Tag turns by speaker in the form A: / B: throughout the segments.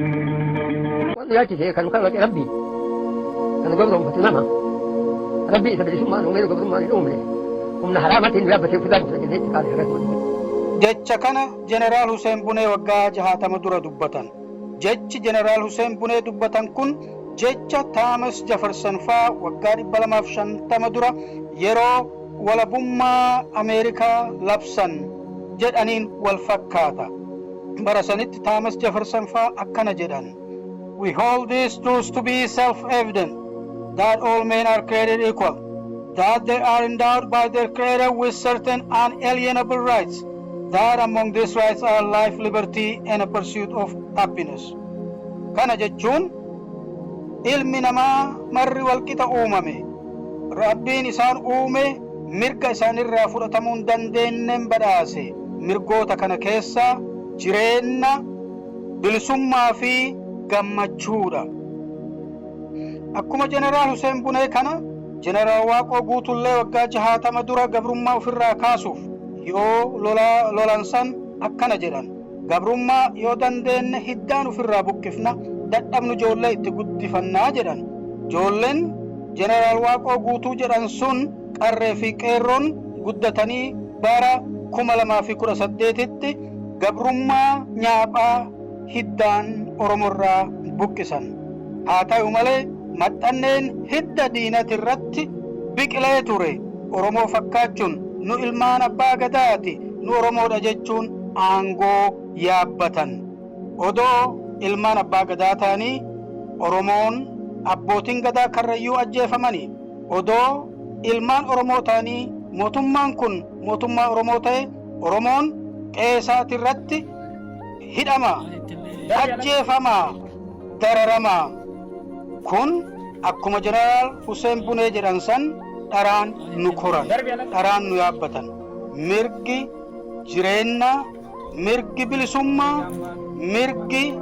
A: Wanni yaachise kan kalaqe Rabbi, kan gabroonfatu nama. Rabbi isa bilisummaan uumee gabrummaan hin uumne. Humna haraamaatiin nu yaabbatee ofirraa buusa jennee itti kaane hagas.
B: Jecha kana Jeneraal Huseen Bunee waggaa 60 dura dubbatan. Jechi Jeneraal Huseen Bunee dubbatan kun jecha Taamas Jafarsan faa waggaa 250 dura yeroo walabummaa Ameerikaa labsan jedhaniin wal fakkaata. Bara sanitti Taamas Jafarsan faa akkana jedhan. We hold these truths to be self-evident, that all men are created equal, that they are endowed by their Creator with certain unalienable rights, that among these rights are life, liberty, and a pursuit of happiness. Kana jechuun ilmi namaa marri walqixa uumame. Rabbiin isaan uume mirga isaanirraa fudhatamuu hin dandeenyeen badhaase. Mirgoota kana keessaa jireenna, bilisummaa fi gammachuudha. Akkuma Jeneraal Huseen Bunee kana Jeneraal Waaqoo Guutullee waggaa 60 dura gabrummaa ofirraa kaasuuf yoo lolan san akkana jedhan. Gabrummaa yoo dandeenye hiddaan ofirraa buqqifna, dadhabnu ijoollee itti guddifannaa jedhan. Ijoolleen Jeneraal Waaqoo Guutuu jedhan sun qarree fi qeerroon guddatanii bara 2018tti gabrummaa nyaaphaa hiddaan Oromorraa buqqisan. Haa ta'u malee maxxanneen hidda diinati irratti biqilee ture. Oromoo fakkaachuun nu ilmaan abbaa gadaati, nu Oromoodha jechuun aangoo yaabbatan. Odoo ilmaan abbaa gadaa ta'anii Oromoon abbootiin gadaa Karrayyuu ajjeefamanii, odoo ilmaan Oromoo ta'anii mootummaan kun mootummaa Oromoo ta'e Oromoon qe'ee irratti hidhama, ajjeefama, dararama. Kun akkuma Jeneraal Huseen Bunee jedhan san dharaan nu koran, dharaan nu yaabbatan. Mirgi jireenya, mirgi bilisummaa, mirgi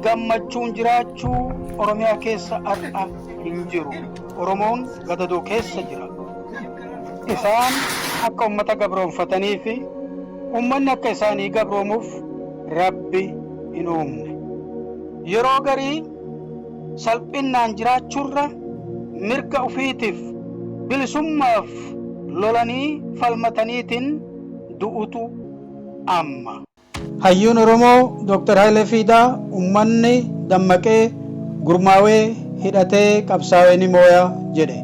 B: gammachuun jiraachuu Oromiyaa keessa har'a hin jiru. Oromoon gadadoo keessa jira. Isaan akka ummata gabroonfatanii fi ummanni akka isaanii gabroomuuf Rabbi hin uumne. Yeroo garii salphinnaan jiraachuurra mirga ofiitiif bilisummaaf lolanii falmataniitiin du'utu amma. Hayyuun Oromoo Dr. Hayilee Fiidaa ummanni dammaqee gurmaawee hidhatee qabsaa'ee ni mooya jedhe.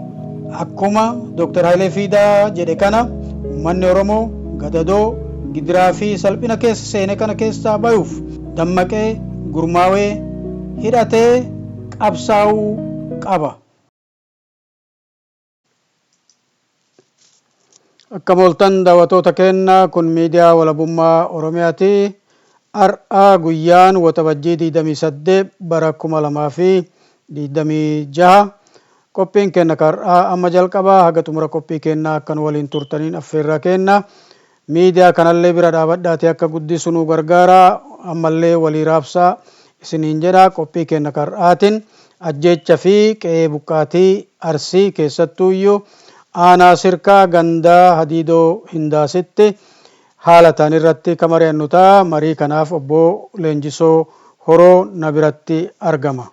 B: Akkuma Dr. Hayilee Fiidaa jedhe kana ummanni Oromoo gadadoo gidiraa fi salphina keessa seene kana keessaa bayuuf dammaqee gurmaawee hidhatee qabsaa'uu qaba. Akkam ooltan daawwattoota keenya, kun miidiyaa walabummaa Oromiyaati. Har'a guyyaan Waxabajjii 28 bara 2026, qophiin keenya har'aa amma jalqabaa. Haga xumura qophii keenyaa akka nu waliin turtaniin affeerraa kenna. Miidiyaa kanallee bira dhaabadhaatee akka guddisu nu gargaara. Ammallee walii raabsaa isiniin jedha. Qophii keenya har'aatiin ajjeecha fi qe'ee buqqaatii Arsii, keessattuuyyuu aanaa Sirkaa gandaa Hadiidoo Hindaasitti haala ta'an irratti ka mari'annu ta'a. Marii kanaaf obbo Leenjisoo Horoo na biratti argama.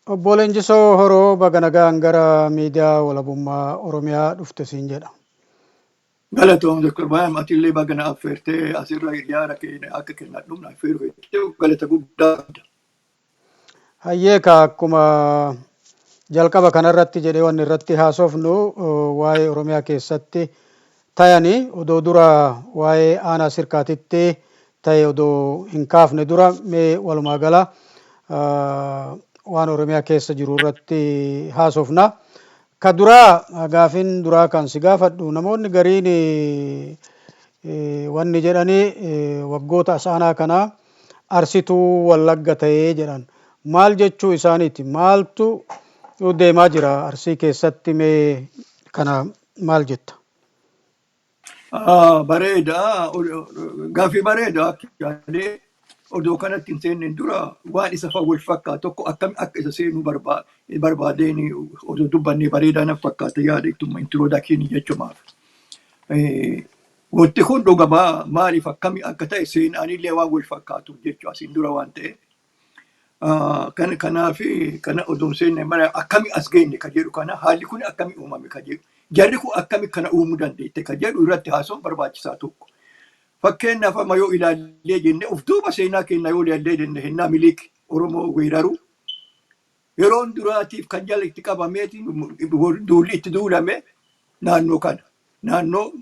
B: Obbo Leenjisoo Horoo, baga nagaan gara miidiyaa walabummaa Oromiyaa dhufte siin jedha.
C: Galatoom Dr. Baayam, atillee baga na affeertee asirra yaada keenya akka kennadhu na affeeruu galata guddaa qabda.
B: Hayyeeka, akkuma jalqaba kanarratti jedhee, wanni irratti haasofnu waa'ee Oromiyaa keessatti tayanii odoo dura waa'ee aanaa Sirkaatitti ta'e odoo hin kaafne dura, mee walumaa gala waan Oromiyaa keessa jiru irratti haasofna. Ka duraa, gaafin duraa kan si gaafadhu, namoonni gariin wanni jedhani waggoota as aanaa kanaa Arsituu Wallagga ta'ee jedhan. Maal jechuu isaaniiti? Maaltu deemaa jira Arsii keessatti? Mee kana maal jetta?
C: Bareeda, gaaffii bareeda. Actually, Odoo kanatti hin seenneen dura waan isa wal fakkaatu tokko akkami akka isa seenuu barbaadeen odoo dubbannee bareedaa na fakkaata yaada ittuma introduction jechumaaf. Wanti kun dhugamaa maaliif akkami akka ta'e seenaanillee waan wal fakkaatu jechuu asiin dura waan ta'eef. Kanaaf kana odoo hin seenne mara akkami as geenye ka jedhu, kana haalli kun akkami uumame ka jedhu, jarri kun akkami kana uumuu dandeette ka jedhu irratti haasa'uun barbaachisaa tokko. Fakkeenyaaf, amma yoo ilaallee jenne, of duuba seenaa keenya yoo ilaallee jenne, hennaa Minilik Oromoo weeraru yeroon duraatiif kan jala itti qabameeti duulli itti duulame naannoo kana, naannoo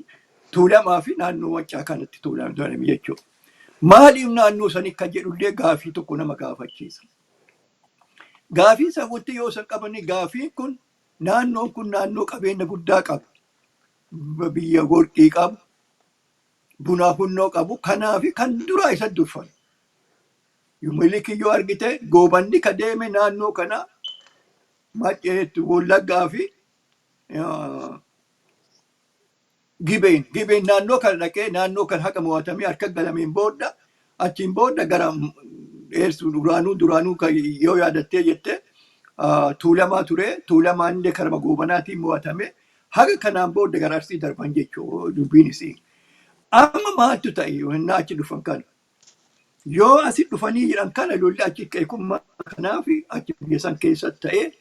C: Tuulamaa fi naannoo Waccaa kanatti tuulame jechuudha. Maaliif naannoo sanii kan jedhullee gaafii tokko nama gaafachiisa. Gaafii isa wanti yoo san qabanii, gaafiin kun naannoon kun naannoo qabeenya guddaa qabu. Biyya worqii qabu, bunaa hunnoo qabu. Kanaaf kan duraa isa durfame. Minilik yoo argite, Goobanni ka deeme naannoo kana Macceetti, Wallaggaa fi Gibeen. Gibeen naannoo kana dhaqee naannoo kana haqa mo'atamee harka galameen booda, achiin booda gara dheersuu duraanuu yoo yaadattee jette Tuulamaa ture. Tuulamaan illee karama Goobanaatiin mo'atame. Haga kanaan booda gara Arsii darban jechuu dubbiin isii. Amma maaltu ta'e yoo achi dhufan kana? Yoo asi dhufanii jiran kana lolli achi ka'e kun kanaaf achi biyya san keessa ta'e,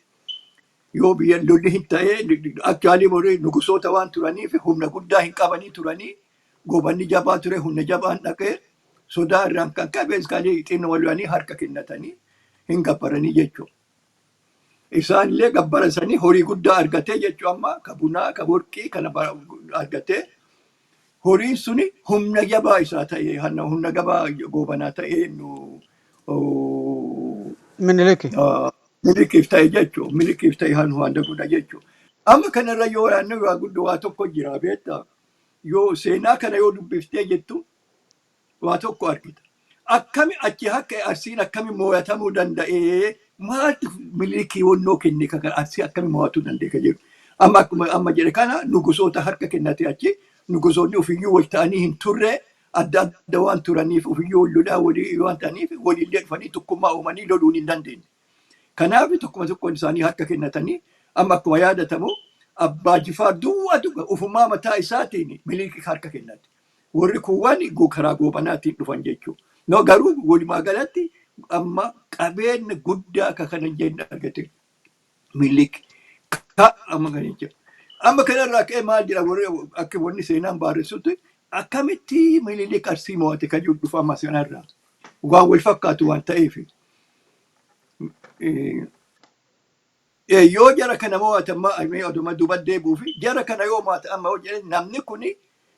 C: yoo biyya lolli hin ta'e, actually warri nugusoota waan turaniif humna guddaa hin qabanii turanii. Goobanni jabaa ture, humna jabaan dhaqee sodaa irraan kan ka'e basically xinnoo wal'anii harka kennatanii hin gabbaranii jechuudha. Isaan illee gabbara sanii horii guddaa argatee jechuudha, amma ka bunaa, ka worqii kana argatee, horiin suni humna jabaa isaa ta'e, humna jabaa Goobanaa ta'e nu
B: Miniliki.
C: Milikiif ta'e jechuudha. Milikiif ta'e waan guddaa jechuudha. Amma kanarra yoo yaadne, waa guddoo waa tokko jira, beektaa? Yoo seenaa kana yoo dubbiftee jettu waa tokko argita. Akkami achi akka Arsiin akkami mo'atamuu danda'ee, maaltu Milikii wannoo kenne kan Arsii akkami mo'atuu danda'e kan jedhu. Amma akkuma amma jedhe kana nugusoota harka kennate, achi nugusoonni ofiiyyuu wal ta'anii hin turre, adda adda waan turaniif, ofiiyyuu wal lolaa walii waan ta'aniif, walillee dhufanii tokkummaa uumanii loluun hin dandeenye. Kanaaf tokkuma tokkoon isaanii harka kennatanii, amma akkuma yaadatamu Abbaa Jifaar duwwaatu ufumaa mataa isaatiin Milikii harka kennate. Warri kuuwwan karaa Goobanaatiin dhufan jechuudha. No, garuu walumaa galatti amma qabeenya guddaa akka kana jenne argate Minilik. Ka amma kana jechuudha. Amma kanarraa ka'ee maal jedha warri akka wanni seenaan barreessutti, akkamitti Minilik Arsii mo'ate kan jedhu dhufa amma sanarraa. Waan wal fakkaatu waan ta'eef. Yoo jara kana mo'atan oduma duuba deebi'uufi, jara kana yoo mo'atan, amma yoo jedhan namni kuni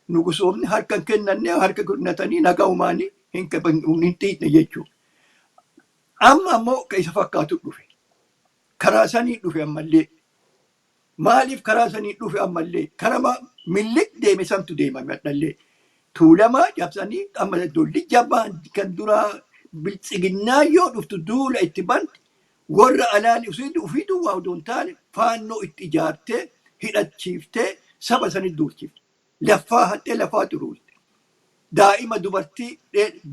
C: nugusoomni harka hin kennanne, harka kennatanii nagaa uumaanii hin xiixne jechuudha. Amma ammoo ka isa fakkaatu dhufe. Karaa sanii dhufe ammallee. Maaliif karaa sanii dhufe ammallee? Karama Minilik deeme santu deemame ammallee. Tuulamaa cabsanii amma lolli jabaan kan duraa Biltsiginnaa yoo dhuftu duula itti bante, warra alaan ofii duwwaa odoo hin taane faannoo itti ijaartee hidhachiiftee saba sanii duulchifte. Lafaa hattee lafaa xuruurte. Daa'ima, dubartii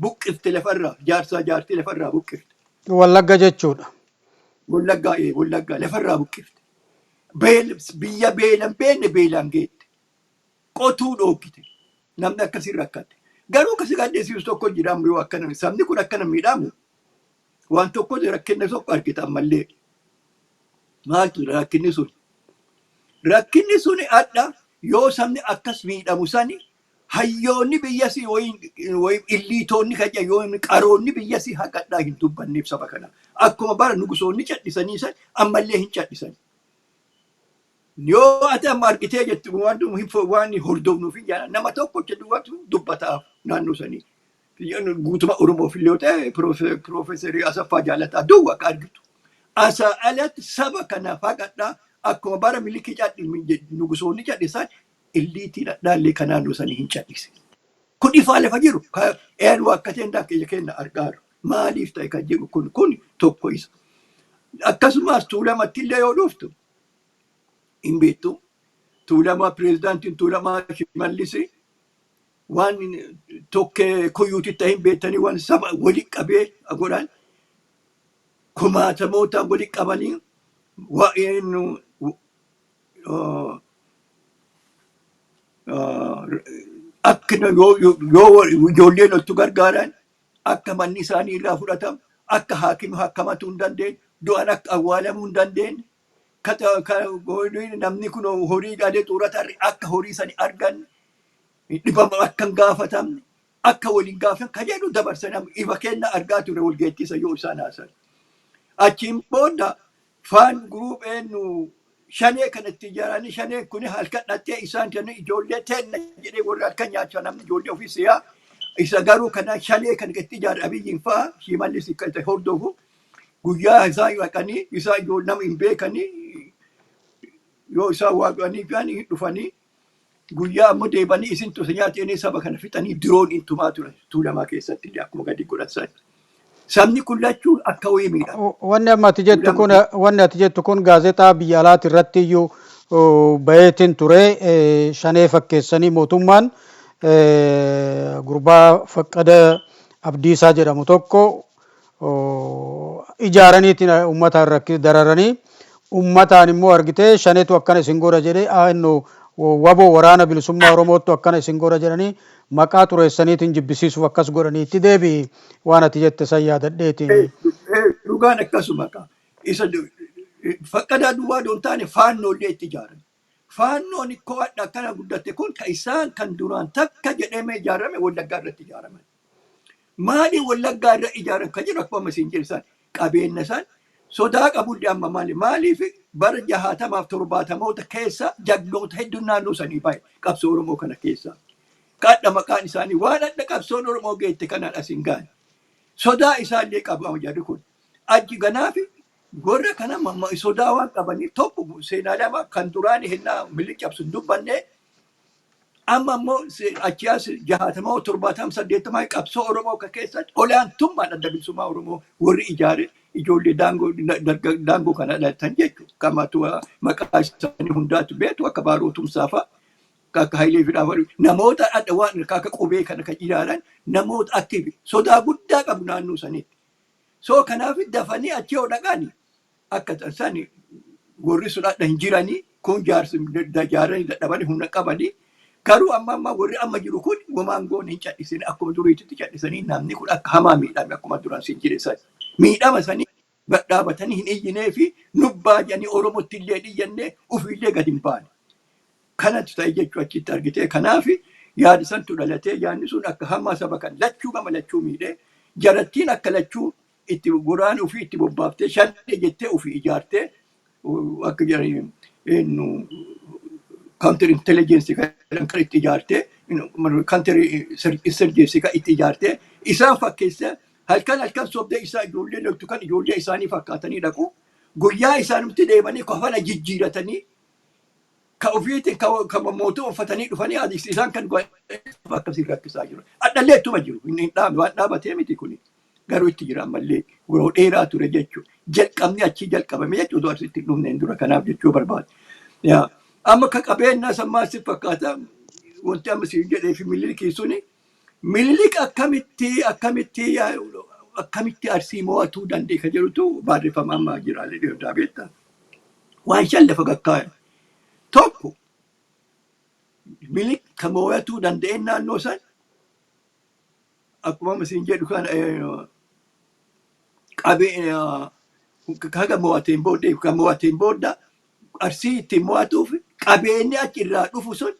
C: buqqifte lafarraa, jaarsaa jaartii lafarraa buqqifte.
B: Wallagga jechuudha.
C: Wallaggaa, Wallaggaa lafarraa buqqifte. Biyya beelan beenne beelaan geette. Qotuu dhooggite. Namni akkasii rakkate. Garuu akkasii gaddeessisu tokko jira, amma yoo akkana sabni kun akkana miidhamu waan tokko rakkinni tokko argita ammallee. Maaltu rakkinni sun? Rakkinni sun adda yoo sabni akkas miidhamu sani hayyoonni biyyasii wayin illiitoonni kan jedhan, yoo qaroonni biyyasii haqadhaa hin dubbanneef saba kana. Akkuma bara nugusoonni cadhisanii san ammallee hin cadhisan. Yoo ati amma argitee jettu waan waan hordofnuuf hin jaalladha. Nama tokko duwwaatu dubbataaf naannoo sanii. Guutuma Oromoof illee yoo ta'e, Piroofeesarii Asaffaa Jaalataa duwwa akka argitu. Asa alatti saba kanaaf haqadhaa akkuma bara Milikii cadhi nugusoonni cadhisan, illiitii dhadhaallee kan naannoo sanii hin cadhise. Kun ifaa lafa jiru. Eenyu akka ta'e keenya keenya argaaru. Maaliif ta'e kan jedhu kun tokko isa. Akkasumas Tuulamatti illee yoo dhuftu hin beektu. Tuulamaa pireezidaantiin Tuulamaa Shimallis Waan tokkee kuyyuutitti hin beektanii, waan saba wali qabee godhan, kumaatamoota wali qabanii waa'een akka yoo ijoolleen oltu gargaaran, akka manni isaanii irraa fudhatamu, akka haakima hakkamatu hin dandeenye, du'an akka awwaalamuu hin dandeenye, namni kun horii galee xuurata akka horii sani argan, dhibama akka hin gaafatamne, akka waliin gaafatan ka jedhu dabarsan ifa kenna argaa ture walgeettisa yoo isaan haasan. Achiin booda faan group eenyu shanee kanatti ijaaranii, shaneen kun halkan dhattee isaan kan ijoollee teenna jedhee warra halkan nyaachaa namni ijoollee ofii siyaa isa garuu kana shanee kan itti ijaare Abiyyiin fa'aa Shimallis kan itti hordofu, guyyaa isaan dhaqanii isaa ijoollee nama hin beekanii yoo isaan waaqanii fi dhufanii, guyyaa ammoo deebanii isin tusa nyaatanii saba kana fixanii diroon hin tumaa turan Tuulamaa keessatti illee akkuma gadi godhan san. Sabni kun lachuu akka wayii miidhama.
B: Wanni amma ati jettu kun, wanni ati jettu kun gaazexaa biyya alaati irratti iyyuu baheetiin ture. Shanee fakkeessanii mootummaan gurbaa Faqqada Abdiisaa jedhamu tokko ijaaraniitiin uummataan dararanii, uummataan immoo argitee shaneetu akkana isin godha jedhee, innu WABO, Waraana Bilisummaa Oromoottu akkana isin godha jedhanii maqaa xureessaniitiin jibbisiisuuf akkas godhanii. Itti deebi'i, waan ati jette san yaadadheetiin.
C: Dhugaan akkasuma qaba. Isa Faqqadaa duwwaa doon taane, Faannoollee itti ijaaran. Faannoon ikkoo hadha akkana guddatte kun ka isaan kan duraan takka jedhamee ijaarame Wallaggaa irratti ijaaraman. Maali Wallaggaa irra ijaaran kan jedhu, akkuma isin jedhan qabeenya isaan sodaa qabullee amma maali, maaliif bara 60f 70moota keessa jagnoota hedduun naannoo sanii bahe qabsoo Oromoo kana keessa. Kadha maqaan isaanii waan adda qabsoon Oromoo geette kanaan as hin gaane. Sodaa isaallee qabu amma jarri kun. Achi ganaafi warra kana sodaa waan qabaniif, tokko seenaa lama kan duraan hennaa Minilik cabsu hin dubbanne, amma immoo achi as 60 70 80 qabsoo Oromoo akka keessatti olaantummaan Adda Bilisummaa Oromoo warri ijaare ijoollee daangoo kana dhalatan jechuudha. Kamatu maqaa isaanii hundaatu beektu, akka Baaroo Tumsaa fa'a, akka Hayilee Fidaa fa'a, namoota adda waan akka qubee kana kan ijaaran namoota aktiivi sodaa guddaa qabu naannoo sanitti. So kanaaf dafanii achi yoo dhaqani akka sani warri sun adda hin jiranii kun jaarsi jaaranii dadhabanii humna qabanii, garuu amma amma warri amma jiru kun womaan goone hin cadhisin, akkuma duriititti cadhisanii namni kun akka hamaa miidhame, akkuma duraan sin jedhe san miidhama sanii dhaabatanii hin iyyinee fi nubbaa jedhanii Oromootti illee dhiyyannee ofiillee gadi hin baane. Kanatu ta'e jechuu achitti argitee. Kanaaf yaada santu dhalatee, yaadni sun akka hamaa saba kan lachuu gama lachuu miidhee, jarattiin akka lachuu itti goraan ofii itti bobbaaftee shanee jettee ofii ijaartee akka jedhanii counter intelligence kan itti ijaartee, counter insurgency kan itti ijaartee isaan fakkeessa, halkan halkan sobdee isaa ijoollee loltu kan ijoollee isaanii fakkaatanii dhaqu, guyyaa isaanitti deemanii kafana jijjiiratanii ka ofiitiin ka mootuu uffatanii dhufanii isaan kan akkasii rakkisaa jiru. Adhallee ittuma jiru. Inni hin dhaabne, waan dhaabatee miti kuni. Garuu itti jira ammallee, yeroo dheeraa ture jechuudha. Jalqabni achii jalqabame jechuudha asitti hin dhufneen dura, kanaaf jechuu barbaade. Amma ka qabeenyaa sammaa si fakkaata wanti amma siin jedhee fi Minilikii suni, Minilik akkamitti Arsii mo'atuu danda'e ka jedhutu barreeffama amma jira beektaa. Waan shan lafa gakkaa'e. Tokko, Minilik ka mo'atuu danda'e naannoo san akkuma amma siin jedhu kan qabee haga mo'ateen booddee, kan mo'ateen booda Arsii ittiin mo'atuuf qabeenyi achi irraa dhufu sun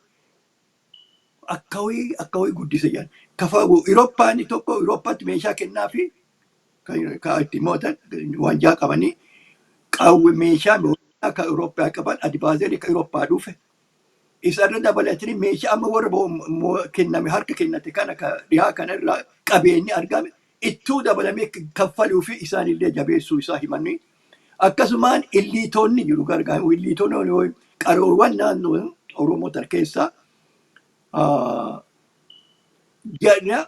C: akka wayii guddise jedhan. Kafa Eurooppaan tokko Eurooppaatti meeshaa kennaa fi kan ittiin mo'atan wanjaa qabanii qawwe meeshaa akka Eurooppaa qaban, advisory akka Eurooppaa dhufe. Isarra dabalatanii meeshaa amma warra kenname harka kennate kana ka dhiyaa kana irraa qabeenyi argame ittuu dabalamee kaffaluu fi isaanillee jabeessuu isaa himanii. Akkasumaan illiitonni jiru gargaaru. Illiitonni qaroowwan naannoo Oromoo keessaa jedha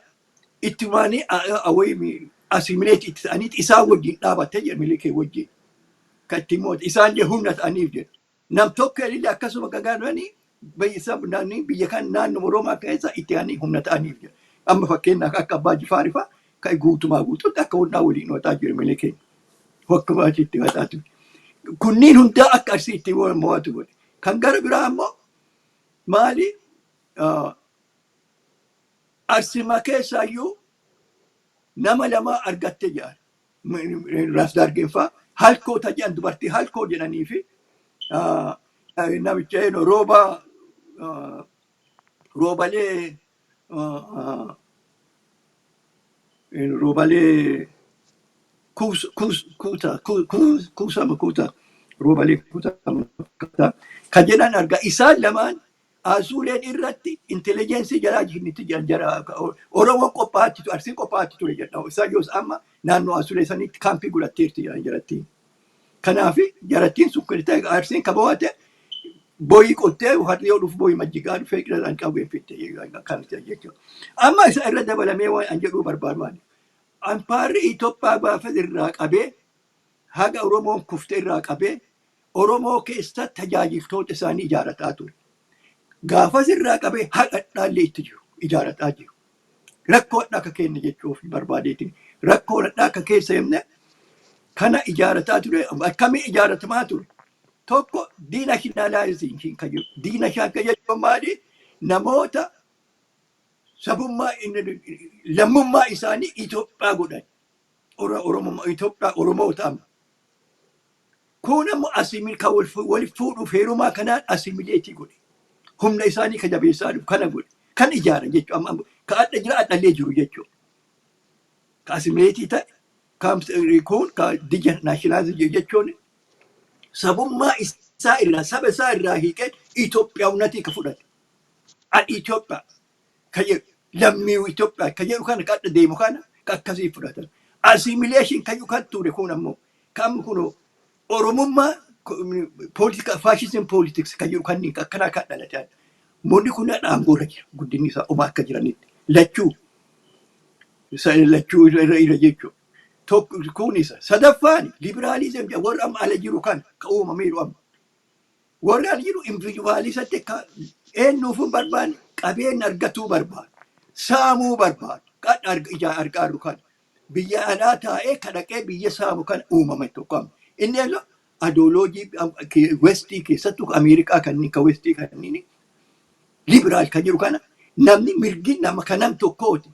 C: ittumaanii awayii assimilate itti ta'anii isaan wajjin dhaabattee jedha Minilikee wajjin. Kan ittiin mo'ate isaan illee humna ta'aniif jedha. Nam tokko illee akkasuma gargaaranii Biyya biyya kan naannoo Oromaa keessa itti aananii humna ta'aniif jira. Amma fakkeenyaaf akka Abbaa Jifaar fa'aa kan guutumaa guutuutti akka humnaa waliin ho'ataa jiru malee keenya. Akkuma achitti ho'ataa ture. Kunniin hundaa akka Arsii itti mo'atu godhe. Kan gara biraa immoo maali? Arsima keessaayyuu nama lama argatte jedhan. Raas Daargeen fa'aa halkoota jedhan, dubartii halkoo jedhanii fi namicha eenyu, Rooba, Roobalee, Roobalee Kuuta, Kuusama, Kuuta, Roobalee Kuuta kan jedhan argaa. Isaan lamaan Asuuleen irratti intelligence jalaa jirutti jiran, jara Oromoon qophaa'aatti, Arsiin qophaa'aatti ture jedha. Isaan yoos amma naannoo Asuulee sanitti kaampii godhatteerti jedhan jarattiin. Kanaaf jarattiin sun Arsiin kabawaate boyii qottee harri yoo dhufu boyii majjigaa dhufee qillaan qawween fitte kan jechuudha. Amma isa irra dabalamee waan an jedhuu barbaadu maali? Ampaarri Itoophiyaa gaafa irraa qabee haga Oromoon kufte irraa qabee Oromoo keessa tajaajiltoota isaanii ijaarataa ture. Gaafas irraa qabee haqa dhaallee itti jiru ijaarataa jiru. Rakkoo akka keenya jechuuf barbaadeetiin rakkoo akka keessa himne kana ijaarataa ture. Akkamii ijaaratamaa ture? Tokko, denationalizing kan jiru. Denational jechuun maali? Namoota sabummaa, lammummaa isaanii Itoophiyaa godhan. Oromummaa Itoophiyaa, Oromoota amma. Kun ammoo kan wal fuudhuuf heerumaa kanaan assimilate godhe. Humna isaanii ka jabeessaa dhufu kana godhe. Kan ijaaran jechuudha. Amma ka adda jira, addallee jiru jechuudha. Ka assimilate ta'e kun ka denationalizing jechuun sabummaa isaa irraa, saba isaa irraa hiikee Itoophiyaawunatii ka fudhate. Ani Itoophiyaa ka jedhu, lammii Itoophiyaa ka jedhu kana, ka adda deemu kana ka akkasii fudhatan. Assimilation kan kan ture kun ammoo kan kun Oromummaa politika, fascism politics kan jedhu kanneen akkanaa kan dhalate. Moonni kun aangoorra jira, guddinni isaa oma akka jiranitti lachuu lachuu irra irra jechuudha. Tokko kun isa. Sadaffaan liberalism, warra amma ala jiru kana ka uumameeru amma. Warri ala jiru individualist akka eenyuuf hin barbaanne, qabeenya argatuu barbaadu. Saamuu barbaadu. Kan ijaa argaaru kana. Biyya alaa taa'ee kadhaqee biyya saamu kana uumame tokko amma. Inni eenyu ideology Westii keessattuu Ameerikaa kanneen ka Westii kanneen liberal kan jiru kana, namni mirgi nama kanan tokkooti.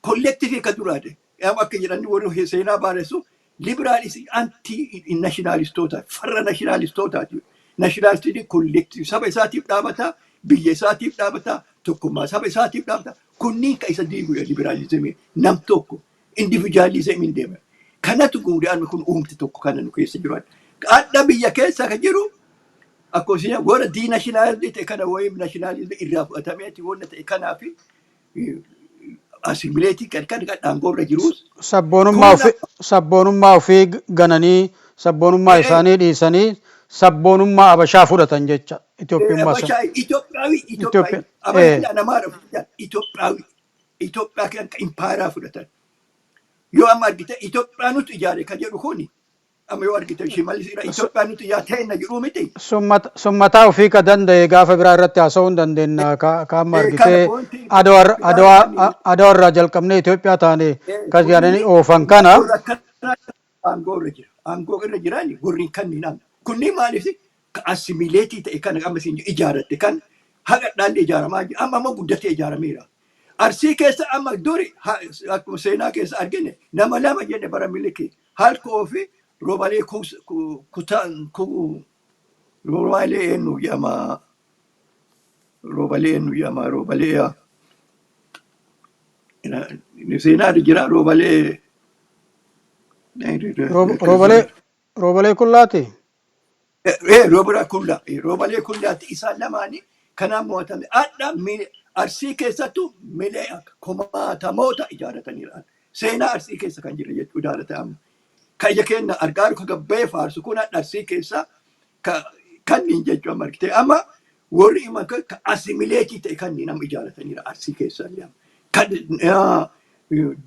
C: Collective ka duraate. Akka jedhanii warri seenaa barreessu, liberal is anti nationalistoota, farra nationalistootaati. Nationalistiin collective saba isaatiif dhaabata, biyya isaatiif dhaabata, tokkummaa saba isaatiif dhaabata. Kunniin ka isa diigudha liberalismii. Nam tokko individualismiin deema. Kanatu guudhaan kun uumti tokko kana nu keessa jiru. Adda biyya keessa ka jiru akkuma isin warra denationalism ta'e kana wayii nationalism irraa fudhatameeti wanna ta'e kanaa fi assimilate kan kan kan aangoorra jirus.
B: Sabboonummaa ofii, sabboonummaa ofii gananii, sabboonummaa isaanii dhiisanii sabboonummaa Abashaa fudhatan jecha, Itoophiyummaa sana.
C: Abashaa, Itoophiyaawii, Itoophiyaawii, Abashaa namaadha fudhatan, Itoophiyaawii, Itoophiyaa kan impaayeraa fudhatan. Yoo amma argite Itoophiyaa nutu ijaare kan jedhu kuni, amma yoo argite Shimallis irra Itoophiyaa nutu ijaare ta'enna jedhuu miti.
B: Summataa ofii ka danda'e gaafa biraa irratti haasa'uu hin dandeenya. Ka amma argitee Adawaa irraa jalqabnee Itoophiyaa taane kan jedhanii oofan kana.
C: Warra akkanaa aangoo irra jira. Aangoo irra jiran warri kanneen amma. Kunniin maaliif ka assimilate ta'e kana amma isin ijaaratte kan haqa dhaalli ijaaramaa jira. Amma ammoo guddatee ijaarameera. Arsii keessa amma duri akkuma seenaa keessa argine nama lama jenne bara Miliki, Halkoo fi Roobalee Kutaa, Roobalee eenyu jedhama, Roobalee eenyu jedhama, Roobalee seenaa jira, Roobalee.
B: Roobalee Kullaati.
C: Roobalee Kullaa, Roobalee Kullaati. Isaan lamaanii kanaan mo'atame. Adda Arsii keessattuu milee kumaatamoota ijaarataniiru. Seenaa Arsii keessa kan jiru jechuudha ijaarate amma. Kan ija keenya argaaru, kan gabbee faarsu kun Arsii keessa kanneen jechuudha amma argite. Amma warri himan kan assimilate ta'e kanneen amma ijaarataniiru Arsii keessa illee. Kan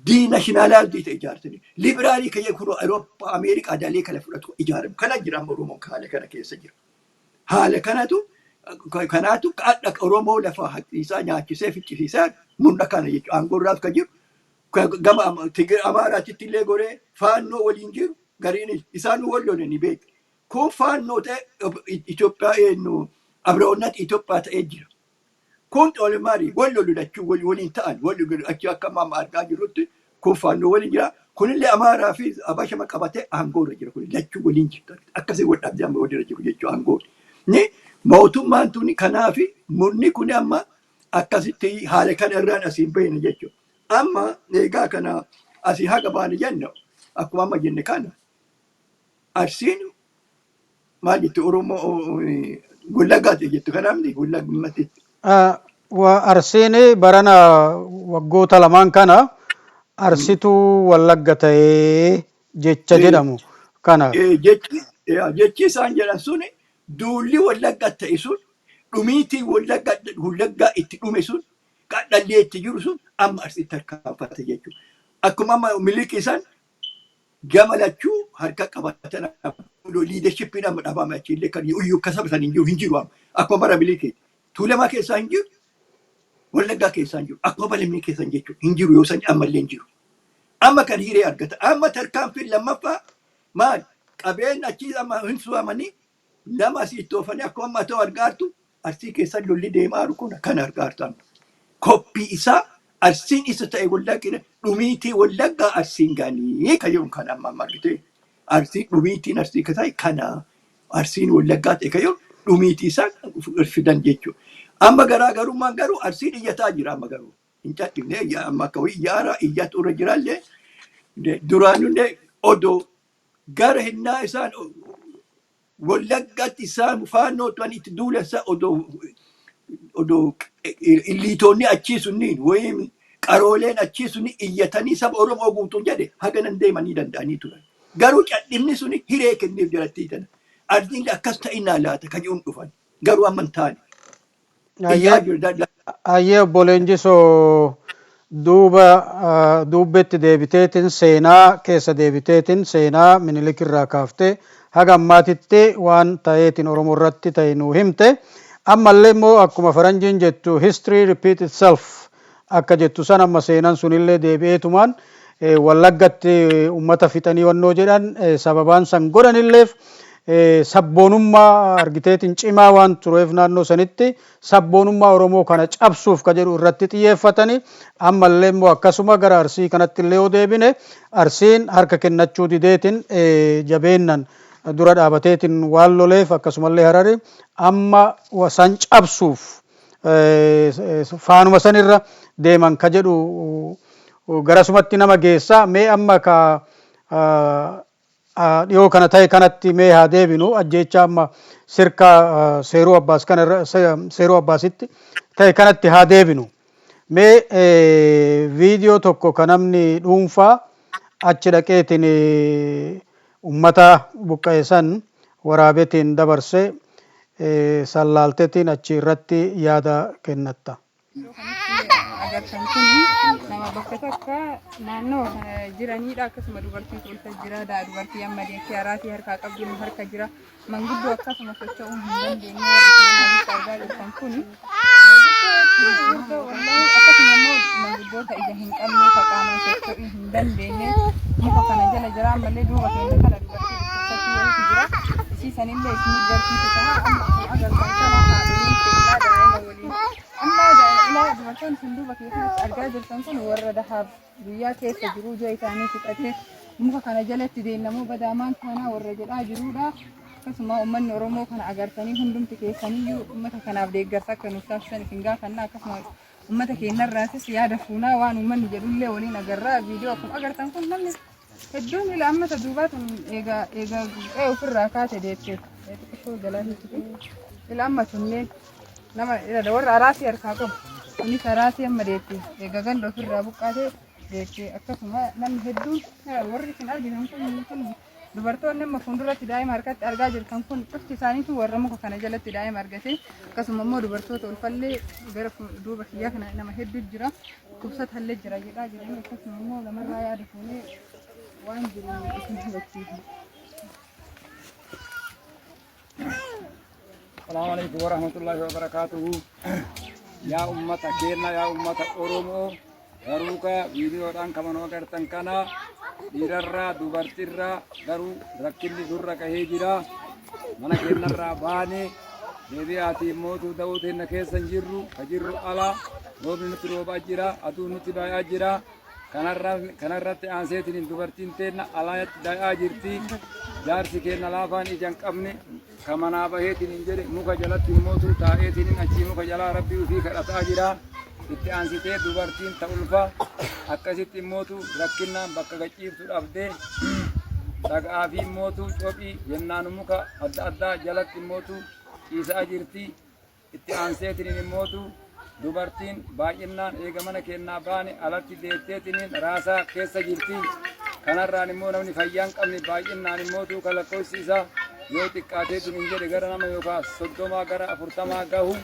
C: denationalized ta'e ijaaratanii. Liberal kan kun Awurooppaa, Ameerikaa dalee kana fudhatu ijaaramu. Kana jira amma Oromoon haala kana keessa jira. Haala kanatu Kanaatu hadha Oromoo lafa haqxiisaa nyaachisee ficcisiisaa murna kana jechuudha. Aangoo irraas kan jiru gama Amaaraatitti illee goree faannoo waliin jiru gariin isaan wal lolanii beeku. Kun faannoo ta'e Itoophiyaa eenyu Abroonnat Itoophiyaa ta'ee jira. Kun maali wal lolu lachuu waliin ta'an wal achi akka amma argaa jirrutti kun faannoo waliin jira. Kunillee Amaaraa fi Abashama qabatee aangoo irra jira. Kun lachuu waliin jira. Akkasii wal dhabdee amma walirra jiru jechuudha aangoo. Ni mootummaan tuni kanaafi murni kun amma akkasitti haala kana irraan asiin bahina jechuudha. Amma egaa kana asii haga baane jenna akkuma amma jenne kana Arsiin maal jette Oromoo Wallaggaati jettu kanaafni Wallaggatti.
B: Arsiin barana waggoota lamaan kana Arsituu Wallagga ta'ee jecha jedhamu kana.
C: Jechi isaan jedhan sun duulli Wallagga ta'e sun dhumiitii Wallaggaa itti dhume sun qadhallee itti jiru sun amma Arsiitti tarkaanfate jechuudha. Akkuma amma Minilik isaan gama lachuu harka qabatan leadershipiin amma dhabame achiillee kan iyyuu akka saba sanii hin jiru hin jiru amma akkuma bara Minilikiiti. Tuulamaa keessaa hin jiru, Wallaggaa keessaa hin jiru, akkuma bara Minilik keessaa hin jechuudha hin jiru yoo san ammallee hin jiru. Amma kan hiree argata. Amma tarkaanfiin lammaffaa maal qabeen achii amma hin su'amanii nama asii itti oofanii akkuma amma ta'u argaartu Arsii keessa lolli deemaa jiru kun kan argaartu amma. Koppii isaa Arsiin isa ta'e Wallagga dhumiitii Wallaggaa Arsiin ganii kan jedhu kan amma amma argite. Arsii dhumiitiin Arsii ka ta'e kana Arsiin Wallaggaa ta'e kan jedhu dhumiitii isaa fidan jechuudha. Amma garaagarummaan garuu Arsiin iyyataa jira amma garuu. Hin cadhifne amma akka iyyaara iyyatu irra jirallee duraanullee odoo gara hinnaa isaan Wallaggatti isaan faannoo turan itti duulan isa odoo illiitoonni achii sunniin wayim qarooleen achii sunni iyyatanii saba Oromoo guutuu jedhe haganan deemanii danda'anii turan. Garuu cadhimni suni hiree kenneef jalattii tana. Ardiin akkas ta'innaa laata kan jedhuun dhufan. Garuu amma hin taane. Iyyaa jiru.
B: Ayyee, obbo Leenjisoo, duuba duubbetti deebiteetiin seenaa keessa deebiteetiin seenaa Minilik irraa kaaftee haga ammaatitti waan ta'eetiin Oromoo irratti ta'e nuu himte. Ammallee immoo akkuma faranjiin jettu "history repeat itself" akka jettu san amma seenan sunillee deebi'eetumaan Wallaggatti ummata fixanii wannoo jedhan sababaan san godhanilleef sabboonummaa argiteetiin cimaa waan tureef naannoo sanitti sabboonummaa Oromoo kana cabsuuf ka jedhu irratti xiyyeeffatanii ammallee immoo akkasuma gara Arsii kanatti illee yoo deebine Arsiin harka kennachuu dideetiin jabeennan dura dhaabateetiin waan loleef akkasumallee Harari amma san cabsuuf faanuma sanirra deeman ka jedhu garasumatti nama geessa. Mee amma ka dhiyoo kana ta'e kanatti mee haa deebinu. Ajjeechaa amma sirka Seeruu Abbaas kana Seeruu Abbaasitti ta'e kanatti haa deebinu. Mee viidiyoo tokko ka namni dhuunfaa achi dhaqeetiin ummata buqqa'e san waraabetiin dabarse sallaaltetiin achi irratti yaada kennatta.
D: Iddoo kanatti agartan kun nama bakka takka naannoo kana jiranidha. Akkasuma dubartiin ulfa jira. Dubartii amma deettee araatii harkaa qabdu harka jira. Manguddoo akkasuma socho'uu hin dandeenye warri isin asitti argaa jirtan kuni. Manguddoo wallaahi akkasuma immoo manguddoota ija hin qabne ka qaamaan socho'uu hin dandeenye muka kana jala jira. Ammallee duuba keenya kana dubartii dhukkubsattuu wayiitu jira. Isii sanillee isin garsiisu ta'a. Amma akkuma agartan kana haadholiin keenyaa daa'ima waliin. Amma ilaa dubartoonni isin duuba keessatti argaa jirtan kun warra dahaaf guyyaa keessa jiru ija isaanii fixatee muka kana jalatti deemnamoo badaa maal taanaa warra jedhaa jirudha. Akkasuma uummanni Oromoo kana agartanii hundumti keessaniyyuu uummata kanaaf deeggarsa akka nuuf taasisan isin gaafanna. Akkasuma uummata keenyarraasis yaada fuunaa waan uummanni jedhullee waliin agarraa. Viidiyoo akkuma agartan kun namni hedduun ila ammata duubaa tun eega eega qe'ee ofirraa kaate deette xiqqishoo jalaa hiikti. Ila amma tunneen nama ila warra araasii harkaa qabu. Kunis araasii amma deette eega ganda ofirraa buqqaate deette. Akkasuma namni hedduun warri isin argitan kun dubartoonni amma fuulduratti daa'ima harkatti argaa jirtan kun cufti isaaniitu warra muka kana jalatti daa'ima argate. Akkasuma immoo dubartoota ulfallee gara duuba kiyyaa kana nama hedduu jira, dhukkubsatallee jira jedhaa jiranii. Akkasuma immoo namarraa yaada fuunee waan jiru isin hubachiisa.
E: Assalamu alaikum warahmatullahi wabarakatuhu. Yaa ummata keenya, yaa ummata Oromoo, garuu ka viidiyoodhaan kamanoo agartan kana dhiirarraa dubartirraa garuu rakkinni nurra gahee jira. Mana keenyarraa baane deebi'aatii mootuu da'uu teenna keessa hin jirru, ka jirru ala roobni nutti roobaa jira, aduun nutti baay'aa jira. Kanarratti aanseetiin dubartiin teenna alaatti da'aa jirti. Jaarsi keenya laafaan ija hin qabne ka manaa baheetiin hin jedhe muka jalatti mootuu taa'eetiin achii muka jalaa rabbii ofii kadhataa jira. Itti aansitee dubartiin ta ulfa akkasitti immootu rakkinnaan bakka gachiiftu dhabdee dhagaa fi immootu cophii jennaan muka adda addaa jalatti immootu ciisaa jirti. Itti aanseetiin immootu dubartiin baay'inaan eega mana keenyaa baane alatti deetteetiin raasaa keessa jirti. Kanarraan immoo namni fayyaa hin qabne baay'inaan immootu kan lakkoofsi isaa yoo xiqqaateetiin hin jedhe gara nama yookaan 30 gara 40 gahu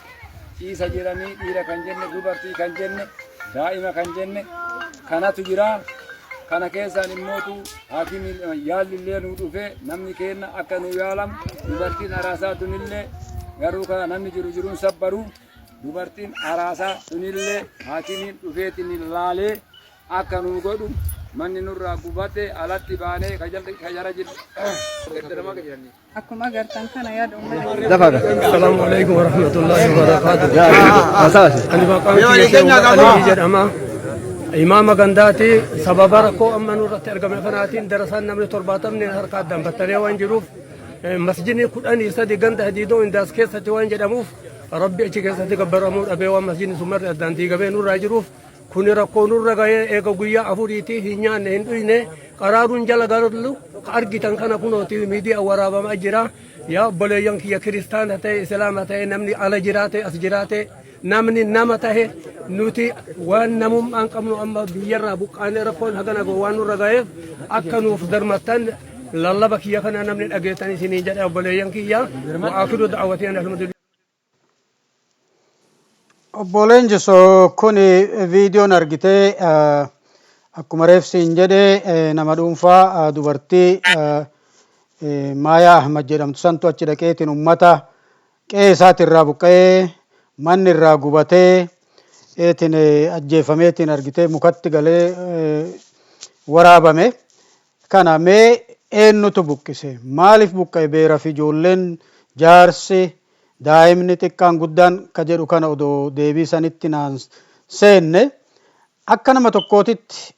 E: ciisa jiranii, dhiira kan jenne, dubartii kan jenne, daa'ima kan jenne kanatu jira. Kana keessaan immootu haakimiin yaalli illee nuu dhufee namni keenya akka nu yaalamu, dubartiin araasaa tunillee garuu kana namni jiru jiruun sabbaru, dubartiin araasaa tunillee haakimiin dhufeetiin laalee akka nuu godhu, manni nurraa gubate alatti baanee kajara jiru.
D: Akkuma agartan kana yaada uummata.
F: Assalamu alaikum warahmatullahi wabarakatuh. Ani maqaan kiyya Sheekh Alii jedhama. Imaama gandaati. Sababa rakkoo amma nurratti argame kanaatiin darasaan namni 70 harka addaan battanee waan jiruuf, masjidni 13 ganda Hadiidoo Indaas keessatti waan jedhamuuf Rabbi achi keessatti gabbaramuu dhabee waan masjidni sun marri addaan diigamee nurraa jiruuf, kuni rakkoo nurra gahee eega guyyaa 4ti hin nyaanne, hin dhuyne, qaraaruun jala galu ka argitan kana kunooti miidiyaa waraabamaa jira. Yaa obboleeyyan kiyya, kiristaana ta'e, islaama ta'e, namni ala jiraate, as jiraate, namni nama tahe, nuti waan namummaan qabnu amma biyyarraa buqqaanee rakkoon hagana gahu waan nurra gaheef akka nuuf darmattan lallaba kiyya kana namni dhageettan isiniin jedha, obboleeyyan kiyya. Wa aakiru da'awatii an alhamdulillah.
B: Obbo Leenjisoo, kun viidiyoon argitee akkuma reefsiin jedhe nama dhuunfaa dubartii Maayaa Ahmad jedhamtu santu achi dhaqeetiin ummata qe'ee isaatirraa buqqa'ee, manni irraa gubatee eetiin ajjeefameetiin argitee mukatti galee waraabame. Kana mee eenyutu buqqise? Maaliif buqqa'e? Beera fi ijoolleen, jaarsi, daa'imni xiqqaan guddaan ka jedhu kana odoo deebii sanitti naan seenne, akka nama tokkootitti,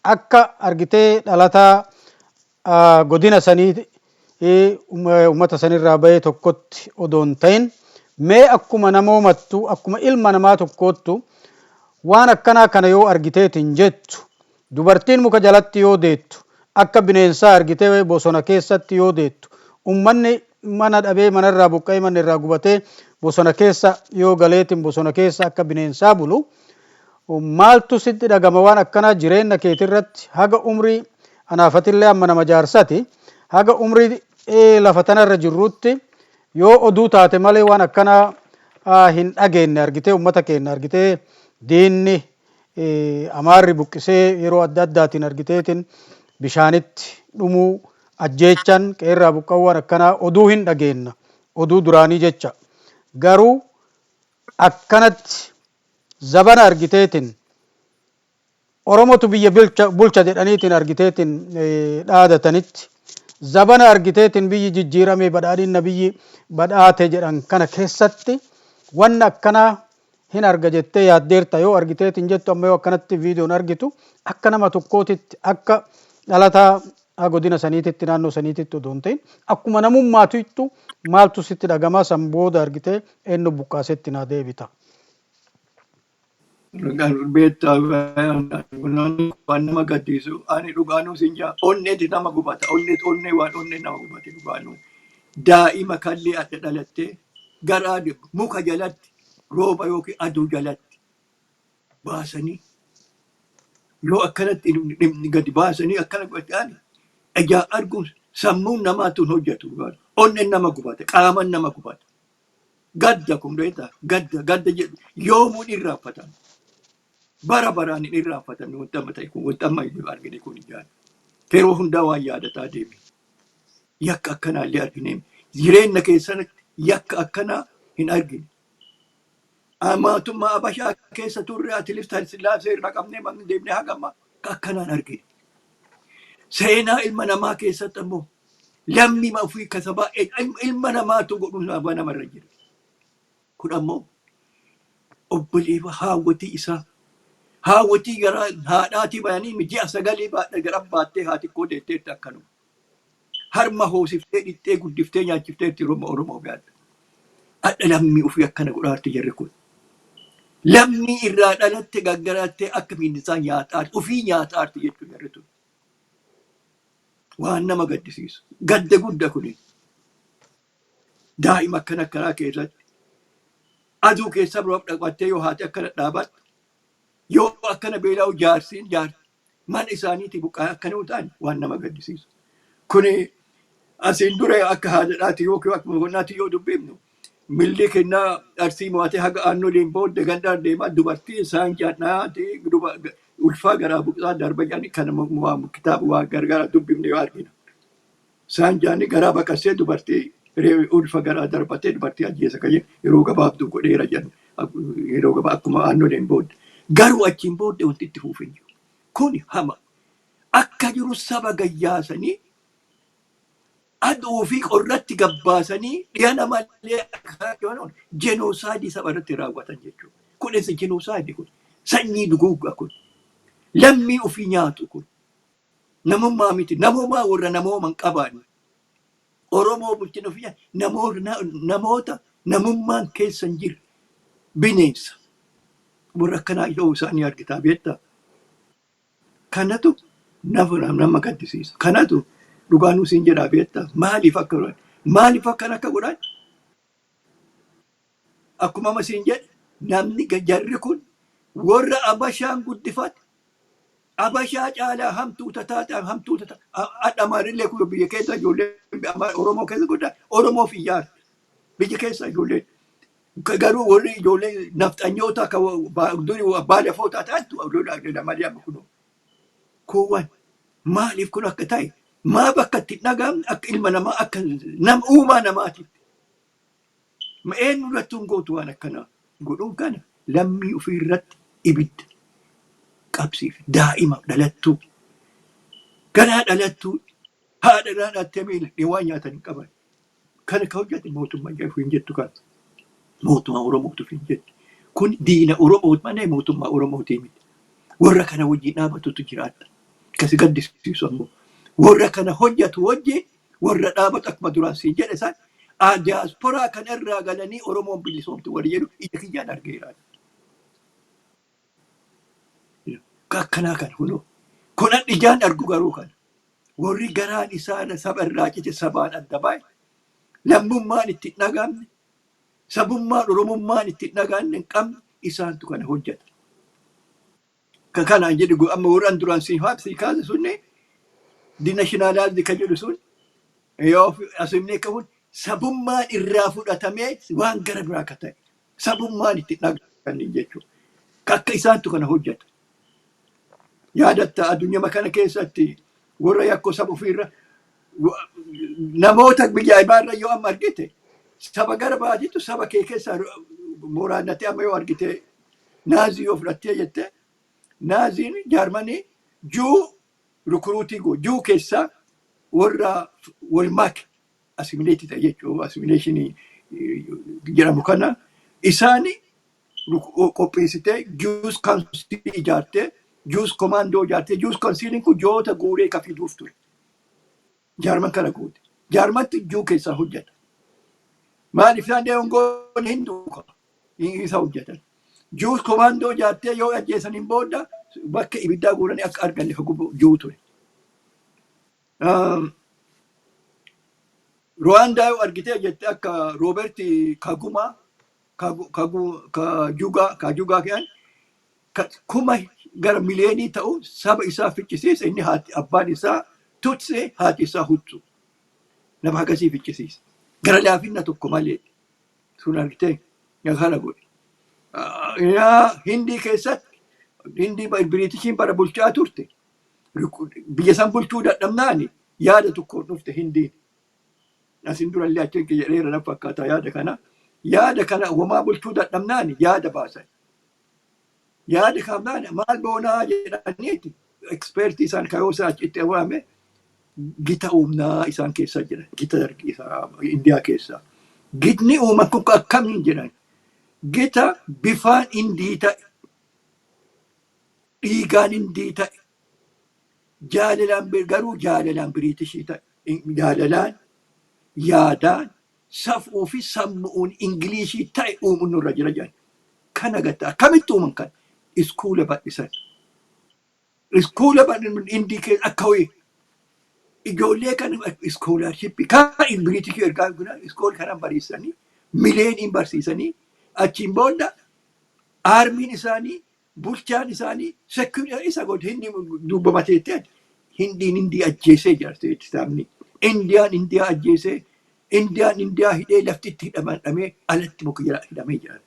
B: akka argitee dhalataa godina sanii, ummata sanirraa bahee tokkotti odoo hin ta'in, mee akkuma namoomattu, akkuma ilma namaa tokkoottu, waan akkanaa kana yoo argiteetiin jettu, dubartiin muka jalatti yoo deettu, akka bineensaa argitee bosona keessatti yoo deettu, ummanni mana dhabee manarraa buqqa'ee, manni irraa gubatee bosona keessa yoo galeetiin bosona keessa akka bineensaa bulu, maaltu sitti dhagama? Waan akkanaa jireenya keetirratti haga umrii anaafatillee amma nama jaarsati, haga umrii lafa tanarra jirrutti yoo oduu taate malee waan akkanaa hin dhageenye. Argitee ummata keenya argitee diinni Amaarri buqqisee yeroo adda addaatiin argiteetiin bishaanitti dhumuu, ajjeechan, qeerraa buqqa'uu, waan akkanaa oduu hin dhageenna, oduu duraanii jecha. Garuu akkanatti zabana argiteetiin Oromotu biyya bulcha jedhaniitiin argiteetiin dhaadatanitti, zabana argiteetiin biyyi jijjiirame, badhaadhinna biyyi badhaate jedhan kana keessatti wanna akkanaa hin arga jettee yaaddeerta? Yoo argiteetiin jettu, amma yoo akkanatti viidiyoon argitu, akka nama tokkootitti, akka dhalataa godina saniititti, naannoo saniititti odoo hin ta'in, akkuma namummaatittu maaltu sitti dhagamaa? San booda argitee eenyu buqqaasetti naa deebita.
C: Beektaa, waan nama gaddisiisu, ani dhugaanuu sin jaa, onneeti nama gubata, onnee onnee waan onnee nama gubate dhugaanuu. Daa'ima kallee adda dhalattee garaa muka jalatti rooba yookiin aduu jalatti baasanii yoo akkanatti gadi baasanii akkana godhan ijaa arguun sammuun namaatu hin hojjetu. Onneen nama gubata, qaaman nama gubata. Gadda kun beektaa, gadda gadda jedhu yoomuu hin irraanfatan. Bara baraan hin irraanfatan wanti amma ta'e kun, wanti amma argine kun ijaan. Yeroo hundaa waan yaadataa deeme. Yakka akkanaallee argine. Jireenya keessatti yakka akkanaa Hin argine. Mootummaa Abashaa keessa turre, atilis Sillaasee irraa qabnee manni deemnee hagama akkanaan argine. Seenaa ilma namaa keessatti ammoo lammii ofii kasabaa ilma namaatu godhuun namarra jira. Kun ammoo obboleewwa haawwatii isaa, haawwatii gara haadhaatii bayanii ji'a 9 baadha gara baattee, haati koo deetteetti akkanuma. Harma hoosiftee, dhittee, guddiftee, nyaachifteetti Oromoo Oromoo yaadda. Adha lammii ofii akkana godhaarti jarri kun. Lammii irraa dhalatte gaggarattee akka bineensaa nyaataarti, ofii nyaataarti jechuudha jarri tun. Waan nama gaddisiisu. Gadda guddaa kuni. Daa'ima akkana akkanaa keessatti aduu keessa biroo dhaqattee, yoo haati akkana dhaabattu, yoo akkana beela'u, jaarsiin jaarti mana isaaniitii buqqaa akkana ta'an, waan nama gaddisiisu. Kuni asiin dura akka haadhaati yookiin akkuma gonnaatti yoo dubbifnu, milli kennaa Arsii mo'atee haga Aannoleen booda gandaan deemaa, dubartii isaan jaadhaati ulfaa garaa buqsaa darba jedhanii kana kitaaba waa gargaara dubbifne yoo argina. Isaan jaanii garaa baqasee dubartii ulfa garaa darbatee dubartii ajjeesa kan yeroo gabaabduu godheera jedhan, yeroo gabaa akkuma Aannoleen booda. Garuu achiin booda wanti itti fuufin jiru. Kun hama. Akka jiru saba gayyaasanii aduu fi qorratti gabbaasanii dhiyana malee genocide saba irratti raawwatan jechuudha. Kun isa genocide, kun sanyii duguuggaa, kun lammii ofii nyaatu, kun namummaa miti, namummaa warra namooma hin qabaanne. Oromoo bulchina ofii namoota namummaan keessa hin jirre, bineensa warra akkanaa ta'uu isaanii argitaa beektaa. Kanatu nama gaddisiisa. Kanatu dhugaa nuus hin jedhaa beektaa. Maaliif akka godhan? Maaliif akkana akka godhan? Akkuma amma siin jedhe, namni jarri kun warra Abashaan guddifate, Abashaa caalaa hamtuuta taate, hamtuuta taate. Amaarillee kun biyya keessa ijoollee Oromoo keessa guddaa Oromoof iyyaarti. Biyya keessa ijoollee garuu warri ijoollee nafxanyoota akka durii abbaa lafootaa ta'antu malee amma kunoo. Kuuwwan maaliif kun akka ta'e, maaf akka itti hin dhaga'amne, akka ilma namaa, akka nama uumaa namaatitti. Ma eenyu irratti hin gootu waan akkanaa godhuun? Kana lammii ofii irratti ibidda qabsiif, daa'ima dhalattuu, garaa dhalattuu, haadha irraa dhalattee miila waan nyaatan hin qaban. Kana ka hojjete mootummaa hin jettu, kana mootummaa Oromootu hin jettu. Kun diina Oromoo malee mootummaa Oromootii miti. Warra kana wajjin dhaabatutu jiraata. Kasi gaddisiisu ammoo warra kana hojjetu wajjin warra dhaabatu, akkuma duraan siin jedhe san, diyaasporaa kana irraa galanii Oromoon bilisoomtu warri jedhu ija kiyyaan argeera. Akkanaa kana kunoo. Kunan ijaan argu garuu kana. Warri garaan isaan saba irraa cite, sabaan adda bahe, lammummaan itti hin dhagaamne, sabummaan Oromummaan itti hin dhagaamne hin qabne, isaantu kana hojjeta. Ka kanaan jedhu amma warraan duraan si kaase sunni denationalize ka jedhu sun, yoo asimnee qabuun sabummaan irraa fudhatamee waan gara biraa ka ta'e sabummaan itti dhagaamne jechuudha. Akka isaantu kana hojjeta. Yaadatta, addunyaa kana keessatti warra yakkoo saba ofiirra namoota biyya ibaarra yoo amma argite, saba gara baatitu saba kee keessa moraannatee, amma yoo argite Naazii yoo fudhattee jette, Naaziin Jaarmanii Juu recruit go Juu keessaa warra wal make, assimilate ta'e jechuudha, assimilation jedhamu kana isaani qopheessitee, Jews Council ijaartee, Jews Commando ijaartee. Jews Counciliin kun Jewota guuree ka fiduuf ture. Jaarman kana goote. Jaarmanti Juu keessaa hojjeta. Maaliif isaan deemuun goone hin duuka isa hojjetan. Jews Commando ijaartee yoo ajjeesaniin booda bakka ibiddaa guuranii akka arganne ka gubu Juu ture. Ruwaandaa yoo argitee jette, akka Rooberti Kagumaa Kajugaa jedhan, kuma gara miliyeenii ta'u saba isaa ficcisiise. Inni haati abbaan isaa Tutsi, haati isaa Huttu, nama akkasii ficcisiise gara laafinna tokko malee sun argitee kana godhe. Yaa Hindii keessatti, Hindii Biriitishiin bara bulchaa turte, biyya san bulchuu dadhabnaani yaada tokkoon dhufte Hindiin. Asin durallee achi jedheera na fakkaata yaada kana. Yaada kana homaa bulchuu dadhabnaan yaada baasan. Yaada kanaan maal boonaa jedhaniiti expertii isaan kayoo isaa achitti waame, gita uumnaa isaan keessa jira. Gita Indiyaa keessa. Gitni uuman kun akkamiin jedhan. Gita bifaan Indii ta'e, dhiigaan Indii ta'e, jaalalaan garuu jaalalaan Biriitishii ta'e, jaalalaan, yaadaan, safuu fi sammuun Ingilishii ta'e uumuun nurra jira jedhan. Kana gatta akkamitti uuman kana? Iskuula bal'isan. Iskuula bal'isan Indii keessa akka wayii. Ijoollee kana scholarshipii kan Biriitishii ergaa iskoola kana barsiisanii, mileeniin barsiisanii, achiin booda armyn isaanii, bulchaan isaanii security isa godhe. Hindi duuba mateetti Hindiin Indii ajjeesee jira sabni. Indiyaan Indiyaa ajjeesee, Indiyaan Indiyaa hidhee, lafti itti hidhamee alatti muka jala hidhamee jira.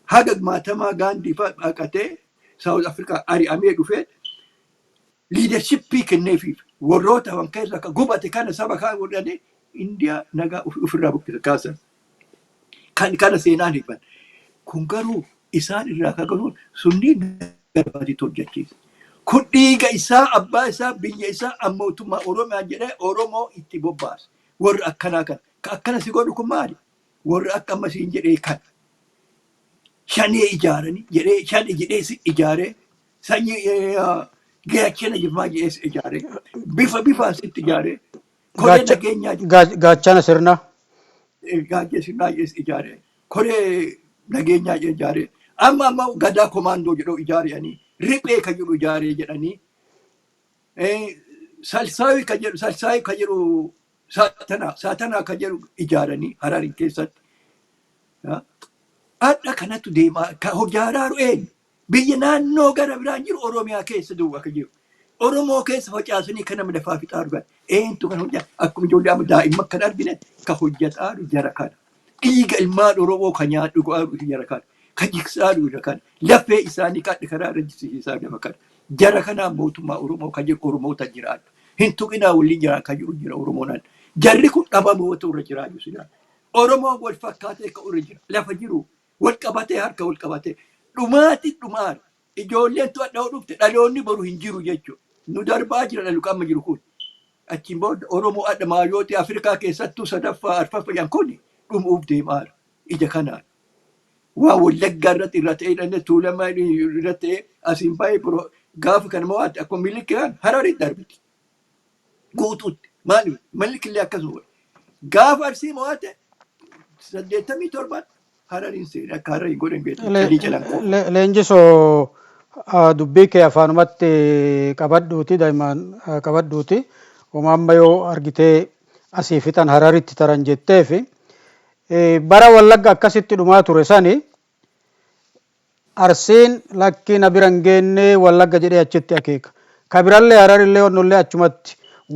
C: Haga Mahatma Gaandii fa'aa baqatee South Africa ari'amee dhufee leadershipii kenneefiif warroota hawan keessa akka gubate kana saba kaan godhanii Indiyaa nagaa ofirraa buqqisa kaasan. Kan kana seenaan himan. Kun garuu isaan irraa kagaluun sunniin garbaatitti hojjechiisa. Kun dhiiga isaa, abbaa isaa, biyya isaa, mootummaa Oromiyaa jedhee Oromoo itti bobbaase. Warri akkanaa kana. Ka akkana si godhu kun maali? Warri akka amma siin jedhee kan shanee ijaaranii jedhee, shane jedhee si ijaaree, sanyii gaachana jirmaa jedhee si ijaaree, bifa bifaan sitti ijaaree, koree nageenyaa
B: Gaachana sirnaa.
C: Gaachana sirnaa jedhee si ijaaree, koree nageenyaa jedhee ijaaree, amma gadaa komaandoo jedhu ijaaranii, riphee kan jedhu ijaaree jedhanii, salsaawi kan jedhu, salsaawi kan jedhu, saatanaa saatanaa kan jedhu ijaaranii Hararin keessatti. Hadha kanatu deemaa ka hojjaaraaru eenyu? Biyya naannoo gara biraan jiru Oromiyaa keessa duwwaa kan jiru. Oromoo keessa facaasanii kan nama lafaa fixaa dhugan. Eentu kan hojjeta? Akkuma ijoollee amma daa'imman kan argine ka hojjetaaru jara kana. Dhiiga ilmaan Oromoo kan nyaadhu dhugu jara kana. Ka jigsaaru jara kana. Lafee isaanii kadhi karaa irra jigsisiisaa nama kana. Jara kanaan mootummaa Oromoo kan jiru Oromoota jiraatu. Hin tuqinaa waliin jiraa kan jiru jira Oromoonaan. Jarri kun dhabamoota irra jiraa jiru silaa. Oromoon wal fakkaatee ka'u irra jira. Lafa jiru wal qabatee, harka wal qabatee. Dhumaati dhumaara. Ijoolleen to'adhaa dhufte dhaloonni boru hin jiru jechuudha. Nu darbaa jira dhalu amma jiru kun. Achiin booda Oromoo adda maayooti Afrikaa keessattuu sadaffaa arfaffaa jedhan kun dhumuuf deemaara. Ija kanaan. Waa Wallaggaa irratti irra ta'ee dhanne, Tuulamaa irra ta'ee asiin baay'ee biroo gaafa kana mo'atte akkuma Milikaan Hararitti darbiti. Guutuutti. Maali? Milikillee akkasuma. Gaafa Arsii mo'ate 87tti Harariin seene, akka Hararii godhan beektu sadii calanqoo.
B: Leenjisoo, dubbii kee afaanumatti qabadhuuti, daa'imaan qabadhuuti. Homaa amma yoo argitee asii fixan Hararitti taran jetteefi bara Wallagga akkasitti dhumaa ture sani Arsiin lakkii na bira hin geenne Wallagga jedhee achitti akeeka. Kabirallee Hararillee onnollee achumatti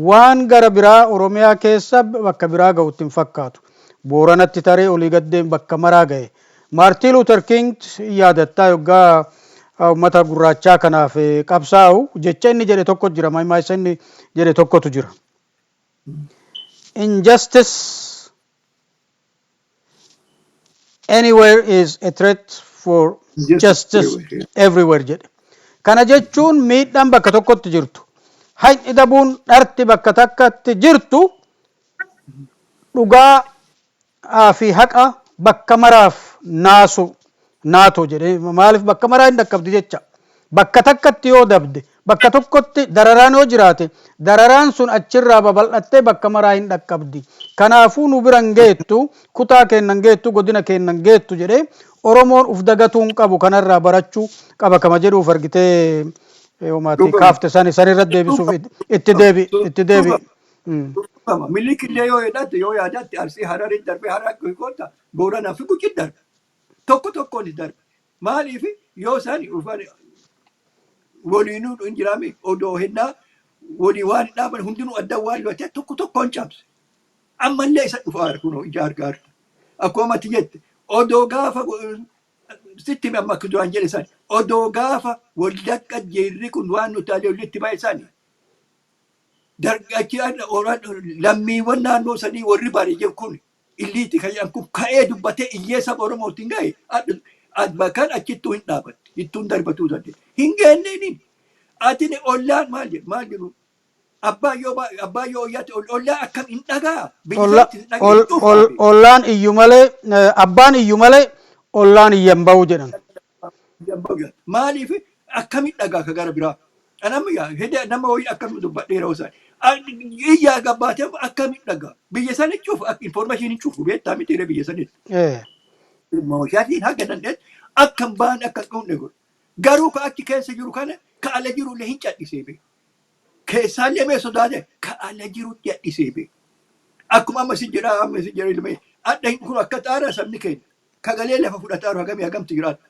B: waan gara biraa Oromiyaa keessa bakka biraa ga'utti hin fakkaatu. Booranatti taree olii gaddeen bakka maraa ga'e. Maartiin Luuter King yaadattaa, yoggaa uummata gurraachaa kanaaf qabsaa'u jecha inni jedhe tokko jira. Maayisa inni jedhe tokkotu jira. "Injustice anywhere is a threat for justice everywhere" jedhe. Kana jechuun miidhaan bakka tokkotti jirtu, haqni dabuun dharti bakka takkatti jirtu dhugaa fi haqa bakka maraaf naasu naato jedhe. Maaliif bakka maraa hin dhaqqabdi jecha. Bakka takkatti yoo dabde, bakka tokkotti dararaan yoo jiraate, dararaan sun achirraa babal'attee bakka maraa hin dhaqqabdi. Kanaafuu nu bira hin geettu, kutaa keennan geettu, godina keennan geettu jedhee Oromoon uf dagatuu hin qabu, kanarraa barachuu qaba kama jedhuuf argitee homaati kaafte sani sanirra deebisuuf itti deebi, itti deebi.
C: Milikillee yoo yaadatte, yoo yaadatte, Arsii Hararii darbee Harar goota Booranaa fi Gucii darbe. Tokko tokkoon darbe. Maaliif yoo isaan dhufan waliinuu hin jiraame, odoo hennaa walii waan dhaaban hundinuu adda waan lo'ate tokko tokkoon cabse. Ammallee isa dhufaa kunoo ija argaa jirta. Akkuma ati jette odoo gaafa sitti hime, amma akka duraan jedhe san, odoo gaafa Wallagga jeerri kun waan nuti walitti ba'e sani dargachi lammiiwwan naannoo sanii warri bare jiru kun Illiitti kan jedhan kun ka'ee dubbatee iyyee saba Oromootiin ga'e kan achittuu hin dhaabatti. Ittuun darbatuu danda'e. Hin geenneeni. Ati ollaan maal jedhu maal jedhu, abbaan yoo oyyaatti ollaa akkam hin dhagaa.
B: Olla, ol, ol, ollaan iyyu malee, abbaan iyyu malee ollaan iyyan ba'u jedhan.
C: Maaliif akkamiin dhagaa ka gara biraa? Anamma yaa hidda nama wayii akkamiin dubbadheera osoo iyyaa gabbaatee akkamiin dhagaa? Biyya sana cufu, information hin cufu, beektaa miti biyya sanitti. Mooshaatiin haga danda'e akka hin baane, akka hin dhumne godhu. Garuu ka achi keessa jiru kana ka ala jiru illee hin cadhisee beeku. Keessaallee mee sodaate ka ala jiru cadhisee beeku. Akkuma amma si jedha ilmee adda hin kun akka xaaraa sabni keenya kagalee lafa fudhataa hagamii hagamtu jiraata.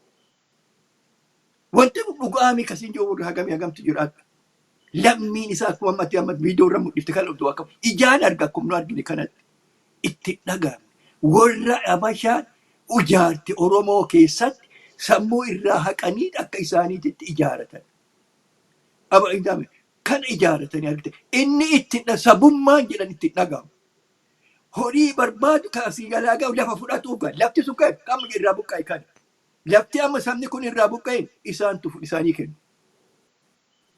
C: Wanti kun dhugaamii kasiin jiru hagamii hagamtu jiraata. Lammiin isaa akkuma ammatti amma viidiyoo irra mul'ifte kan oduu akka ijaan arga, akkuma nu argine kanatti itti dhaga'ame. Warra Abashaan ijaarte Oromoo keessatti sammuu irraa haqanii akka isaaniititti ijaaratan. Kana ijaaratanii argite inni itti sabummaan jedhan itti dhaga'amu. Horii barbaadu kan asii galaa gahu lafa fudhatuuf gaha. Lafti sun kan amma irraa buqqa'e kana. Lafti amma sabni kun irraa buqqa'e isaantu isaanii kennu.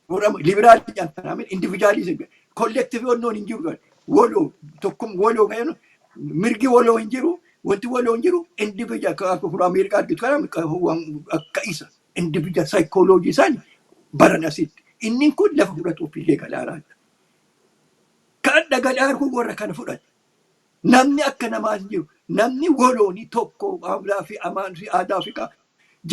C: Warra liberaalii jedhan kanaa individualism, collective wannoon hin jiru. Waloo tokkum waloo kan mirgi waloo hin jiru, wanti waloo hin jiru. Individual akka kun Ameerikaa argitu kana akka isa individual psychology isaanii baran asitti. Inni kun lafa fudhatuuf illee galaaraadha. Kan dhagalaar kun warra kana fudhate. Namni akka namaa hin jiru. Namni walooni tokko aadaa fi amaan fi aadaa fi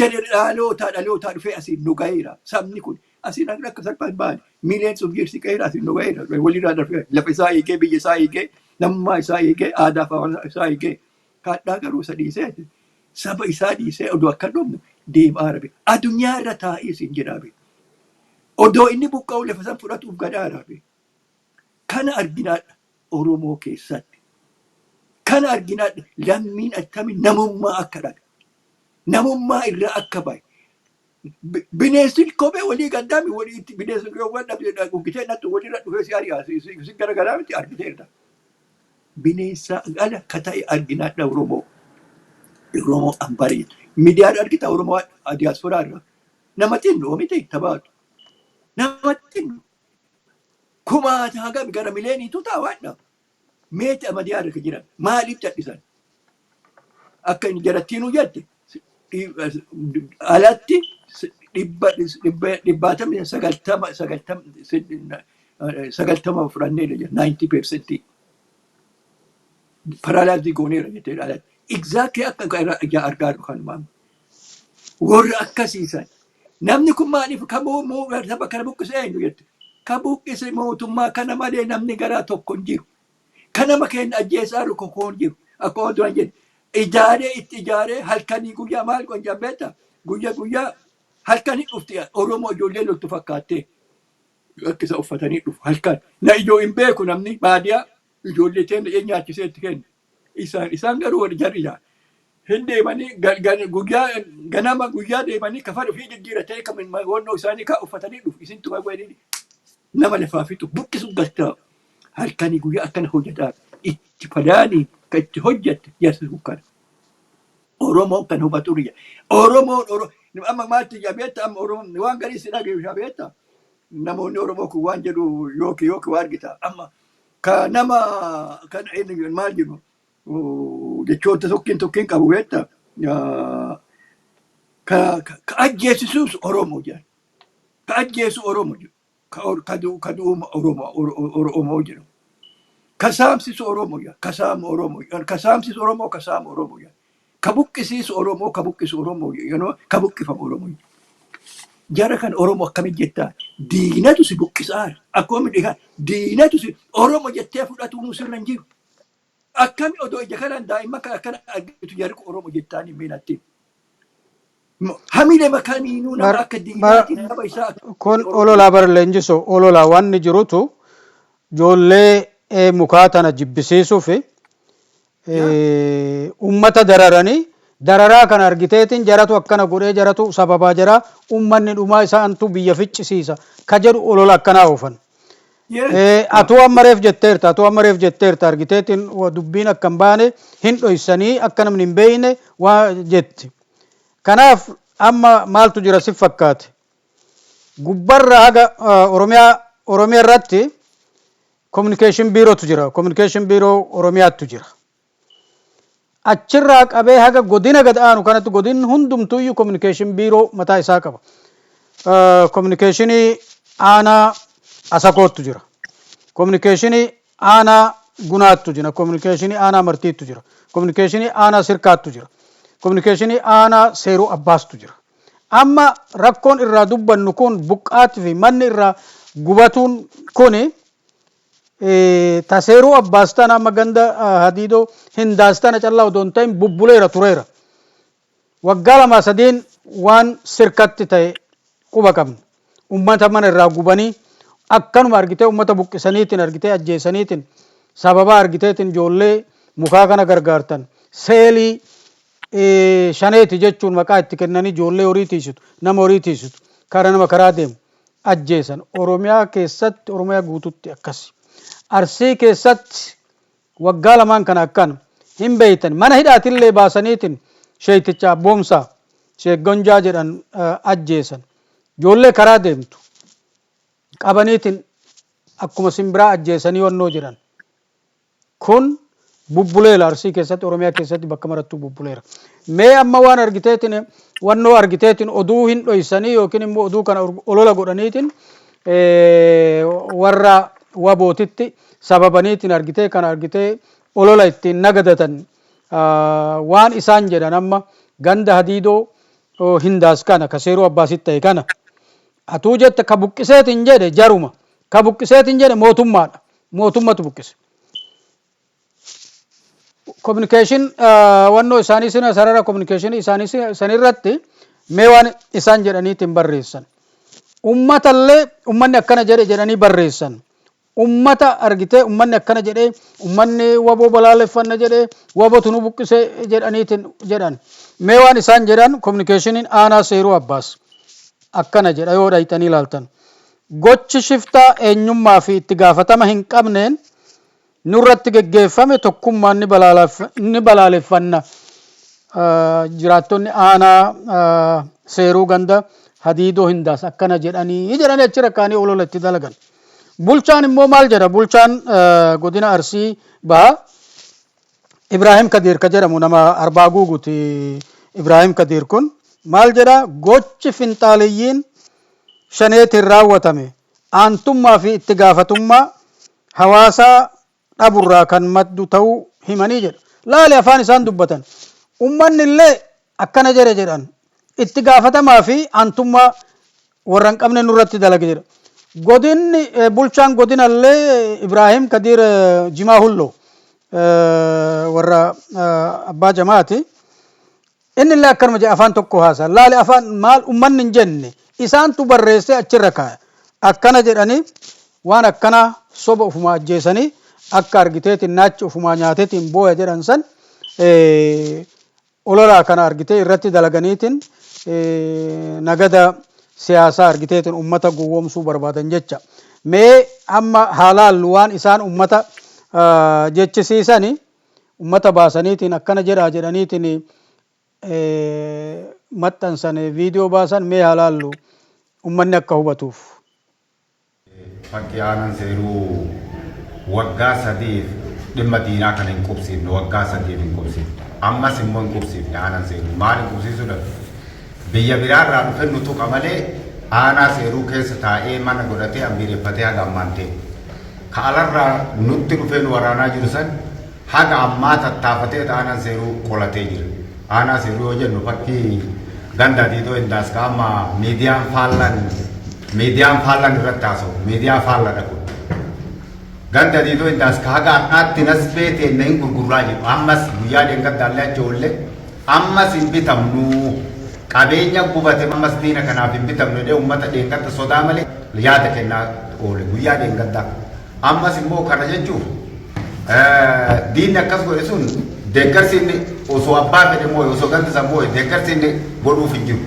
C: jedhe dhalootaa dhalootaa dhufee asiin nu gaheera. Sabni kun asiin akka salphaa hin baane. Millions of years gaheera, asiin nu gaheera. Walirraa darbee lafa isaa eegee, biyya isaa eegee, namummaa isaa eegee, aadaa fi afaan isaa eegee. Kaadhaa garuu isa dhiisee, saba isaa dhiisee odoo akka dhumnu deemaa rabe. Addunyaa irra taa'ee isin jedhaa. Odoo inni buqqa'u lafa san fudhatuuf gadaa rabe. Kana arginaadha Oromoo keessatti. Kana arginaadha lammiin attami namummaa akka dhabe. Namummaa irraa akka bahe. Bineensi kophee walii gaddaami walii bineensi yoo waan dhabde uggitee nattu walirra dhufee si ari'a, si garagaraa miti argiteerta. Bineensa ala ka ta'e arginaadha Oromoo. Oromoo ambarii. Miidiyaa argita Oromoo diyaasporaa irraa. Nama xinnoo miti tabaatu. Nama xinnoo. Kumaata hagam gara mileeniitu taa'aadha. Meeti amadiyaa irra jiran maaliif cal'isan? Akka inni jarattiinuu jette alatti dhibbaatamni 90 90 90 fudhanneera jedha, 90%. Paralyze gooneera jettee alatti. Exactly akka argaa jiru kanumaan. Warra akkasiisan. Namni kun maaliif kamuu saba kana buqqise eenyu jette? Ka buqqise mootummaa kana malee namni garaa tokko hin jiru. Ka nama keenya ajjeesaa jiru tokko hin jiru. Akkuma duraan jedhe ijaaree itti ijaaree halkanii guyyaa maal godhan beektaa? Guyyaa guyyaa halkanii dhufti Oromoo ijoollee loltu fakkaattee akka isa uffatanii dhufu halkan. Na ijoo hin beeku namni baadiyaa ijoollee teenya nyaachisee itti kenna. Isaan garuu warri jarri ijaara. Hin deemanii guyyaa ganama guyyaa deemanii kafan ofii jijjiiratee kan wannoo isaanii kaa uffatanii dhufu, isin tuma godhanii nama lafaa fixu buqqisu galtaa halkanii guyyaa akkana hojjetaa itti fadaanii kan itti hojjette jarsi kana. Oromoon kan hubatu riya. Oromoon amma maaltu jabeetta amma Oromoon waan garii si dhageessu beekta. Namoonni Oromoo kun waan jedhu yookiin waa argita amma ka nama kan maal jedhu jechoota tokkiin tokkiin qabu beekta. Ka ajjeesisuus Oromoo jedhan. Ka ajjeesu Oromoo jedhu. Ka du'u Oromoo Oromoo jedhu. Ka saamsisu Oromoo jedhan. Ka saamu Oromoo jedhan. Ka saamsisu Oromoo, ka saamu Oromoo jedhan. Ka buqqisiisu Oromoo, ka buqqisu Oromoo jedhan. Ka buqqifamu Oromoo jedhan. Jara kan Oromoo akkamitti jettaa? Diinatu si buqqisaa. Akkuma midhaan diinatu si Oromoo jettee fudhatu sirra hin jiru. Akkami odoo ija kanaan daa'imman kan akkana argitu jarri kun Oromoo jettaan hin meenatti. Hamilee makaniinuu nama akka diinaatiin saba isaa.
B: Kun ololaa bar leenjiso, ololaa wanni jirutu ijoollee mukaa tana jibbisiisuuf ummata dararanii dararaa kana argiteetiin jaratu akkana godhee, jaratu sababaa jaraa ummanni dhumaa isaantu biyya ficcisiisa ka jedhu olola akkanaa oofan.
C: Yes.
B: Atuu amma reef jetteerta, atuu amma reef jetteerta, argiteetiin dubbiin akka hin baane hin dhoysanii, akka namni hin beeyne waa jetti. Kanaaf amma maaltu jira si fakkaate? Gubbarra haga Oromiyaa irratti communication biirootu jira. Communication biiroo Oromiyaattu jira. Achirraa qabee haga godina gad aanu kanatti godinni hundumtuuyyuu communication biiroo mataa isaa qaba. Communicationii aanaa Asakoottu jira. Communicationii aanaa Gunaattu jira. Communicationii aanaa Martiittu jira. Communicationii aanaa Sirkaattu jira. Communicationii aanaa Seeruu Abbaastu jira. Amma rakkoon irraa dubbannu kun, buqqaatii fi manni irraa gubatuun kuni, taseeruu Abbaas tana, amma ganda Hadiidoo Hindaas tana callaa odoo hin ta'in bubbuleera tureera. Waggaa 2 3n waan Sirkatti ta'e quba qabna. Ummata mana irraa gubanii akkanuma argitee ummata buqqisaniitiin, argitee ajjeesaniitiin, sababa argiteetiin ijoollee mukaa kana gargaartan, seelii shaneeti jechuun maqaa itti kennanii, ijoollee horii tiisitu, nama horii tiisitu, karaa nama karaa deemu ajjeesan. Oromiyaa keessatti, Oromiyaa guututti akkasi. Arsii keessatti waggaa 2n kana akkana hin beeytan. Mana hidhaatillee baasaniitiin sheeyticha Abboomsaa, Sheek Gonjaa jedhan ajjeesan. Ijoollee karaa deemtu qabaniitiin akkuma simbiraa ajjeesanii wannoo jedhan. Kun bubbuleera Arsii keessatti, Oromiyaa keessatti bakka marattuu bubbuleera. Mee amma waan argiteetiin wannoo argiteetiin oduu hin dhoysanii yookiin immoo oduu kana olola godhaniitiin warra wabootitti sababaniitiin argitee kana argitee olola ittiin nagadatan, waan isaan jedhan amma ganda Hadiidoo Hindaas kana ka Seeruu Abbaasitti ta'e kana, atuu jette, ka buqqiseetiin jedhe jaruma, ka buqqiseetiin jedhe mootummaadha, mootummatu buqqise. Communication wannoo isaanii sina sarara communication isaanii sanirratti mee waan isaan jedhaniitiin barreessan. Ummatallee ummanni akkana jedhe jedhanii barreessan. Ummata argitee ummanni akkana jedhee, ummanni waboo balaaleffanna jedhee, wabotu nu buqqise jedhaniitiin jedhan. Mee waan isaan jedhan, communicationiin aanaa Seeruu Abbaas akkana jedha yoo dhayxanii ilaaltan. Gochi shiftaa eenyummaa fi itti gaafatama hin qabneen nurratti geggeeffame tokkummaan ni balaaleffanna. Jiraattonni aanaa Seeruu ganda Hadiidoo Hindaas akkana jedhanii jedhanii achi rakkaanii olola itti dalagan. Bulchaan immoo maal jedha? Bulchaan godina Arsii Bahaa Ibraahim Kadiir ka jedhamu, nama Arbaa Guuguti. Ibraahim Kadiir kun maal jedha? Gochi finxaaliyyiin shaneetiin raawwatame aantummaa fi itti gaafatummaa hawaasaa dhaburraa kan maddu ta'uu himanii jedha. Laali afaan isaan dubbatan. Ummanni illee akkana jedhe jedhan. Itti gaafatamaa fi aantummaa warra hin qabne nurratti dalage jedha. Godinni, bulchaan godina illee Ibraahim Kadiir Jimaa Hulloo, warra abbaa jamaati. Inni illee akkanuma jedha, afaan tokko haasa. Laali afaan maal, ummanni hin jenne, isaantu barreessee achirra kaaya. Akkana jedhanii waan akkana soba ufumaa ajjeesanii, akka argiteetiin naachi ufumaa nyaateetiin booya jedhan san, ololaa kana argitee irratti dalaganiitiin nagada siyaasaa argiteetiin ummata gowwoomsuu barbaadan jecha. Mee amma haa laallu waan isaan ummata jechisiisani, ummata baasaniitiin akkana jedhaa jedhaniitiin maxxansan, viidiyoo baasan, mee haa laallu ummanni akka hubatuuf.
G: Fakkii aanan Seeruu waggaa 3f dhimma diinaa kana hin qubsiifne, waggaa 3f hin qubsiifne. Ammas immoo hin qubsiifne aanan Seeruu. Maal hin qubsiisuu dhabe? Biyya biraarraa dhufe nu tuqa malee aanaa Seeruu keessa taa'ee mana godhatee ambiireffatee haga ammaan ta'e. Ka alarraa nutti dhufee nu waraanaa jiru san haga ammaa tattaafatee aanaan Seeruu qolatee jira. Aanaa Seeruu yoo jennu fakkii ganda Diidoo Indaas ka amma miidiyaan faallaan irratti haasa'u, miidiyaa faalladha kun. Ganda Diidoo Indaas ka haga har'aatti nasbee teenne hin gurgurraa jedhu, ammas guyyaa deenggaddaallee achi oollee ammas hin bitamnu, qabeenya gubate ammas diina kanaaf hin bitamnu jedhee uummata dheengadda sodaa malee yaada kennaa oole guyyaa dheengaddaa. Ammas immoo kana jechuuf, diinni akkas godhe sun deeggarsi inni osoo abbaa fedhe moo'e, osoo gandi san moo'e, deeggarsi inni godhuuf hin jiru.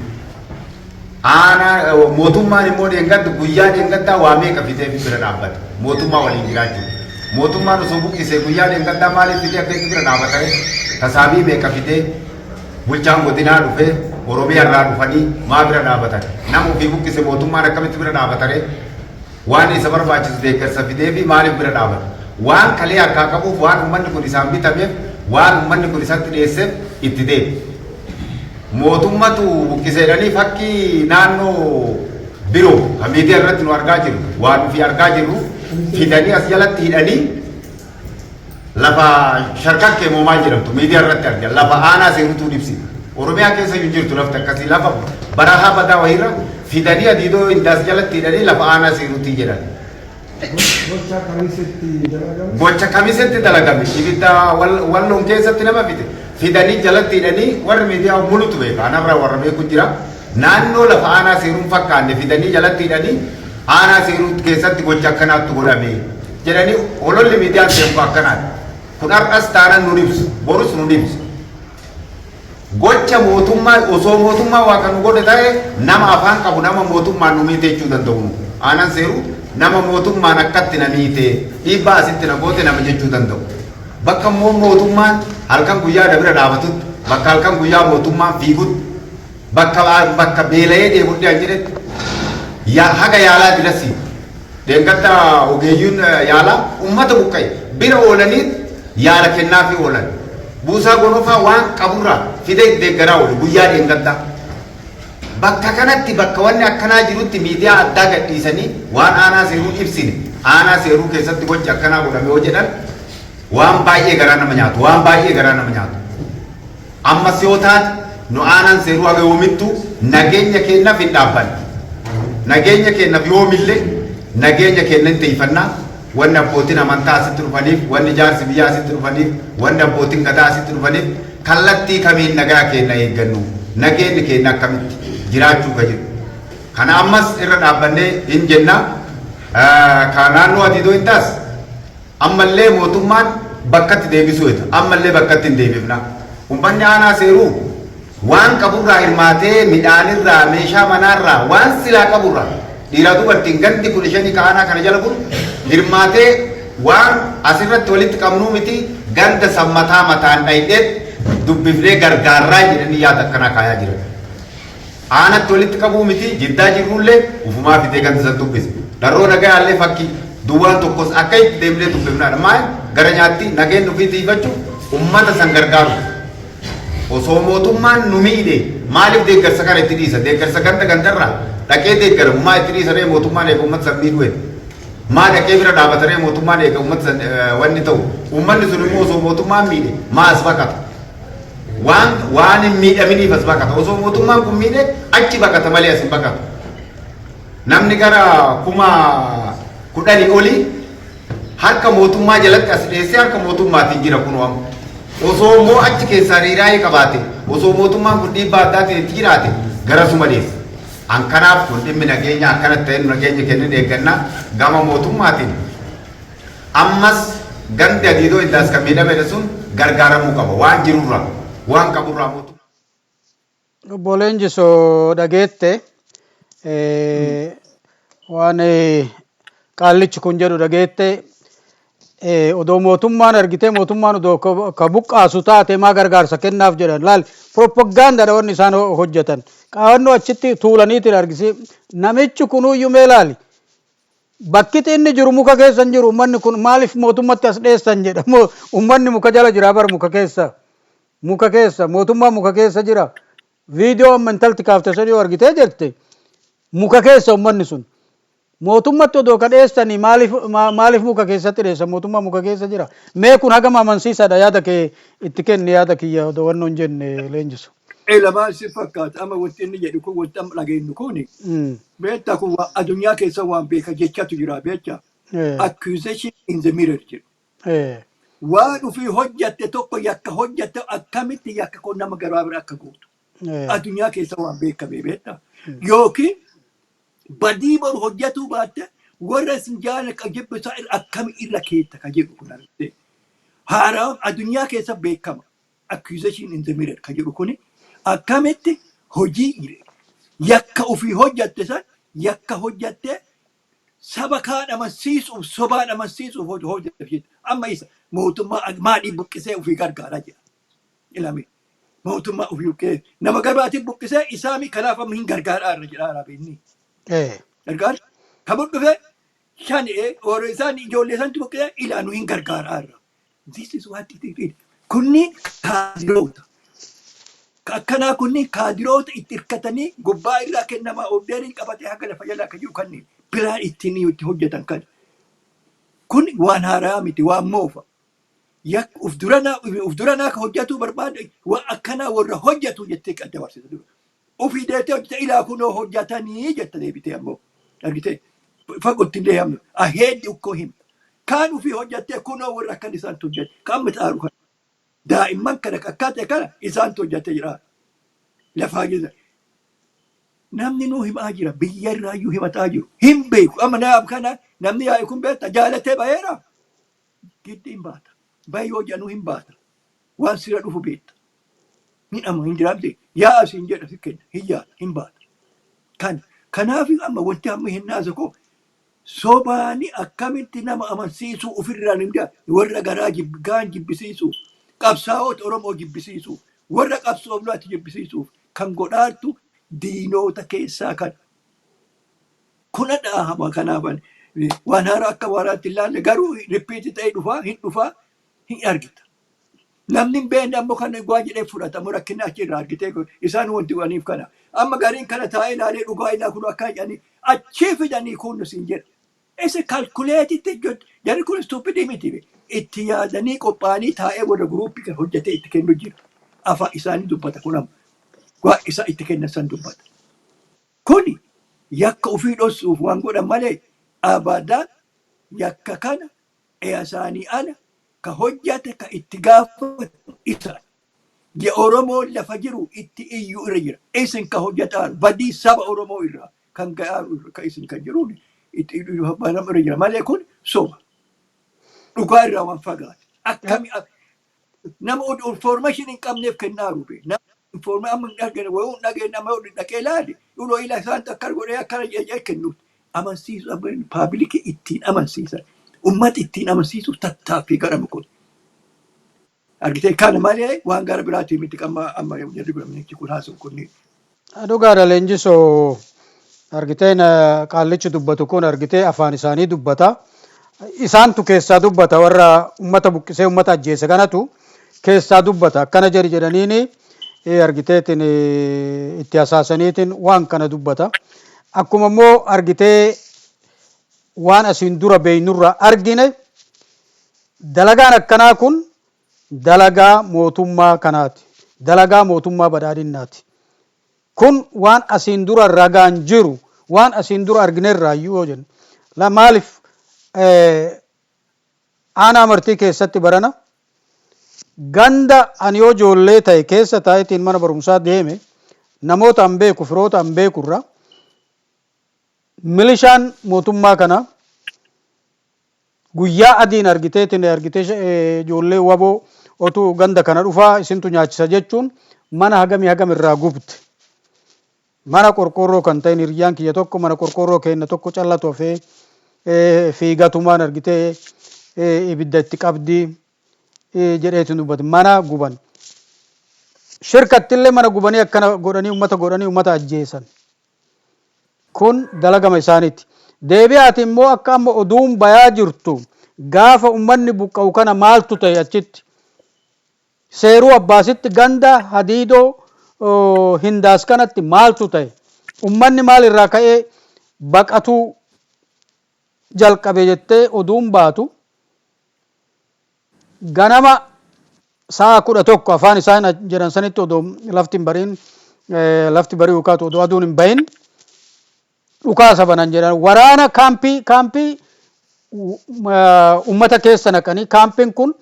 G: Aanaa mootummaan immoo dheengaddu, guyyaa dheengaddaa waa meeqa fidee bira dhaabbate mootummaa waliin jiraachuu. Mootummaan osoo buqqisee guyyaa dheengaddaa maaliif fidee akka itti bira dhaabbatare? Tasaabii meeqa fidee bulchaan godinaa dhufee, Oromiyaa irraa dhufanii maa bira dhaabatan? Nama ofii buqqise mootummaan akkamitti bira dhaabatare? Waan isa barbaachisu deeggarsa fidee fi maaliif bira dhaabata? Waan kalee harkaa qabuuf, waan uummanni kun isaan bitameef, waan uummanni kun isatti dhiyeesseef itti deemu. Mootummatu buqqiseedhanii fakkii naannoo biroo kan miidiyaa irratti nu argaa jirru, waan nufi argaa jirru fidanii as jalatti hidhanii, lafa Sharkakkee moo maal jedhamtu miidiyaa irratti argan, lafa aanaa seerutuu ibsina. Oromiyaa keessa hin jirtu lafti akkasii. Lafa barahaa badaa wayiirra fidanii Adiidoo Indaas jalatti hidhanii lafa aanaa seerutii jedhan.
H: Gocha Kamisetti dalagame.
G: Gocha Kamisetti dalagame, ibidda Walloon keessatti nama fite fidanii jalatti hidhanii, warri miidiyaa mulutu beeka, anarraa warra beeku jira. Naannoo lafa aanaa seeruun fakkaanne fidanii jalatti hidhanii, aanaa seeruu keessatti gocha akkanaatti godhame jedhanii hololli miidiyaan deemu akkanaati. Kun har'as taanan nun ibsu, borus nun ibsu. Gocha mootummaa, osoo mootummaa waa kan nu godhe ta'e, nama afaan qabu, nama mootummaan nu miite jechuu danda'u nu. Aanaan seeruu nama mootummaan akkatti na miite, dhiibbaa asitti na goote nama jechuu danda'u. Bakka immoo mootummaan halkan guyyaa na bira dhaabatutti, bakka halkan guyyaa mootummaan fiigutti, bakka beela'ee deemudde an jedhetti, haga yaalaa dirasii. Deeggarta ogeeyyiin yaalaa uummata buqqa'e bira oolanii yaala kennaafii oolan. Buusaa Gonofaa waan qaburraa fidee deeggaraa oole guyyaa dheengaddaa. Bakka kanatti, bakka wanni akkanaa jirutti, miidiyaa addaa gadhiisanii waan aanaa seeruu ibsine, aanaa seeruu keessatti gochi akkanaa godhame yoo jedhan, waan baay'ee garaa nama nyaatu, waan baay'ee garaa nama nyaatu. Ammas yoo taate nu aanaan seeruu haga yoomittuu nageenya keenyaaf hin dhaabbanne. Nageenya keenyaaf yoomillee nageenya keenya hin tiifannaa. Wanni abbootiin amantaa asitti dhufaniif, wanni jaarsi biyyaa asitti dhufaniif, wanni abbootiin gadaa asitti dhufaniif, kallattii kamiin nagaa keenya eeggannu, nageenyi keenya akkamitti jiraachuu ka jedhu. Kana ammas irra dhaabbannee hin jenna. Ka naannoo Adiidoo hin taas ammallee mootummaan bakkatti deebisuu jedha. Ammallee bakkatti hin deebifna. Uummanni aanaa seeruu waan qaburraa hirmaatee, midhaanirraa, meeshaa manaarraa, waan silaa qaburraa, dhiiraa dubartiin gandi 15 ka aanaa kana jala kun hirmaatee, waan asirratti walitti qabnuu miti, ganda san mataa mataan dhayidheet dubbifnee gargaarraa jedhanii yaada akkanaa kaayaa jiran. Aanatti walitti qabuu miti, jiddaa jirrullee ufumaa fidee ganda san dubbise. Dharroo nagayaallee fakkii duwwaan tokkos akka itti deemnee dubbifnaadha. Maal gara nyaatti nageen ofii tiifachuu, ummata san gargaaru. Osoo mootummaan nu miidhe maaliif deeggarsa kana itti dhiisa? Deeggarsa ganda gandarraa dhaqee deeggaramu maa itti dhiisa ree mootummaan eega uummata san miidhu? Maa dhaqee bira dhaabata ree mootummaan eega uummata san wanni ta'u? Uummanni sun immoo osoo mootummaan miidhe maa as baqata? Waan hin miidhaminiif as baqata. Osoo mootummaan kun miidhe achi baqata malee as hin baqatu. Namni gara 10,000 olii harka mootummaa jalatti as dhiyeessee harka mootummaatiin jira kunoo amma. Osoo immoo achi keessaa riiraayee qabaate, osoo mootummaan kun dhiibbaa addaatiin itti jiraate, gara suma dhiyeessa. An kanaaf kun dhimmi nageenya akkanatti ta'e, nu nageenya kennin eeggannaa gama mootummaatiin. Ammas gandi Adiidoo Indaas kan miidhamedha sun gargaaramuu qaba waan jirurraa, waan qaburraa mootummaa.
B: Obbo Leenjisoo, dhageette waan qaallichi kun jedhu dhageette. Odoo mootummaan argitee, mootummaan odoo ka buqqaasu taate maa gargaarsa kennaaf jedhan. Laal, propagaandaadha wanni isaan hojjetan. Qaawannoo achitti tuulaniitiin argisi namichi kunuyyuu. Mee laali, bakki inni jiru muka keessa hin jiru. Uummanni kun maaliif mootummatti as dheessan jedha? Uummanni muka jala jira bar, muka keessa, muka keessa, mootummaa muka keessa jira. Viidiyoo amma intalti kaafte sun yoo argitee jirte, muka keessa uummanni sun. Mootummatti odoo ka dheessanii maaliif maaliif muka keessatti dheessan? Mootummaa muka keessa jira. Mee kun hagam amansiisaadha? Yaada kee itti kenni. Yaada kiyya odoo wannoo hin jenne, Leenjisu.
C: Lamaan si fakkaata. Amma wanti inni jedhu kun, wanti amma dhageenyu kun, beektaa, kun addunyaa keessa waan beeka jechatu jira, beektaa, accusation in the mirror jedhu. Waan ofii hojjatte tokko, yakka hojjatte, akkamitti yakka kun nama garaa bira akka gootu addunyaa keessa waan beekame, beektaa, yookiin badii boru hojjatuu baatte warra isin jaala ka jibbisaa akkami irra keetta ka jedhu kun argite haaraa addunyaa keessa beekama. Accusation in the mirror ka jedhu kuni akkamitti hojii Yakka ofii hojjatte san, yakka hojjatte saba kaan amansiisuuf, sobaan amansiisuuf hojjette. Amma isa mootummaa maadhii buqqisee ofii gargaaraa jira. Ilami mootummaa ofii buqqisee nama garbaatiin buqqisee isaami, kanaaf amma hin gargaaraa irra jira Arabiinni. Gargaara. Kamu dhufe shan warra isaan ijoollee isaanitti buqqisee ilaanu hin gargaaraa irra. This is what it is. Kunniin kaadiroota. Akkanaa kunniin kaadiroota itti hirkatanii gubbaa irraa kennamaa orderiin qabatee haga lafa jalaa akka jiru kanneen biraa ittiin itti hojjetan kana. Kun waan haaraa miti, waan moofa. Yakka uf duranaa ka hojjetuu barbaade, waan akkanaa warra hojjetu jettee kan dabarsita dura. Ofii deetee hojjete, ilaa kunoo hojjetanii jette, deebitee ammoo argitee fagootti illee hamnu aheeddi ukkoo himta. Kaan ofii hojjettee kunoo warra akkan isaantu hojjete kan amma xaaru kana. Daa'imman kana akkaatee kana isaantu hojjete jira. Lafaa jira. Namni nuu himaa jira, biyya irraayyuu himataa jiru. Hin beeku. Amma naaf kana namni yaa'e kun beekta jaalatee baheera. Giddi hin baata. Bahi yoo jedhanuu hin baata. Waan sira dhufu beekta. Hin amma hin jiraamte yaa asiin jedha, si kenna, hin yaata, hin baata. Kan kanaaf amma wanti amma hin naasa koo sobaani akkamitti nama amansiisuu ofirraa hin warra garaa gaan jibbisiisuuf, qabsaa'ota Oromoo jibbisiisuuf, warra qabsoofnaatti jibbisiisuuf kan godhaartu diinoota keessaa kan kuna dhahama. Kanaafan waan haaraa akka waaraatti ilaalle, garuu repeat ta'ee dhufaa hin dhufaa hin argita. Namni hin beekne ammoo kan waa jedhee fudhatamu rakkina achi irraa argitee isaan wanti godhaniif kana. Amma gariin kana taa'ee ilaalee dhugaa ilaa kun akka jedhanii achii fidanii kun siin jedha. Isa calculated jarri kun stupid miti. Itti yaadanii qophaa'anii taa'ee warra group kan hojjetee itti kennu jira. Afaan isaanii dubbata kun amma. Waa isa itti kennan san dubbata. Kuni yakka ofii dhoksuuf waan godhan malee, abadaan yakka kana isaanii ala ka hojjate ka itti gaafatu isa. Je Oromoon lafa jiru itti iyyuu irra jira. Isin ka hojjetaan badii saba Oromoo irraa kan ga'aa ka isin kan jiruun itti iyyuu irra jira malee kun soba. Dhugaa irraa waan fagaate. Akkami nama information hin qabneef kennaa rube. Nama information amma hin dhageenye wayuu hin dhageenye, amma yoo dhaqee ilaale uloo ila isaan akkana godhee akkana jedhee kennuuf amansiisu, public ittiin amansiisan, ummata ittiin amansiisuuf tattaaffii godhamu kun. Argitee, kana malee waan gara biraatii miti amma amma jarri godhamnichi kun haasa'u kunniin.
B: Dhugaadha leenjisoo, argiteen qaallichi dubbatu kun argitee afaan isaanii dubbata. Isaantu keessaa dubbata, warra ummata buqqisee ummata ajjeese kanatu keessaa dubbata. Akkana jedhi jedhaniini argiteetiin itti hasaasaniitiin waan kana dubbata. Akkuma immoo argitee waan asiin dura beeynurraa argine, dalagaan akkanaa kun dalagaa mootummaa kanaati. Dalagaa mootummaa badhaadhinnaati. Kun waan asiin dura ragaan jiru, waan asiin dura arginerraayyuu yoo jennu. La maaliif aanaa Martii keessatti barana ganda ani yoo ijoollee ta'e keessa taa'eetiin mana barumsaa deeme, namoota an beeku, firoota an beekurra milishaan mootummaa kana guyyaa adiin argiteetiin argitee ijoollee waboo otuu ganda kana dhufaa isintu nyaachisa jechuun mana hagamii hagam irraa gubte. Mana qorqoorroo kan ta'in, hiriyyaan kiyya tokko mana qorqoorroo kenna tokko callatu hafee fiigatumaan argitee ibidda itti qabdi jedheetiin dubbate, mana guban. Shirkattillee mana gubanii akkana godhanii ummata godhanii ummata ajjeesan. Kun dalagama isaaniiti. Deebi'aati immoo akka amma oduun bayaa jirtu, gaafa ummanni buqqa'u kana maaltu ta'e achitti? Seeruu Abbaasitti ganda Hadiidoo Hindaas kanatti maaltu ta'e? Ummanni maal irraa ka'ee baqatuu jalqabe jettee oduun baatu, ganama sa'a 11 afaan isaan jedhan sanitti, odoo lafti hin bariin, lafti bari'uu kaatu, odoo aduun hin bahin dhukaasa banan jedhan. Waraana kaampii ummata keessa naqanii, kaampiin kun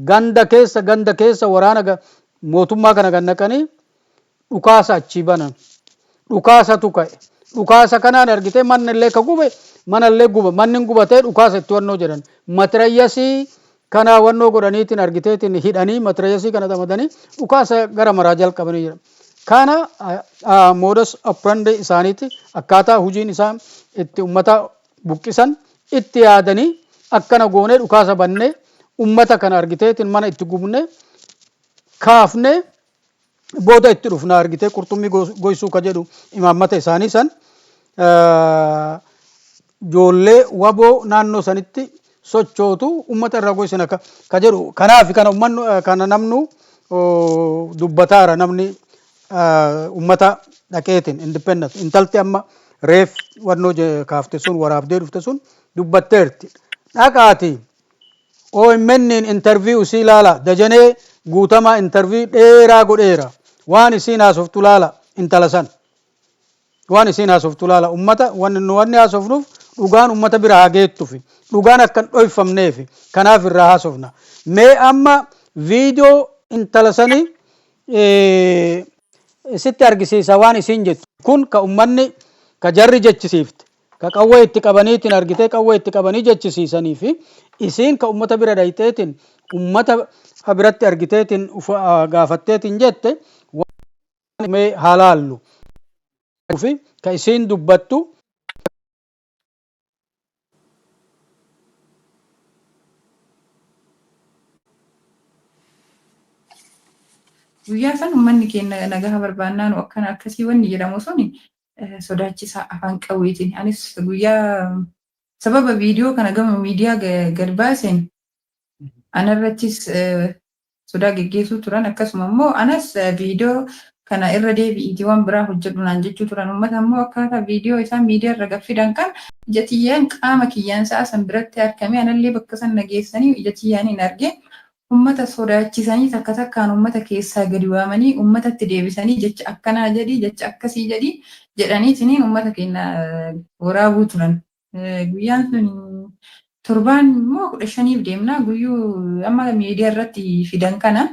B: ganda keessa, ganda keessa waraana mootummaa kana kan naqanii dhukaasa achii banan. Dhukaasatu ka'e. Dhukaasa kanaan argitee manni illee ka gube, mana illee guba, manni gubatee dhukaasa itti wannoo jedhan, matirayyasii kana wannoo godhaniitiin argiteetiin hidhanii, matirayyasii kana xamadanii dhukaasa gara maraa jalqabanii jedhan. Kana modus operandi isaaniiti, akkaataa hojiin isaan itti ummata buqqisan itti yaadanii akkana goonee dhukaasa bannee ummata kana argiteetiin mana itti gubne kaafnee booda itti dhufna argitee qurxummii goysuu ka jedhu imaammata isaanii san ijoollee WBO naannoo sanitti sochootu ummata irraa goysina ka jedhu. Kanaaf kana ummannu kana namnu dubbataara, namni ummata dhaqeetiin independent intalti amma reef wannoo kaafte sun waraabdee dhufte sun dubbatteerti. Dhaqaati OMN interview isii ilaala. Dajanee Guutamaa interview dheeraa godheera. Waan isiin haasoftu ilaala. Intala san waan isiin haasoftu ilaala. Ummata wanni nu wanni haasofnuuf dhugaan ummata bira haa geettufi, dhugaan akka hin dhoyfamneefi. Kanaaf irraa haasofna. Mee amma viidiyoo intala sanii sitti argisiisa. Waan isiin jettu kun ka ummanni ka jarri jechisiifte, ka qawwee itti qabaniitiin argitee qawwee itti qabanii jechisiisanii fi isiin ka ummata bira dhayxeetiin ummata biratti argiteetiin gaafatteetiin jette waan mee haa laallu fi ka isiin dubbattu.
D: Guyyaa san uummanni keenya nagaa barbaannaan akkana akkasii wanni jedhamu suni sodaachisaa afaan qawweetiin. Anis guyyaa sababa viidiyoo kana gama miidiyaa gad baaseen anarrattis sodaa geggeessuu turan. Akkasuma immoo anas viidiyoo kana irra deebi'iitii waan biraa hojjedhu naan jechuu turan. Uummata immoo akkaataa viidiyoo isaan miidiyaa irra gaffidan kan ija tiyyaan qaama kiyyaan sa'a san biratti argame, anallee bakka san nageessanii ija tiyyaan hin arge. Uummata sodaachisanii takka takkaan uummata keessaa gadi waamanii uummatatti deebisanii jecha akkanaa jedhi, jecha akkasii jedhi jedhaniitiniin uummata keenya waraabuu turan. Guyyaan sun torbaan immoo 15f deemna. Guyyuu amma miidiyaa irratti fidan kana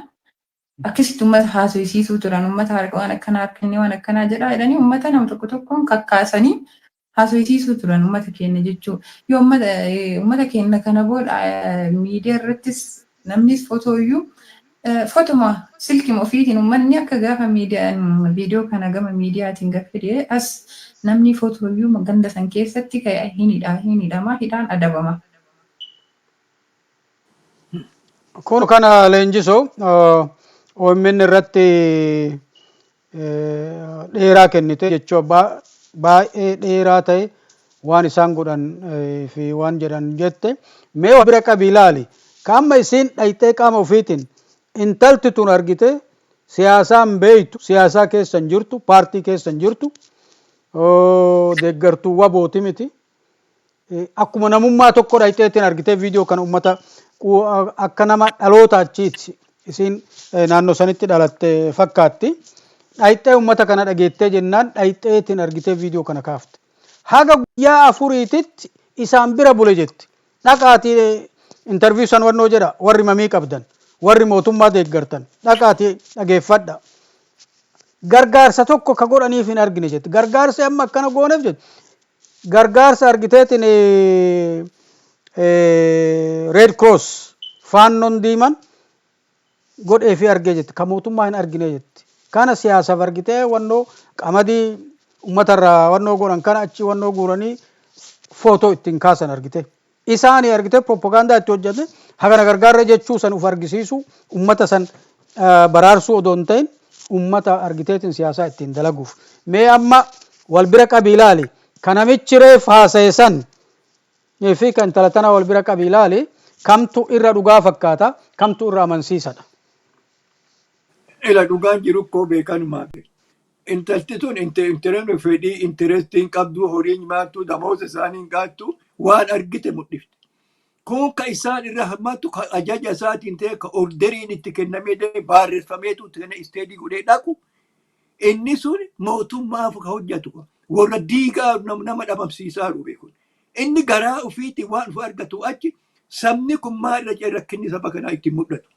D: akkasitti uummata haasofsiisuu turan. Uummata harka waan akkanaa harkanni waan akkanaa jedhaa jedhanii uummata nama tokko tokkoon kakkaasanii haasofsiisuu turan uummata keenya jechuu. Yoo uummata keenya kana booda miidiyaa irrattis namnis footoo iyyuu footuma silkima ofiitiin uummanni akka gaafa miidiyaan viidiyoo kana gama miidiyaatiin gaffide as namni footoo iyyuu ganda san keessatti ka'e hin hidha, hin hidhama, hidhaan adabama.
B: Kun kana leenjisoo OMN irratti dheeraa kennite jechuun baay'ee dheeraa ta'e waan isaan godhan fi waan jedhan jette. Mee bira qabii ilaali. Ka amma isiin dhayxee qaama ofiitiin intalti tun argite siyaasaan beeytu, siyaasaa keessa hin jirtu, paartii keessa hin jirtu, deeggartuu WBOti miti. Akkuma namummaa tokko dhayxeetiin argitee viidiyoo kana ummata akka nama dhaloota achiiti isiin naannoo sanitti dhalatte fakkaatti. Dhayxee ummata kana dhageettee jennaan dhayxeetiin argitee viidiyoo kana kaafte. Haga guyyaa afuriititti isaan bira bule jetti. Dhaqaatii interview san wannoo jedha, warri mamii qabdan, warri mootummaa deeggartan, dhaqaatii dhageeffadha. Gargaarsa tokko ka godhaniif hin argine jetti. Gargaarsi amma akkana gooneef jetti. Gargaarsa argiteetiin Red Cross faannoon diiman godhee fi argee jetti. Ka mootummaa hin argine jetti. Kana siyaasaaf argitee wannoo qamadii uummatarraa wannoo godhan kana achi wannoo guuranii footoo ittiin kaasan argite. Isaanii argitee propagaandaa itti hojjete hagana gargaarra jechuu san uf argisiisu, uummata san baraarsuu odoo hin ta'in uummata argiteetiin siyaasaa ittiin dalaguuf. Mee amma wal bira qabii ilaali. Ka namichi reef haasa'e san fi kan intala tanaa wal bira qabii ilaali. Kamtu irra dhugaa fakkaata? Kamtu irra amansiisadha?
C: Ila dhugaan jiru koo beekanumaa beeku. Intalti tun intireen fedhii interestii hin qabdu, horii nyaattu, damooza isaanii hin gaattu, waan argite mul'ifte. Kun ka isaan irra hammattu ka ajaja isaatiin ta'e, ka orderiin itti kennamee ta'e, barreeffameetu itti study godhee dhaqu. Inni sun mootummaaf ka hojjetu warra diigaa nama dhabamsiisaa jiru beeku. Inni garaa ofiitiin waan of argatu achi sabni kun maal irra jira, rakkinni saba kanaa ittiin mul'atu.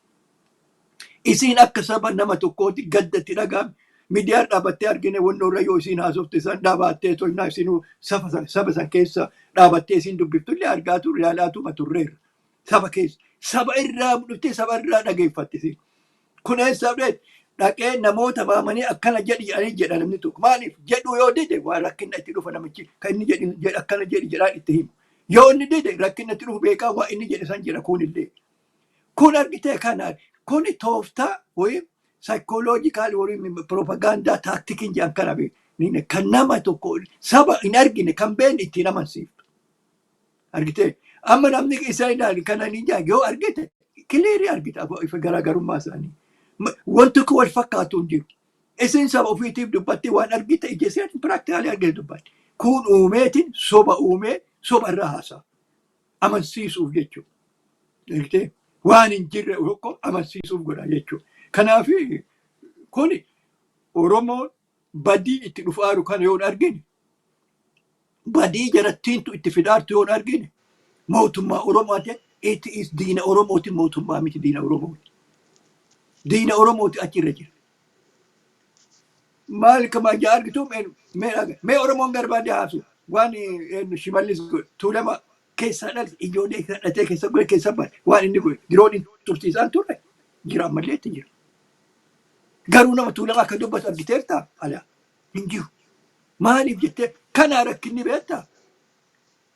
C: Isiin akka saba nama tokkooti gaddatti dhaga'ame. Miidiyaan dhaabattee argine wannoorra yoo isiin haasofte san dhaabattee tolnaa isinuu saba san keessa dhaabattee isiin dubbiftullee argaa turre, ilaalaatuma turreerra. Saba keessa. Saba irraa dhuftee saba irraa dhageeffatte isiin. Kun eessaa dhufeet? Dhaqee namoota baamanii akkana jedhi jedhanii jedha namni tokko. Maaliif jedhu yoo dide waan rakkinna itti dhufa, namichi kan inni jedhi jedha, akkana jedhi jedhaa itti himu. Yoo inni dide rakkinna itti dhufu beekaa, waa inni jedhe san jedha kunillee. Kun argitee kana kun tooftaa wayii psychological wayii propaganda tacticiin jedhan kana kan nama tokko saba hin argine kan beekne ittiin amansiiftu. Argitee, amma namni isa ilaali kana ni jaa yoo argite clear argita ifa garaagarummaa isaanii. Wanti kun wal fakkaatu hin jiru. Isin saba ofiitiif dubbattee waan argite ija isaatiin practically argite dubbatte. Kun uumeetiin soba uumee soba irraa haasa'a. Amansiisuuf jechuudha. Argitee, waan hin jirre tokko amansiisuuf godha jechuudha. Kanaaf kuni Oromoon badii itti dhufaaru kana yoo hin argine, badii jarattiintu itti fidaartu yoo hin argine, mootummaa Oromooti, it is diina Oromooti, mootummaa miti, diina Oromooti. Diina Oromooti achirra jira. Maal kama ija argitu mee Oromoon barbaade haasu waan Shimallis godhe Tuulama keessaa dhalte ijoollee dhalatee keessa godhe keessa bahe waan inni godhe diroon tursiisaan turre jira, ammallee itti jira. Garuu nama Tuulama akka dubbatu argiteertaa? Ala hin jiru. Maaliif jettee kana rakkinni beektaa?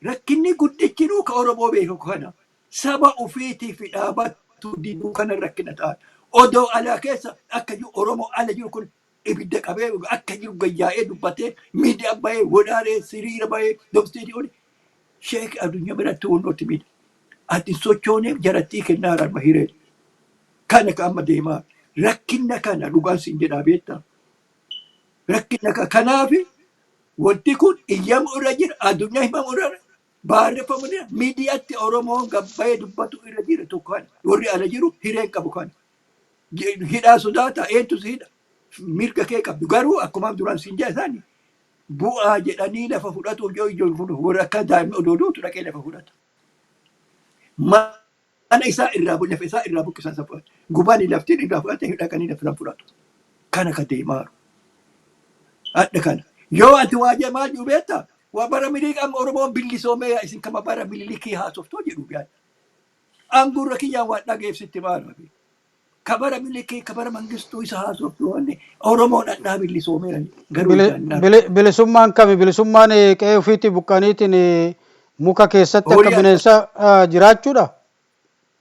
C: Rakkinni guddichinuu ka Oromoo beeku kana saba ofiitii fi dhaabattu diduu kana rakkina ta'an. Odoo alaa keessa akka jiru Oromoo ala jiru kun ibidda qabee akka jiru gayyaa'ee dubbatee miidiyaa bahee wadaaree siriira bahee domstiitii oli sheek addunyaa biratti wantooti miidha. Ati sochooneef jarattii kennaa arma hiree. Kana ka amma deemaa rakkinna kana dhugaan siin jedhaa beektaa. Rakkina kanaafi wanti kun iyyamu irra jira, addunyaa himamu irra jira, barreeffamu jira, miidiyaatti Oromoon gabbayee dubbatu irra jira tokko kana. Warri ala jiru hireen qabu kana. Hidhaa sodaata, eentu si hidha? Mirga kee qabdu garuu akkuma duraan siin jedha isaani bu'aa jedhanii lafa fudhatuuf yoo ijoolleen kun warra akka daa'imni odoo duutu dhaqee lafa fudhata. Mana isaa irraa lafa isaa irraa buqqisan isa fudhata. Gubanii laftiin irraa fudhate dhaqanii lafa san fudhatu. Kana ka deemaa jiru. Hadha kana. Yoo ati waa jee maal jiru beektaa? Waa bara Minilik amma Oromoon bilisoomee isin kama bara Minilikii haasoftoo jedhu yaadda. Angurra kiyyaan waan dhageessitti maal? Ka bara Minilikii, ka bara Mangistuu isa haasoftu wanni Oromoon dhadhaa bilisoomeera garuu isaan hin argu.
B: Bilisummaan kami? Bilisummaan qe'ee ofiitti buqqaniitiin muka keessatti akka
C: Horii
B: bineensa jiraachuudha.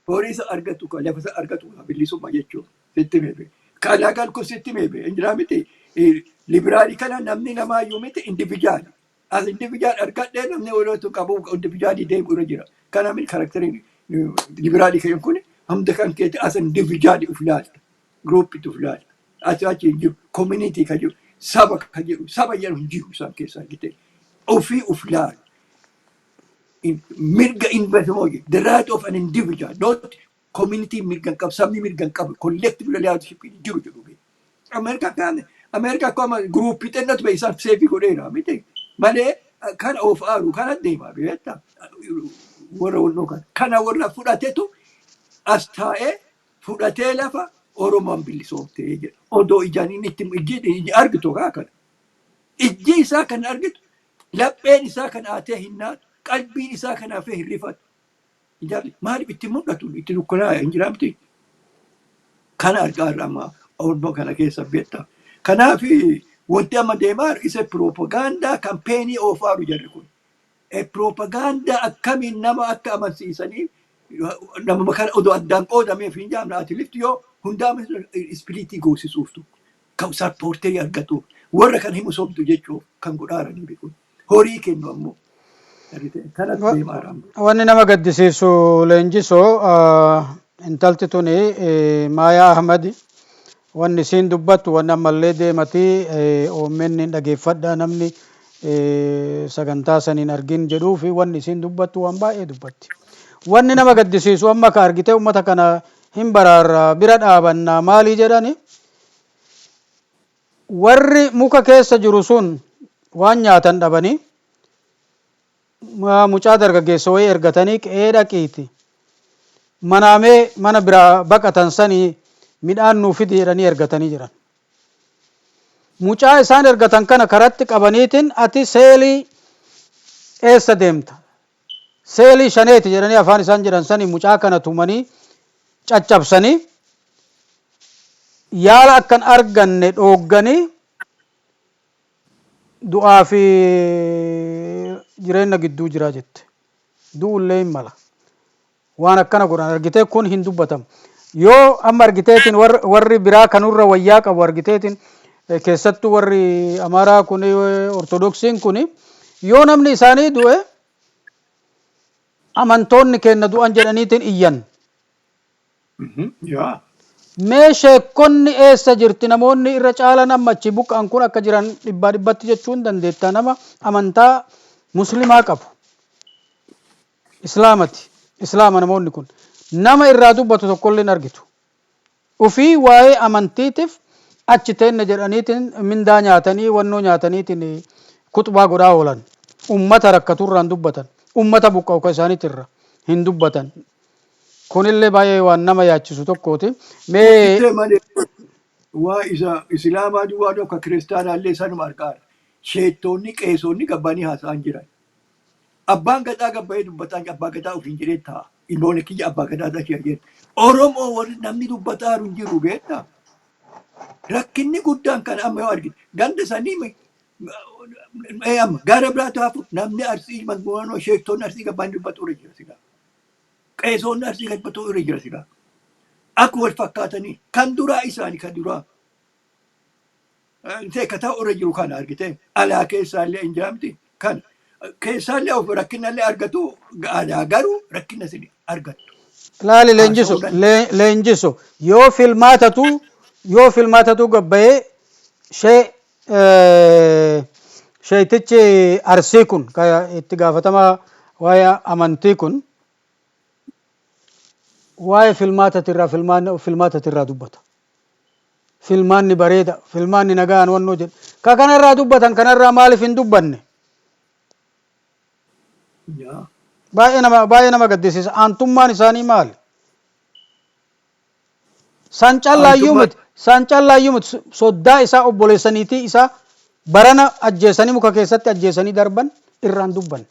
C: Horii isa argatu ka lafa isa argatu bilisummaa jechuudha. Sitti meebe. Kalaqan kun sitti meebe. Injiraa miti. Liberal kana namni namaayyuu miti, individual. As individual argadhee namni walitti qabu individual deemu irra jira. Kana miti characteriin liberal kan kun hunda kan keeti as individual uf ilaalta. Groupitti uf ilaalta. Achi achi hin jiru. Community kan jiru. Saba kan jiru. Saba jedhu hin jiru isaan keessaa argite. Ofii uf ilaalu. Mirga individual, the right of an individual, not community. Mirga hin qabu, sabni mirga hin qabu, collective leadership hin jiru jedhu. Ameerikaa kan Ameerikaa akkuma group xinnatu ba'e isaan safe godheera miti malee kana of aaru kana deema beektaa warra wannoo kana warra fudhatetu as taa'ee fudhatee lafa Oromoon bilisoomtee jedha. Odoo ijaan inni itti ijji argitu kaa kana ijji isaa kan argitu, lapheen isaa kan aatee hin naatu, qalbiin isaa kan hafee hin rifatu. Ijaarri maaliif itti mul'atu itti dukkanaa'e hin jiraamti. Kana argaa irra amma Oromoo kana keessa beektaa. Kanaaf wanti amma deemaa jiru isa propaganda campaign oofaaru jarri kun. Propaganda akkamiin nama akka amansiisanii nama kana odoo addaan qoodameef hin jaamna ati lifti yoo hundaa split goosisuuf tokko kan supporter argatuuf warra kan himu sobdu jechuuf kan godhaaranii beeku. Horii kennu ammoo. Kanas deemaa jira amma.
B: Wanni nama gaddisiisu leenjisoo, intalti tuni Maayaa Ahmad wanni isiin dubbattu wanni ammallee deemati OMN hin dhageeffadha, namni sagantaa saniin argin jedhuu fi wanni isiin dubbattu waan baay'ee dubbatti. Wanni nama gaddisiisu amma ka argitee ummata kana hin baraarra bira dhaabanna maalii jedhani warri muka keessa jiru sun waan nyaatan dhabanii mucaa dargaggeessa wayii ergatanii qe'ee dhaqiiti manaamee mana biraa baqatan sanii midhaan nuu fidi jedhanii ergatanii jiran. Mucaa isaan ergatan kana karatti qabaniitiin ati seelii eessa deemta? Seelii shaneeti jedhanii afaan isaan jedhan sanii mucaa kana tumanii caccabsanii. Yaala akkan arganne dhoogganii du'aa fi jireenya gidduu jira jette. Du'ullee hin mala. Waan akkana godhan argitee kun hin dubbatamu. Yoo amma argiteetiin warri biraa kanurra wayyaa qabu argiteetiin, keessattuu warri Amaaraa kun, Ortodoksiin kun, yoo namni isaanii du'e amantoonni keenya du'an jedhaniitiin iyyan.
C: Yaa.
B: Mee sheekonni eessa jirti? Namoonni irra caalan amma achi buqqa'an kun akka jiran dhibbaa dhibbatti jechuu hin dandeetta. Nama amantaa Muslimaa qabu. Islaamati. Islaama namoonni kun. Nama irraa dubbatu tokkollee hin argitu. Ufii waa'ee amantiitiif achi teenne jedhaniitiin mindaa nyaatanii, wannoo nyaataniitiin kuxbaa godhaa oolan. Ummata rakkaturraan dubbatan. Ummata buqqa'u ka isaaniitirra hin dubbatan. Kunillee baay'ee waan nama yaachisu tokkooti. Mee
C: Ittee malee waa isa Islaamaa duwwaa tokko, kiristaanaallee sanuma argaara. Sheettoonni, qeesonni gabbanii haasa'an jiran. Abbaan gadaa gabbayee dubbataa, abbaa gadaa ofiin jedhee taa'a. Ilmoon kiyya abbaa gadaa ta'e jedhe. Oromoo warri namni dubbataa hin jiru, beektaa? Rakkinni guddaan kan amma yoo argite ganda sanii amma gara biraatti hafu, namni Arsii mangumanoo, sheektonni Arsii gabbanii dubbatu irra jira silaa. Qeesonni Arsii dubbatu irra jira silaa. Akka wal fakkaatanii kan duraa isaanii kan duraa. Kataa irra jiru kana argite, alaa keessaallee hin jiramti, kan keessaallee of rakkinallee argatu, alaa garuu rakkina isin argattu.
B: Laali leenjisu, leenjisu, yoo filmaatatu gabbayee shee sheetichi Arsii kun ka itti gaafatama waa'ee amantii kun waa'ee filmaatatirraa filmaatatirraa dubbata. Filmaanni bareeda, filmaanni nagaan wannoo jedhe. Ka kanarraa dubbatan kanarraa maaliif hin dubbanne? Baay'ee nama gaddisiisa. Aantummaan isaanii maali? San callaayyuu miti. San callaayyuu miti. Soddaa isaa, obboleessaniitii isaa barana ajjeesanii, muka keessatti ajjeesanii darban irraan dubbanne.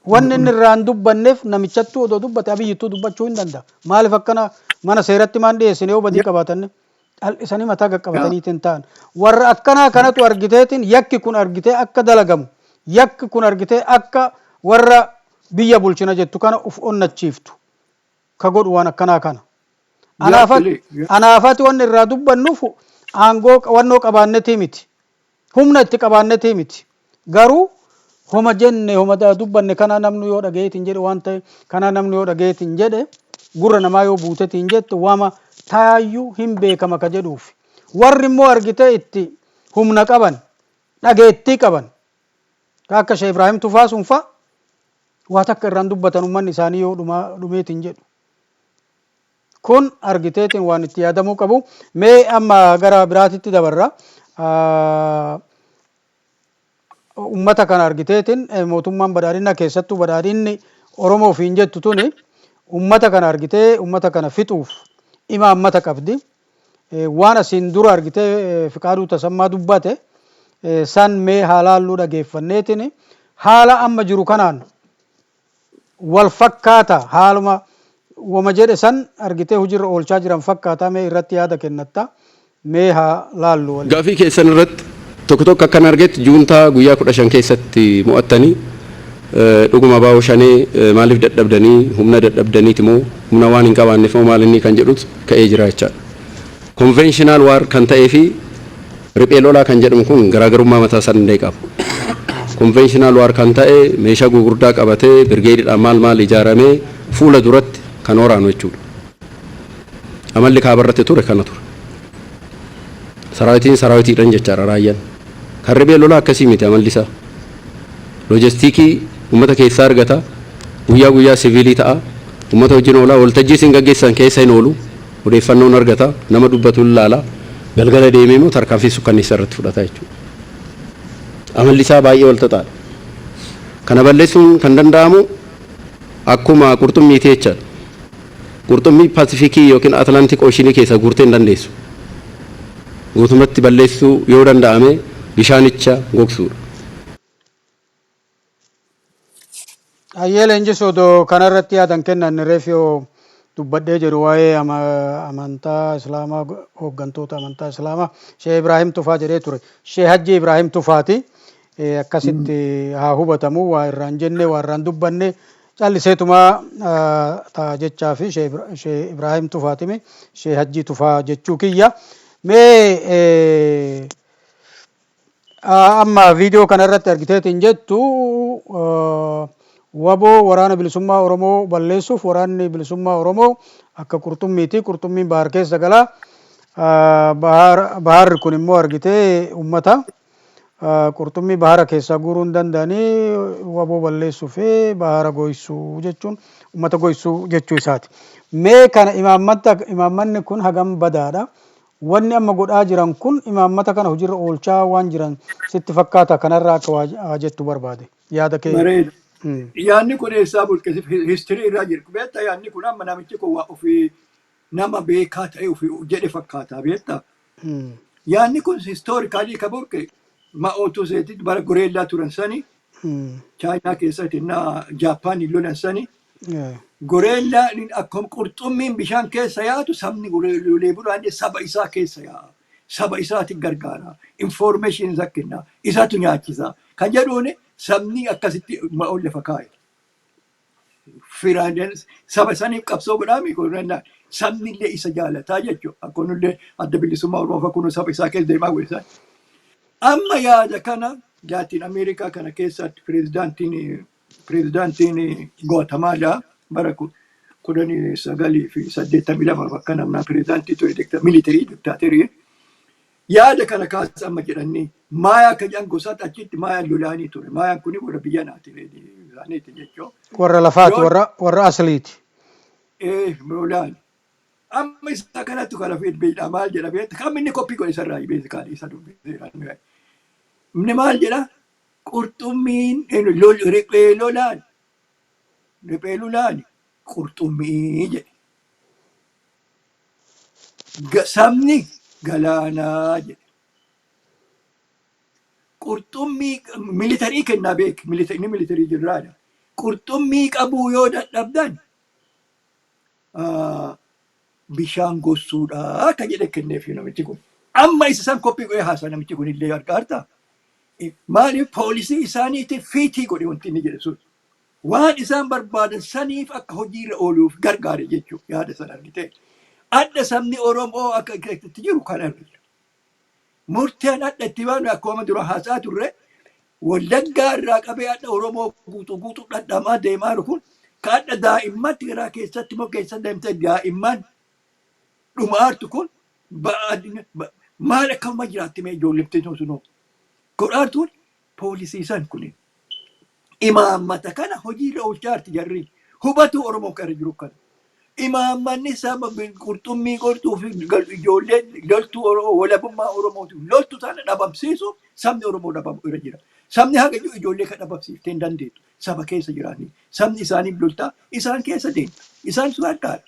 B: Wanni inni irraan dubbanneef namichattuu odoo dubbate Abiyyittuu dubbachuu hin danda'a. Maaliif akkana mana seeratti maan dhiyeessine yoo badii qabaatanne cal'isanii mataa qaqqabataniitiin ta'an. Warra akkanaa kanatu argiteetiin yakki kun argitee akka dalagamu, yakki kun argitee akka warra biyya bulchina jettu kana uf onnachiiftu ka godhu waan akkanaa kana. Anaafati wanni irraa dubbannuuf aangoo wannoo qabaannetii miti. Humna itti qabaannetii miti. Garuu homa jenne, homa dubbanne kana namni yoo dhagayeetiin jedhe, waan ta'e kana namni yoo dhagayeetiin jedhe, gurra namaa yoo buutetiin jette, waama taayyuu hin beekama ka jedhuuf. Warri immoo argitee itti humna qaban, dhageettii qaban, ka akka Sheekh Ibraahim Tufaa sun fa'a waa takka irraan dubbatan ummanni isaanii yoo dhumeetiin jedhu. Kun argiteetiin waan itti yaadamuu qabu. Mee amma gara biraatitti dabarra. Ummata kana argiteetiin mootummaan badhaadhina, keessattuu badhaadhinni Oromoo ofiin jettu tuni, ummata kana argitee ummata kana fixuuf imaammata qabdi. Waan asiin dura argitee Fiqaaduu Tasammaa dubbate san mee haalaalluu dhageeffanneetiin haala amma jiru kanaan wal fakkaata, haaluma wama jedhe san argitee hojiirra oolchaa jiran fakkaata, mee irratti yaada kennatta, mee haa laallu waliin.
I: Gaafii keessan irratti tokko tokko akkan argetti juuntaa guyyaa 15 keessatti mo'attanii dhuguma baa'oo shanee maaliif dadhabdanii, humna dadhabdaniiti moo humna waan hin qabaanneef moo maal inni kan jedhutu ka'ee jira jechaadha. Conventional war kan ta'ee fi riphee lolaa kan jedhamu kun garaagarummaa mataa isaa danda'e qaba. Conventional war kan ta'e meeshaa gurguddaa qabatee, birgeediidhaan maal maal ijaaramee fuula duratti kan waraanu jechuudha. Amalli kaabarratti ture kana ture. Saraawitiin saraawitiidhaan jechaadha raayyaan. Kan riphee lolaa akkasii miti amalli isaa. Loojistiikii uummata keessaa argata. Guyyaa guyyaa siviilii ta'a. Uummata wajjin oola. Waltajjii isin gaggeessan keessa hin oolu. Odeeffannoon argata. Nama dubbatu hin laala. Galgala deemee immoo tarkaanfii sukkanneessaa irratti fudhata jechuudha. Amalli isaa baay'ee wal xaxaadha. Kana balleessuun kan danda'amu akkuma qurxummiiti jechaadha. Qurxummii Paasifikii yookiin Atlantic Ocean keessaa guurtee hin dandeessu. Guutumatti balleessuu yoo danda'ame bishaanicha gogsuudha.
B: Hayyee leenjisuu, odoo kanarratti yaadan kennan reefiyoo Dubbadhee jedhu waa'ee amantaa Islaamaa, hooggantoota amantaa Islaamaa Sheeh Ibraahim Tufaa jedhee ture. Sheeh Hajji Ibraahim Tufaati. Akkasitti haa hubatamu. Waa irraan jenne, waa irraan dubbanne, calliseetuma ta'a jechaa fi Sheeh Ibraahim Tufaatimi Sheeh Hajji Tufaa jechuu kiyya. Mee amma viidiyoo kana irratti argiteetiin jettu, WBO, Waraana Bilisummaa Oromoo, balleessuuf Waraanni Bilisummaa Oromoo akka qurxummiiti. Qurxummiin bahar keessa gala. Baharri kun immoo argitee ummata qurxummii bahara keessaa guuruu hin danda'anii, WBO balleessuu fi bahara goysuu jechuun ummata goysuu jechuu isaati. Mee kana imaammanni kun hagam badaadha? Wanni amma godhaa jiran kun imaammata kana hojiirra oolchaa waan jiran sitti fakkaata? Kanarraa akka waa jettu barbaade. Yaada kee.
C: Bareeda. Yaadni kun eessaa burqe? History irraa jiru. Beektaa, yaadni kun amma namichi kun waa ofii nama beekaa ta'e ofii jedhe fakkaata, beektaa. Yaadni kun historically ka burqe Ma'ootu seetit bara guerrilla turan sani, Chaayinaa keessatti na Jaapaaniin lolan sani, guerrilla akkuma qurxummiin bishaan keessa yaatu sabni lolee bulaan saba isaa keessa yaa'a. Saba isaati gargaara. Information isa kenna. Isatu nyaachisa. Kan jedhuun sabni akkasitti Ma'oon lafa kaa'e. Firaan saba saniif qabsoo godhaami godhannaa sabni illee isa jaalataa jechuudha. Akkuma illee Adda Bilisummaa Oromoo fakkuun saba isaa keessa deemaa godhe. Amma yaada kana Laatiin Ameerikaa kana keessatti pirezidaantiin Guatemala bara 1982 bakka namnaa pirezidaantii ture, military dictator, yaada kana kaasa. Amma jedhanii Maayaa akka jedhan gosaatti achitti Maayaan lolaanii ture. Maayaan kuni warra biyya naati isaaniiti jechuudha.
B: Warra lafaati, warra asliiti.
C: Lolaan. Amma isa kanatti kana beektaa maal jedha, beektaa kan inni copy godhe isarraa beekaa isa dubbiseera. Inni maal jedha? Qurxummiin riphee lolaan qurxummii jedhe. Sabni galaanaa jedhe. Qurxummii military kennaa beek, inni military jirraadha. Qurxummii qabuu yoo dadhabdan bishaan gossuudha akka jedhe kenneef namichi kun. Amma isa san copy godhee haasa namichi kun illee argaa. Maaliif policy isaaniitiif fit godhe wanti inni jedhe sun. Waan isaan barbaadan saniif akka hojiirra ooluuf gargaare jechuudha yaada sana argite. Adda sabni Oromoo akka itti jiru kan argite. Murteen adda itti baanu akkuma dura haasaa turre, Wallaggaa irraa qabee adda Oromoo guutuu guutuu dhadhamaa deemaa jiru kun, ka adda daa'imman Tigiraa keessatti immoo keessa deemtee daa'imman dhumaartu kun maal akkama jiraatti mee ijoolleetti sunoo godhaartuun policy san kun imaammata kana hojiirra oolchaarti jarri hubatu Oromoo kan irra jiru kana. Imaammanni saba qurxummii qortuu fi ijoollee loltuu Oromoo walabummaa Oromootiif loltu sana dhabamsiisu sabni Oromoo dhabamu irra jira. Sabni haga jiru ijoollee kan dhabamsiiftee hin dandeettu. Saba keessa jiraanii. Sabni isaaniif loltaa isaan keessa deemta. Isaan sun harkaadha.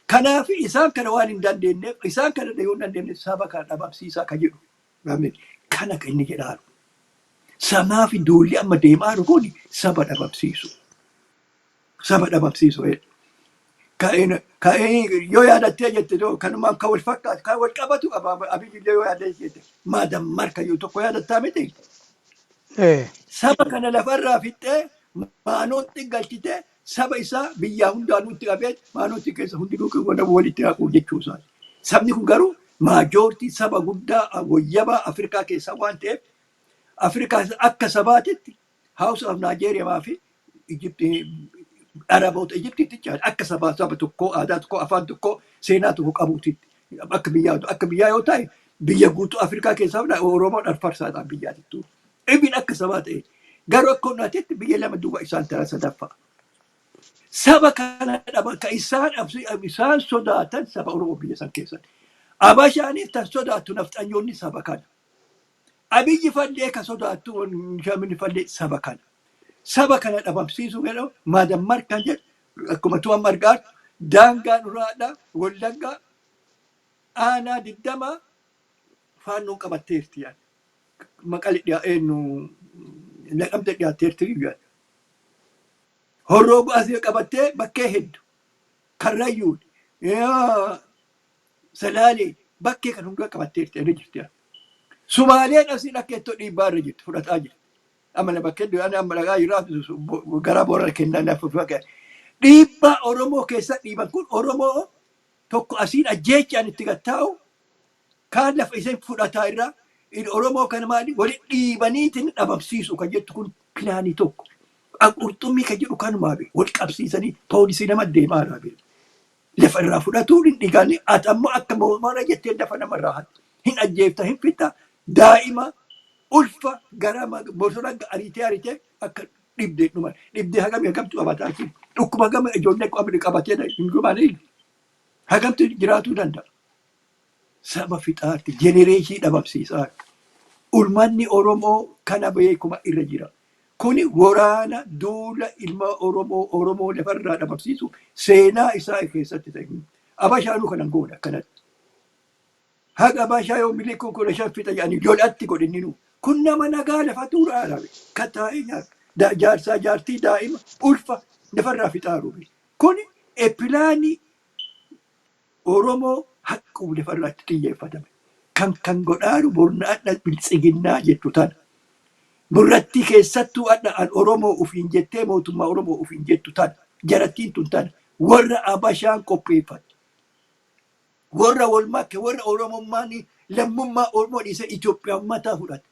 C: Kanaaf isaan kana waan hin dandeenyeef, isaan kana yoo hin dandeenye saba kana dhabamsiisaa kan jedhu. Kana kan inni jedhaaru. Sanaaf duulli amma deemaa jiru kun saba dhabamsiisu. Saba dhabamsiisu. Ka'ee yoo yaadattee jette kanumaan kan wal fakkaatu kan wal qabatu qaba. Abiyyi illee yoo yaadattee jette maadammar kayyuu tokko yaadattaa miti. Saba kana lafarraa fixxee maanootti galchitee saba isaa biyyaa hundaanuutti qabee maanootti keessa hundinuu walitti haquu jechuu isaati. Sabni kun garuu majority saba guddaa wayyabaa Afrikaa keessaa waan ta'eef, Afrikaa akka sabaatitti House of Nigeria fi Egypti, Araboota Egyptiitti jechaadha. Akka sabaa saba tokkoo, aadaa tokkoo, afaan tokkoo, seenaa tokko qabuutitti akka biyyaa yoo ta'e biyya guutuu Afrikaa keessaa Oromoon arfarsaadhaan biyyaatittu. Ibin akka sabaa ta'e garuu akka humnaatitti biyya lama duwwaa isaan taraa sadaffaa. Saba kana dhaba ka isaan sodaatan saba Oromoo biyya san keessatti. Abashaanis tan sodaattu nafxanyoonni saba kana. Abiyyi fallee ka sodaattu shamini fallee saba kana. Saba kana dhabamsiisuu jedhamu maadammar kan jedhu akkuma tu amma argaa daangaan uraadha. Wallaggaa aanaa 20 Faannoon qabatteerti yaadda. Maqale dhiyaa eenyu Naqamte dhiyaatteerti yaadda. Horroo asii qabattee bakkee hedduu Karrayyuun Salaalee bakkee kan hundaa qabatteerti irra jirti. Sumaaleen asiin akka ittoo dhiibbaa irra jirti, fudhataa jirti. Amma na bakkee ani amma dhagaa jiraa gara Boorana kennaa naaf. Dhiibbaa Oromoo keessa dhiiban kun, Oromoo tokko asiin ajjeechaan itti gattaa'u, kaan lafa iseen fudhataa irraa Oromoo kana maali walitti dhiibaniitiin dhabamsiisu kan jettu kun planii tokko. Qurxummii kan jedhu kanumaa be wal qabsiisanii poolisii nama deemaa irraa be. Lafa irraa fudhatuu hin dhigaani, ati ammoo akka mootummaa jettee lafa namarraa hatta. Hin ajjeefta, hin fitta, daa'ima ulfa gara bosona ariitee ariitee akka dhibdee dhuma dhibdee hagamii hagamtu qabataa jiru. Dhukkuba hagam ijoollee qabne qabatee hin dhumanii hagamtu jiraatuu danda'a. Saba fixaatti generationii dhabamsiisaatti. Uummanni Oromoo kana beekuma irra jira. Kuni waraana duula ilma Oromoo Oromoo lafarraa dhabamsiisu seenaa isaa keessatti ta'e. Abashaanuu kanan goone akkanatti. Haga Abashaa yoo miliquu 15 fixa jedhanii lolatti godhininu. Kun nama nagaa lafa tuuraadha. Kataa'ee nyaata. Jaarsaa, jaartii, daa'ima ulfa lafarraa fixaaru. Kuni planii Oromoo haqquu lafarratti xiyyeeffatame. Kan godhaaru bornaadha biltsiginnaa jettu tana. Murrattii keessattuu adda an Oromoo ufiin jettee mootummaa Oromoo ufiin jettu tana. Jarattiin tun tana. Warra Abashaan qopheeffate. Warra wal makke, warra Oromummaan lammummaa Oromoo dhiisee Itoophiyaa mataa fudhate.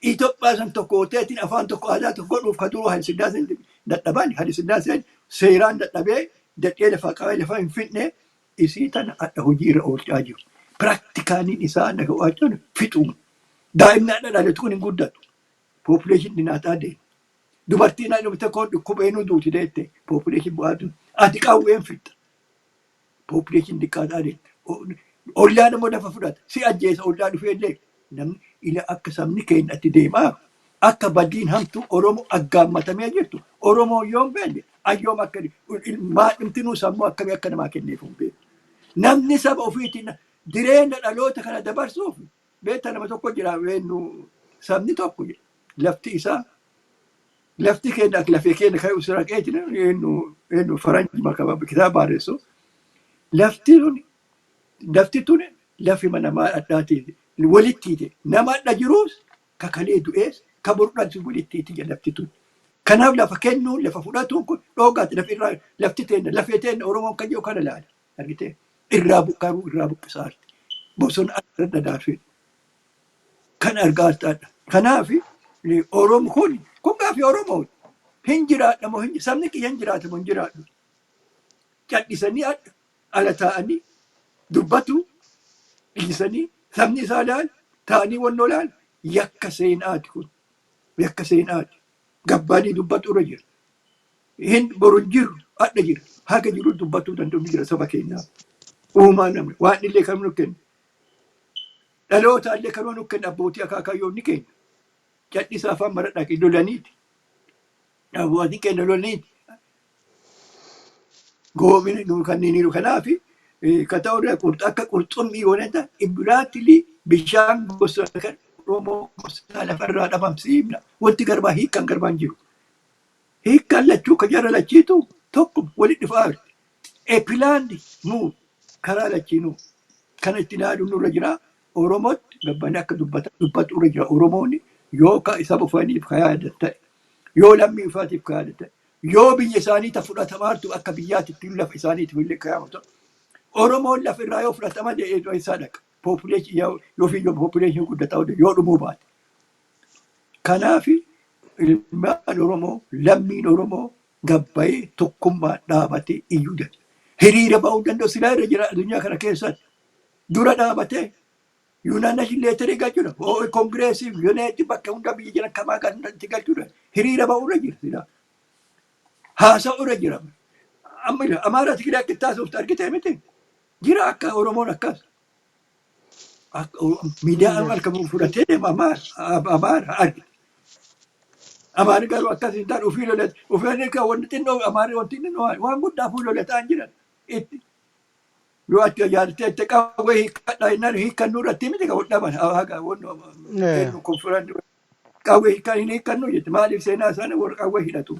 C: Itoophiyaa san tokko teetiin afaan tokko aadaa tokko godhuuf ka duruu Haile Sillaaseen dadhaban. Haile Sillaaseen seeraan dadhabee dadhee lafaa qabee lafa hin fidne, isii tana adda hojii irra oolchaa jiru. Practicaliin isaa dhaga'aa fixuun. Daa'imni adda dhalatu kun hin guddatu. Population dhinaataa deema. Dubartiin adda dhufte koon dhukkubeenuu duuti deette population bu'aa duuti. Ati qawween fixxa. Population xiqqaataa deema. Ollaan immoo lafa fudhata. Si ajjeesa ollaa dhufee illee namni ila akka sabni keenya itti deemaa akka badiin hamtuu Oromoo aggaammatamee jirtu. Oromoo yoom beelle ayyoom akka maadhumtinuu sammuu akkamii akka namaa kenneef hin beeku. Namni saba ofiitiin jireenya dhaloota kana dabarsuuf beektaa nama tokko jira beennu sabni tokko lafti isaa lafti keenya akka lafee keenya kan usiraqeetiin eenyu eenyu faranji makaba kitaaba barreessu, lafti tun lafi namaa addaati walittiite, nama adda jiruus kakalee du'ees ka borudhaan walittiiti jedha lafti tun. Kanaaf lafa kennuun lafa fudhatuun kun dhoogaati. Lafi irraa lafti teenna lafee teenna Oromoon kan jiru kana laala argitee irraa buqqaruu irraa buqqisaarti bosona irra dadaarfee kan argaa jirtaadha. Kanaaf Oromo kun gaafii Oromooti. Hin jiraadha moo hin sabni kiyya hin jiraata moo hin jiraadhu? Cadhisanii adda ala taa'anii dubbatu dhiisanii sabni isaa laal taa'anii wannoo laal yakka seenaati kun, yakka seenaati. Gabbaanii dubbatu irra jira. Hin boru hin jiru, adda jira. Haga jiru dubbatuu danda'u ni jira saba keenyaaf. Uumaa namni waan illee kan nu kennu. Dhaloota illee kan nu kennu abbootii akaakayyoo ni kenna. Cadhisaa afaan maradhaa lolaniiti. Abbootii keenya lolaniiti. Goomini nu kanneen kanaaf ka ta'u akka qurxummii wanta ibiraatili bishaan gosa kan Oromoo gosa lafarraa dhabamsiifna. Wanti garbaa hiikkaan garbaan jiru. Hiikkaan lachuu ka jara lachiitu tokko walitti dhufaa. A planned move karaa lachiinuu kana itti ilaaluun nurra jira. Oromootti gabbanii akka dubbatu irra jira. Oromoonni yoo ka saba ofiif ka yaadan ta'e, yoo lammii ofiitiif ka yaadan ta'e, yoo biyya isaanii ta fudhatamaartu akka biyyaatti ittiin lafa isaaniitiif illee ka yaamatu ta'e. Oromoon lafa irraa yoo fudhatama jedhee isaa dhaqa. Population yoo fi population guddataa yoo dhumuu baate. Kanaaf ilmaan Oromoo, lammiin Oromoo gabbayee tokkummaa dhaabatee iyyuu danda'a. Hiriira ba'uu danda'u silaa irra jira addunyaa kana keessatti. Dura dhaabatee United Nation letterii galchuudha. Congressii, United bakka hunda biyya jiran kamaa kan itti galchuudha. Hiriira ba'uu irra jira silaa. Haasa'uu irra jira. Amma Amaaraa Tigiraa akka itti haasoftu argitee miti. Jira akka Oromoon akkas. Miidiyaa harka fudhatee deema Amaara argite. Amaarri garuu akkas hin taane, ofii lolate. Ofii wanti xinnoo Amaarri wanti xinnoo waan guddaa ofii lolataa hin jiran. Itti yoo ati yaadattee itti qawwee hiikkadha jennaan hiikkannuu irratti miti kan dhaban haga konfiraan qawwee hiikkan hin hiikkannu jette. Maaliif? Seenaa isaanii warra qawwee hidhatu.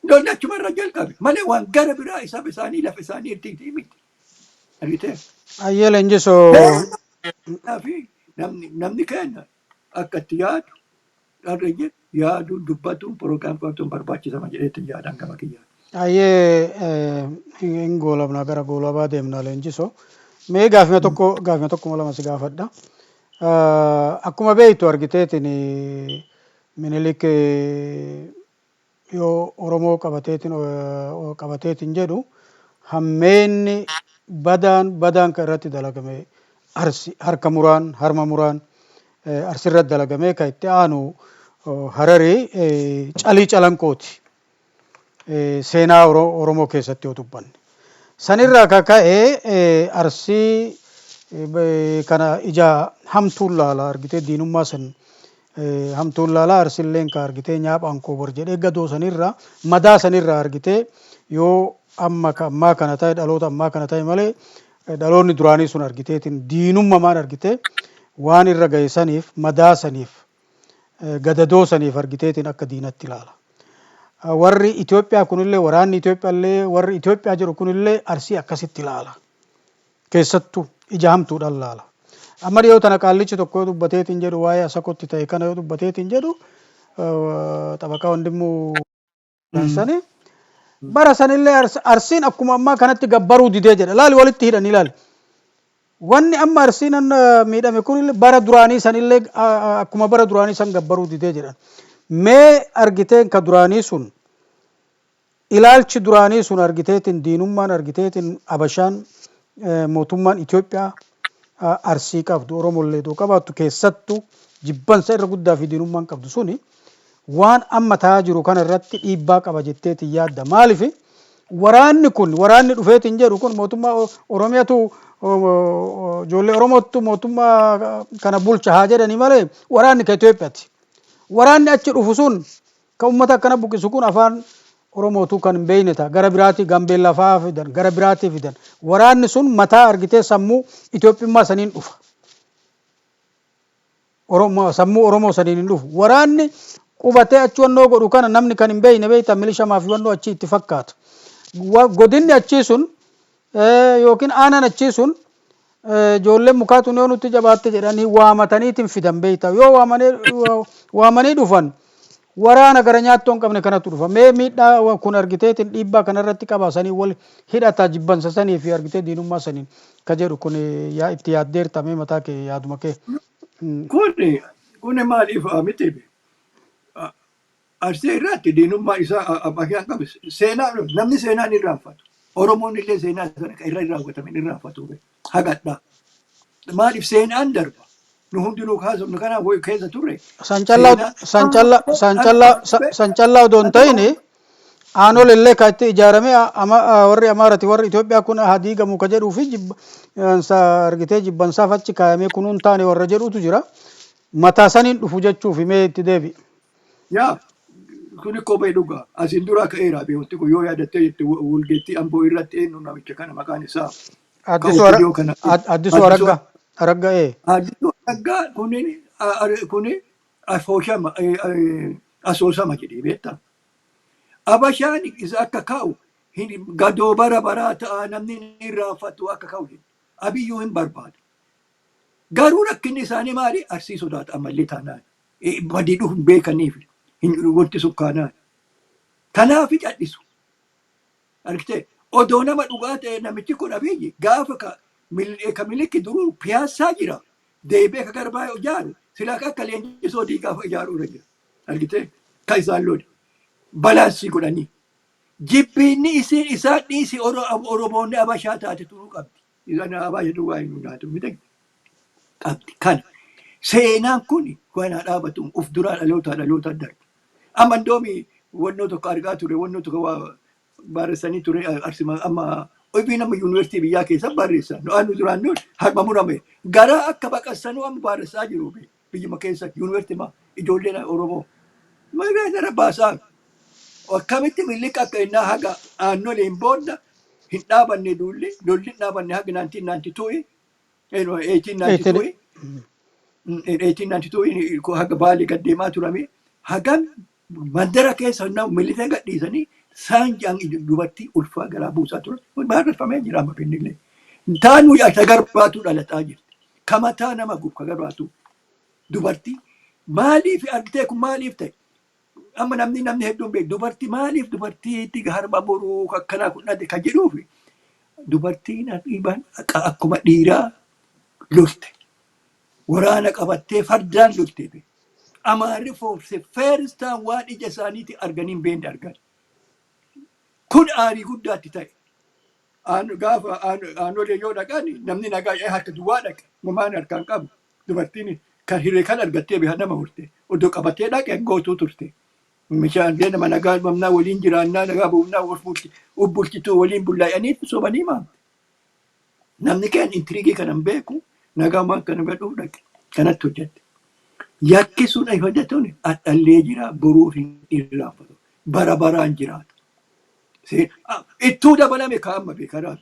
C: Lolli achuma irra jalqabe malee waan gara biraa saba isaanii lafa isaanii itti miti. Argitee?
B: Ayyee Leenjisoo.
C: Fi namni keenya akka itti yaadu dharree yaaduun, dubbatuun, program qabatuun barbaachisama jedheetti yaadan gama kiyyaa.
B: Ayyee, hin goolabna, gara goolabaa deemna, Leenjisoo. Mee gaafima tokko, gaafima tokko lama si gaafadha. Akkuma beektu argiteetiin Minilik yoo Oromoo qabateetiin jedhu hammeenni badaan badaan kan irratti dalagame Arsi, harka muraan, harma muraan Arsirratti dalagame. Kan itti aanu Hararii, Calii, Calanqooti. Seenaa Oromoo keessatti yoo dubbanne. Sanirraa kaka'ee Arsii kana ija hamtuun laala argitee, diinummaa san hamtuun laala. Arsilleen ka argitee nyaaphaan koobor jedhee gadoo sanirraa, madaa sanirraa argitee, yoo amma ammaa kana ta'e, dhaloota ammaa kana ta'e malee, dhaloonni duraanii sun argiteetiin diinummamaan argitee waan irra gahe saniif, madaa saniif, gadadoo saniif argiteetiin akka diinatti ilaala. Warri Itoophiyaa kunillee, waraanni Itoophiyaa illee, warri Itoophiyaa jedhu kunillee Arsii akkasitti ilaala. Keessattuu ija hamtuudhaan laala. Amma dhiyoo tana qaallichi tokko yoo dubbateetiin jedhu, waa'ee Asakotti ta'e kana yoo dubbateetiin jedhu, Xabaqaa Wandimmuu sani, bara sanillee Arsiin akkuma ammaa kanatti gabbaruu didee jedha. Laali, walitti hidhanii laali. Wanni amma Arsiin miidhame kunillee bara duraanii sanillee akkuma bara duraanii san gabbaruu didee jedhan. Mee argiteen ka duraanii sun, ilaalchi duraanii sun argiteetiin, diinummaan argiteetiin Abashaan, mootummaan Itoophiyaa Arsii qabdu, Oromollee doo qabaattu, keessattuu jibbansa irra guddaa fi diinummaan qabdu suni waan amma ta'aa jiru kana irratti dhiibbaa qaba jetteetiin yaadda? Maaliif waraanni kun, waraanni dhufeetiin jedhu kun, mootummaa Oromiyaatu, ijoollee Oromootu mootummaa kana bulcha haa jedhanii malee, waraanni ka Itoophiyaati. Waraanni achi dhufu sun, ka uummata akkana buqisu kun, afaan Oromootu kan hin beekne ta'a. Gara biraatii Gaambeellaa fa'aa fidan, gara biraatii fidan. Waraanni sun mataa argitee sammuu Itoophiyummaa saniin dhufa. Oromoo, sammuu Oromoo saniin hin dhufu. Waraanni qubatee achi wannoo godhu kana namni kan hin beekne beekta, milishamaa fi wannoo achii itti fakkaata. Godinni achii sun yookiin aanaan achii sun ijoolleen mukaatuun yoo nutti jabaatte jedhanii waamataniitiin fidan beekta. Yoo waamanii dhufan, waraana gara nyaattoo hin qabne kanatu dhufa. Mee miidhaa kun argiteetiin dhiibbaa kanarratti qaba, sanii wal hidhata, jibbansa sanii fi argitee diinummaa saniin ka jedhu kun yaa itti yaaddeerta? Mee mataa kee, yaaduma kee.
C: Kuni maaliif miti, Arsii irratti diinummaa isaa abbaan qabu seenaa, namni seenaan irraanfatu. Oromoon illee seenaa sana irra raawwatame hin irraanfatu hagadha. Maaliif seenaan darba? Nu hundinuu kaasofnu kanaaf wayi keessa turre.
B: San callaa odoo hin ta'in, aanol illee kan itti ijaarame warri Amaarati, warri Itoophiyaa kun haa diigamu ka jedhuu fi jibbansa argitee jibbansaaf achi kaayamee kunuun taane warra jedhutu jira. Mataa saniin dhufu jechuuf mee itti deebi.
C: Yaa, kuni kophee dhugaa. Asiin dura ka'eera beekti kun, yoo yaadattee jette, walgeettii Amboo irratti eenyu namicha kana maqaan isaa?
B: Addisuu
C: kana.
B: Addisuu Araggaa. Araggaa ee.
C: Addisuu Araggaa kuni afooshama, asoosama jedhee beektaa. Abashaan isa akka kaa'u gadoo bara baraa ta'a, namni hin irraanfatu akka kaa'u jedhe. Abiyyuu hin barbaadu. Garuu rakkinni isaanii maali? Arsii sodaata ammallee taanaan. Badii dhufu hin beekaniif hin wanti sukkaanaan. Kanaaf cal'isu. Argitee, odoo nama dhugaa ta'e namichi kun Abiyyi gaafa ka Milikki duruu Piyaassaa jira. Deebi'ee ka Garbaa ijaaru silaa akka Leenjisoo Diigaa ijaaru irra jira. Argitee, ka isaan lole. Balance godhanii. Jibbiinni isiin isaan dhiisi, Oromoonni Abashaa taate turuu qabdi. Isaan Abasha duwwaa hin taatu miti qabdi. Kana seenaan kun waan haa dhaabatu, uf duraa dhalootaa dhaloota darba. Amma indoomi wannoo tokko argaa ture, wannoo tokko waa barreessanii ture Arsima, amma ofii nama yuunivarsiitii biyyaa keessa barreessan. Nu anu duraan nu harma murame gara akka baqassanuu amma barreessaa jiru biyyuma keessatti yuunivarsiitii ma ijoolleen Oromoo. Maal baasaa akkamitti Miliq akka innaa haga aannoleen booda hin dhaabanne, duulli lolli hin dhaabanne haga 1992, 1892, 1892 haga Baalee gad deemaa turame, hagam mandara keessa militee gadhiisanii saanjaan dubartii ulfaa garaa buusaa turan barreeffamee jira amma finnillee. Taanuu ta garbaatu dhalataa jirti. Kamataa nama gubu ka garbaatu. Dubartii maaliif argitee kun maaliif ta'e? Amma namni hedduun beeku dubartii maaliif dubartiitti harma muruu akkanaa kun dhate kan jedhuufi, dubartiin dhiiban akkuma dhiiraa lolte. Waraana qabattee fardaan lolte. Amaarri for the first time waan ija isaaniitti arganii hin beekne argan. Kun aarii guddaatti ta'e. Gaafa aanolee yoo dhaqan namni nagaa harka duwwaa dhaqe, mumaan harkaan qabu. Dubartiin kan hiree kan argattee biha nama horte. Oddoo qabattee dhaqe gootuu turte. Bishaan nama nagaa mamnaa waliin jiraannaa, nagaa buufnaa, of bulchituu waliin bullaa'anii sobanii maamte. Namni keenya intrigue kana hin beeku, nagaa waan kana godhuuf dhaqe. Kanatti hojjette. Yakki sun hojjetuun hadhallee jira, boruuf hin irraanfatu. Bara baraan jiraata. Ittuu dabalame ka amma beekaraa.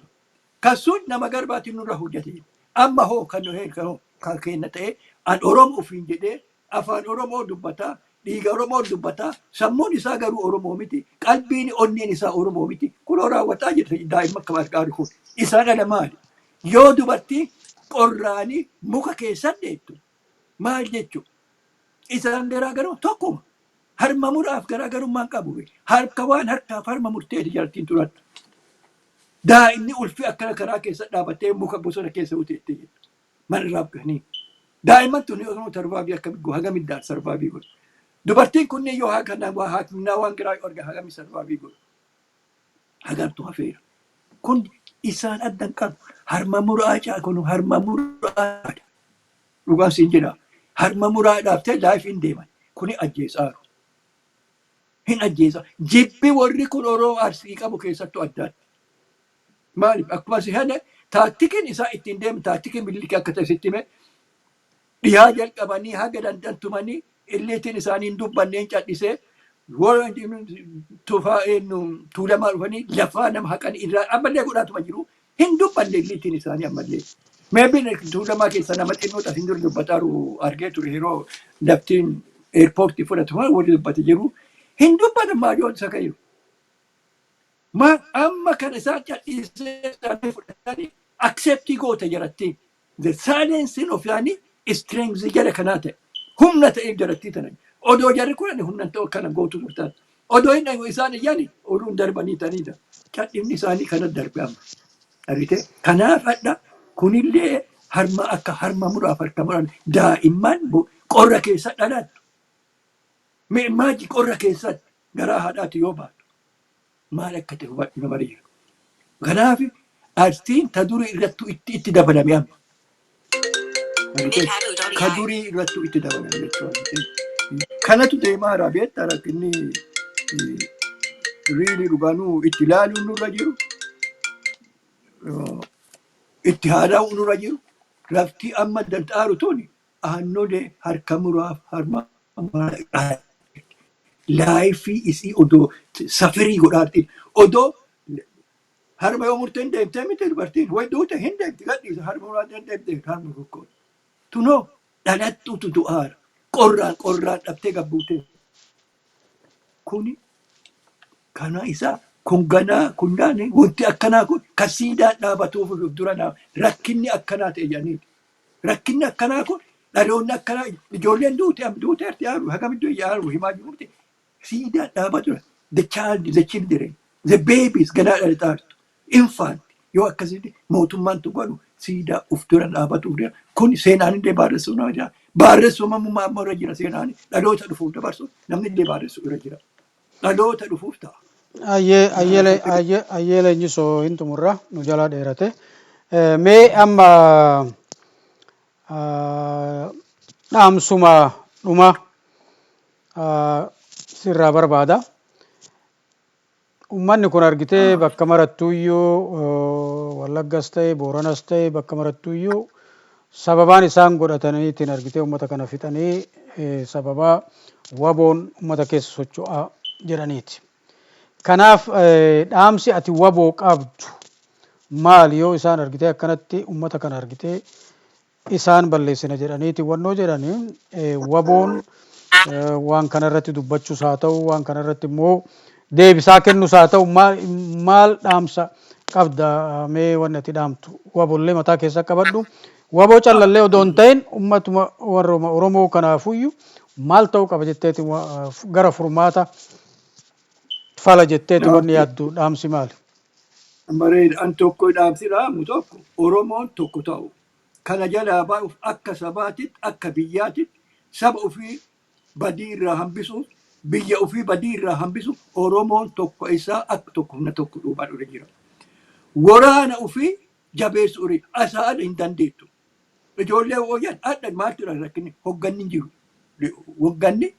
C: Kan sun nama garbaatiin nurra hojjete. Amma hoo kan nu kan kan keenya ta'e an Oromoo ofiin jedhee afaan Oromoo dubbataa, dhiiga Oromoo dubbataa, sammuun isaa garuu Oromoo miti, qalbiin onneen isaa Oromoo miti. Kunoo raawwataa jirti daa'imman akka argaa kun. Isaan ala maali? Yoo dubartii qorraanii muka keessa deettu maal jechuudha? Isaan garaagaruu tokkuma. Harma muraaf garaagarummaan qabu. Harka waan harkaaf harma murteeti jartiin turan. Daa'imni ulfi akkana karaa keessa dhaabattee muka bosona keessa uteettee jirtu. Manarraa gahanii. Daa'imman tun yoo survive akkami hagamiddaan survive godhu? Dubartiin kunniin yoo kana haakimnaa waan biraa yoo argan hagami survive godhu? Hagamtu hafeera. Kun isaan addan qabu. Harma muraa kun harma muraadha. Dhugaan siin jedha. Harma muraadhaaf ta'e life hin deeman. Kuni ajjeesaaru. Hin ajjeesa. Jibbi warri kun Oromoo Arsii qabu keessattuu addaatti. Maaliif akkuma si hane taaktikiin isaa ittiin deemu, taaktikiin Bililikii akka ta'e sitti hime, dhiyaa jalqabanii haga dandantumanii illeetiin isaanii hin dubbanneen callisee warra tufaa eenyu Tuulamaa dhufanii lafaa nama haqanii irraa ammallee godhaatuma jiru, hin dubbanne illeetiin isaanii ammallee. Maybe Tuulamaa keessa nama xinnoo xasin dura dubbataaru argee ture, yeroo laftiin airportii fudhatu warri dubbate jiru hin dubbatan, maal isa ka'iru. Ma amma kan isaan callisee isaanii fudhatanii acceptii goote jarattiin. The silence of yaani strength jara kanaa ta'e. Humna ta'eef jarattii tana. Odoo jarri kun humna ta'u akkana gootu turtan. Odoo hin isaan iyyani oduun darbanii taniidha. Cal'ifni isaanii kana darbe amma. Argitee? Kanaaf hadha kunillee harma akka harma muraaf harka muran daa'imman qorra keessa dhalattu. Mee imagine qorra keessatti garaa haadhaati yoo baatu maal akka ta'e hubadhu, nama riira. Kanaaf Arsiin ta durii irrattuu itti dabalame amma. Argitee? Ka durii irrattuu itti dabalame jechuudha. Kanatu deemaa jira beektaa, rakkinni really dhugaanuu itti ilaaluun nurra jiru. Itti haada'uun nurra jiru. Lafti amma danda'aru tuni aannolee harka muraaf harma muraa life isii odoo suffer godhaatti odoo harma yoo murteen deemtee miti, dubartiin way duute hin deemti, gadhiisa harma muraa deemte harma tokko tunoo dhalattuutu du'aara, qorraan qorraan dhabtee gabbuutee. Kuni kana isaa kun ganaa kunnaan wanti akkanaa kun ka siidaan dhaabatuuf dura rakkinni akkanaa ta'e jedhaniiti. Rakkinni akkanaa kun, dhaloonni akkanaa, ijoolleen duute am duuteerti yaaru hagam iddoo yaaru himaa jiru miti. Siidaan dhaabatu the child, the children, the babies ganaa dhalataartu infant yoo akkasitti mootummaan tu godhu siidaa uf dura dhaabatuuf jira. Kun seenaan illee barreessuu nama jira. Barreessuu mamummaa amma irra jira, seenaan dhaloota dhufuuf dabarsu namni illee barreessuu irra jira. Dhaloota dhufuuf ta'a.
B: Ayyee ayyee ayyee ayyee, leenjisoo, hin xumurra, nu jalaa dheerate. Mee amma dhaamsuma dhuma sirraa barbaada. Uummanni kun argitee bakka marattuuyyuu, Wallaggas ta'e Booranas ta'e, bakka marattuuyyuu sababaan isaan godhataniitiin argitee uummata kana fixanii sababaa WBOn uummata keessa socho'aa jedhaniiti. Kanaaf dhaamsi ati WBO qabdu maali, yoo isaan argitee akkanatti uummata kana argitee isaan balleessina jedhaniiti wannoo jedhanii, WBOn waan kanarratti dubbachuus haa ta'u, waan kanarratti immoo deebisaa kennus haa ta'u, maal dhaamsa Qabda mee wanni ati dhaamtu wabollee mataa keessa qabadhu. Waboo callallee odoo hin ta'in ummatuma warruma Oromoo kanaafuyyuu maal ta'uu qaba jetteeti gara furmaata fala jetteeti wanni yaaddu dhaamsi maali?
C: Bareeda. An tokko dhaamsi dhaamu tokko Oromoon tokko ta'u. Kana jalaa ba'uuf akka sabaatitti akka biyyaatitti saba ofii badii irraa hambisuuf biyya ofii badii irraa hambisuuf Oromoon tokko isaa akka tokko humna tokko dhuunfaa irra jira. Waraana ofii jabeessuu irra asaala hin dandeettu. Ijoollee wayyan adda maaltu irra rakkinni hogganni hin jiru. Hogganni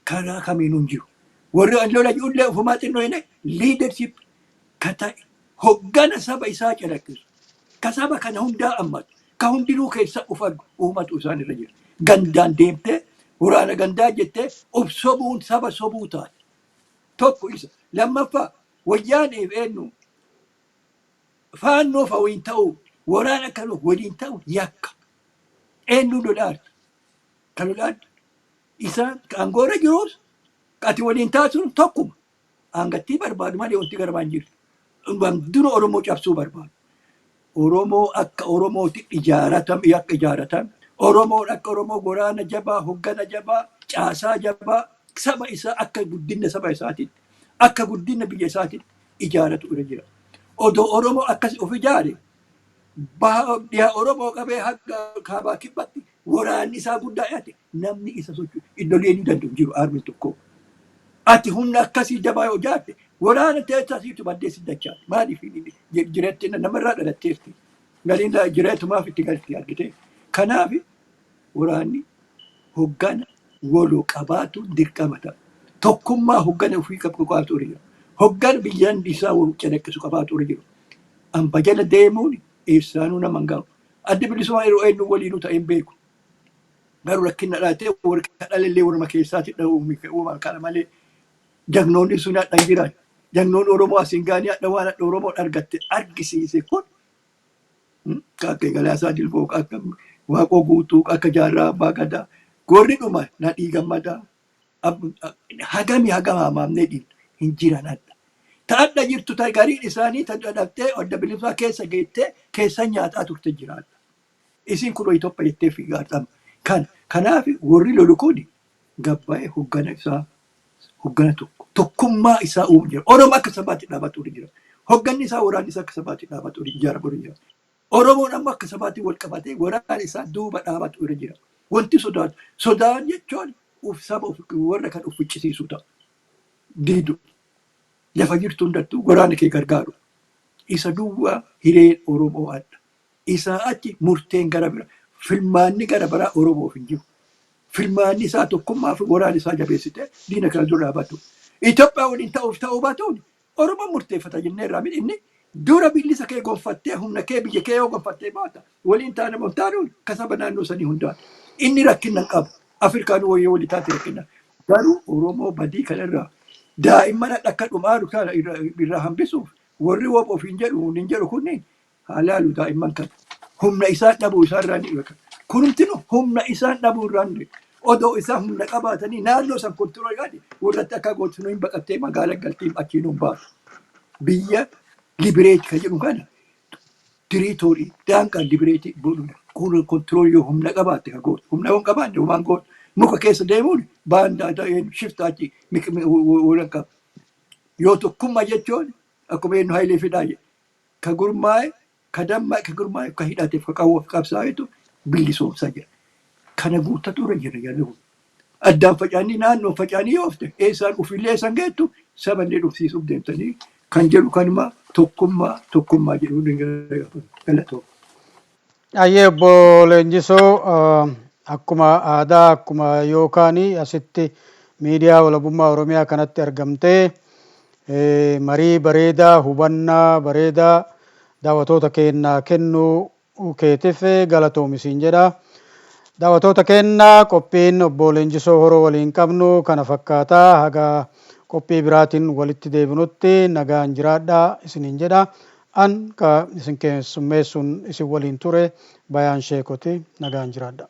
C: karaa kamiinuu hin jiru. Warri lola ijoollee ofumaa xinnoo hin leadership ka ta'e hoggana saba isaa calaqqisu. Ka saba kana hundaa ammatu. Ka hundinuu keessa of argu uummatu isaan irra jira. Gandaan deemtee waraana gandaa jettee of sobuun saba sobuu taate. Tokko isa. Lammaffaa wayyaaniif eenyu faannoo fa waliin ta'uu waraana akka waliin ta'u yakka. Eenyu lolaartu? Ka lolaartu isaan aangoorra jirus ati waliin taasisuun tokkuma. Aangattii barbaadu malee wanti gara baan jiru. Dura Oromoo cabsuu barbaadu. Oromoo akka Oromootti ijaaratan akka ijaaratan Oromoon akka Oromoo waraana jabaa, hoggana jabaa, caasaa jabaa saba isaa akka guddina saba isaatitti akka guddina biyya isaatitti ijaaratu irra jira. Odoo Oromoo akkas of ijaare baha dhiha Oromoo qabee haga kaabaa kibbatti waraanni isaa guddaa dhiyaate namni isa socho'u iddoolee ni danda'u jiru armi tokko. Ati humna akkasii jabaa yoo ijaarte waraana teessaa siitu baddee si dachaati. Maaliif jireetti namarraa dhalatteerti. Galiin jireetumaaf itti galti argite. Kanaaf waraanni hoggana waloo qabaatu dirqama ta'a. Tokkummaa hoggana ofii qabu qabaatu irra jira. Hoggana biyyaan isaa calaqqisu qabaatu irra jiru. Amba jala deemuun eessaanuu nama hin gahu. Addi bilisummaa yeroo eenyu waliinuu ta'e hin beeku. Garuu rakkina dhalatee warra dhalallee warma keessaatti uuman kana malee jagnoonni sun hadha hin jiran. Jagnoonni Oromoo asiin ga'anii hadha waan hadha Oromoo argatte argisiise kun akka Galaasaa Dilboo, akka Waaqoo Guutuu, akka Jaarraa Abbaa Gadaa. Gorri dhuma Nadhii Gammadaa. Hagami hagam hamaamnee dhiibna hin jiran hadha. Ta hadha jirtu ta gariin isaanii ta dhadhabtee adda bilisummaa keessa geettee keessa nyaataa turte jiraadha. Isin kun Itoophiyaa jettee fiigaa jirta. Kan kanaaf warri lolu kun gabbaa'ee hoggana isaa hoggana tokko tokkummaa isaa uumu jira. Oromoo akka sabaatti dhaabatu jira. Hogganni isaa waraanni isaa akka sabaatti dhaabatu ijaaramu jira. Oromoon ammoo akka sabaatti wal qabatee waraana isaa duuba dhaabatu irra jira. Wanti sodaatu sodaan jechuun uf saba of warra kan of ficcisiisuu ta'a. Diidu lafa jirtu hundattuu waraana kee gargaaru. Isa duwwaa hireen Oromoo adda. Isaa achi murteen gara bira filmaanni gara biraa Oromoof hin jiru. Filmaanni isaa tokkummaa fi waraana isaa jabeessitee diina kana dura dhaabbatu. Itoophiyaa waliin ta'uuf ta'uu baatuun Oromoon murteeffata jennee irraa miti inni dura billisa kee gonfattee humna kee biyya kee yoo gonfattee baata waliin taana moo taanuun kasaba naannoo sanii hundaan. Inni rakkina hin qabu. Afrikaan wayii walii taate rakkina. Garuu Oromoo badii kanarraa daa'imman akka dhumaaru kana irraa hambisuuf warri WBO ofiin jedhu hin jedhu kunniin haa laalu daa'imman kana. Humna isaan dhabuu isaarraa ni beeka. Kunumtinu humna isaan dhabuu irraa ni beeka. Odoo isaan humna qabaatanii naannoo san control gaadhi warratti akka gootu hin baqattee magaalaa galtii achiin hin baatu. Biyya liberate kan jedhu kana territory daangaa liberate godhuudha. Control yoo humna qabaatte ka gootu. Humna yoo hin qabaanne homaan gootu. Muka keessa deemuun baandaa ta'een shiftaa achi walan qaba. Yoo tokkummaa jechuun akkuma eenyu Hayilee Fidaa jedhe. Ka gurmaa'e ka damma ka gurmaa'e ka hidhateef ka qawwoof qabsaa'etu bilisoomsa jedha. Kana guuttatu irra jira jarri kun. Addaan faca'anii naannoo faca'anii yoo oofte eessaan ofiillee eessaan geettu saballee dhufsiisuuf deemtanii kan jedhu kanuma tokkummaa tokkummaa jedhu galatooma.
B: Ayyee obbo Leenjisoo, akkuma aadaa akkuma yookaan asitti miidiyaa walabummaa Oromiyaa kanatti argamtee marii bareedaa hubannaa bareedaa daawwattoota keenyaa kennuu keetiif galatoomi siin jedha. Daawwattoota keenya, qophiin obbo Leenjisoo Horoo waliin qabnu kana fakkaataa. Haga qophii biraatiin walitti deebinutti nagaan jiraadhaa isiniin jedha. An ka isin keessummeessuun isin waliin ture Bayaan Sheekoti, nagaan jiraadha.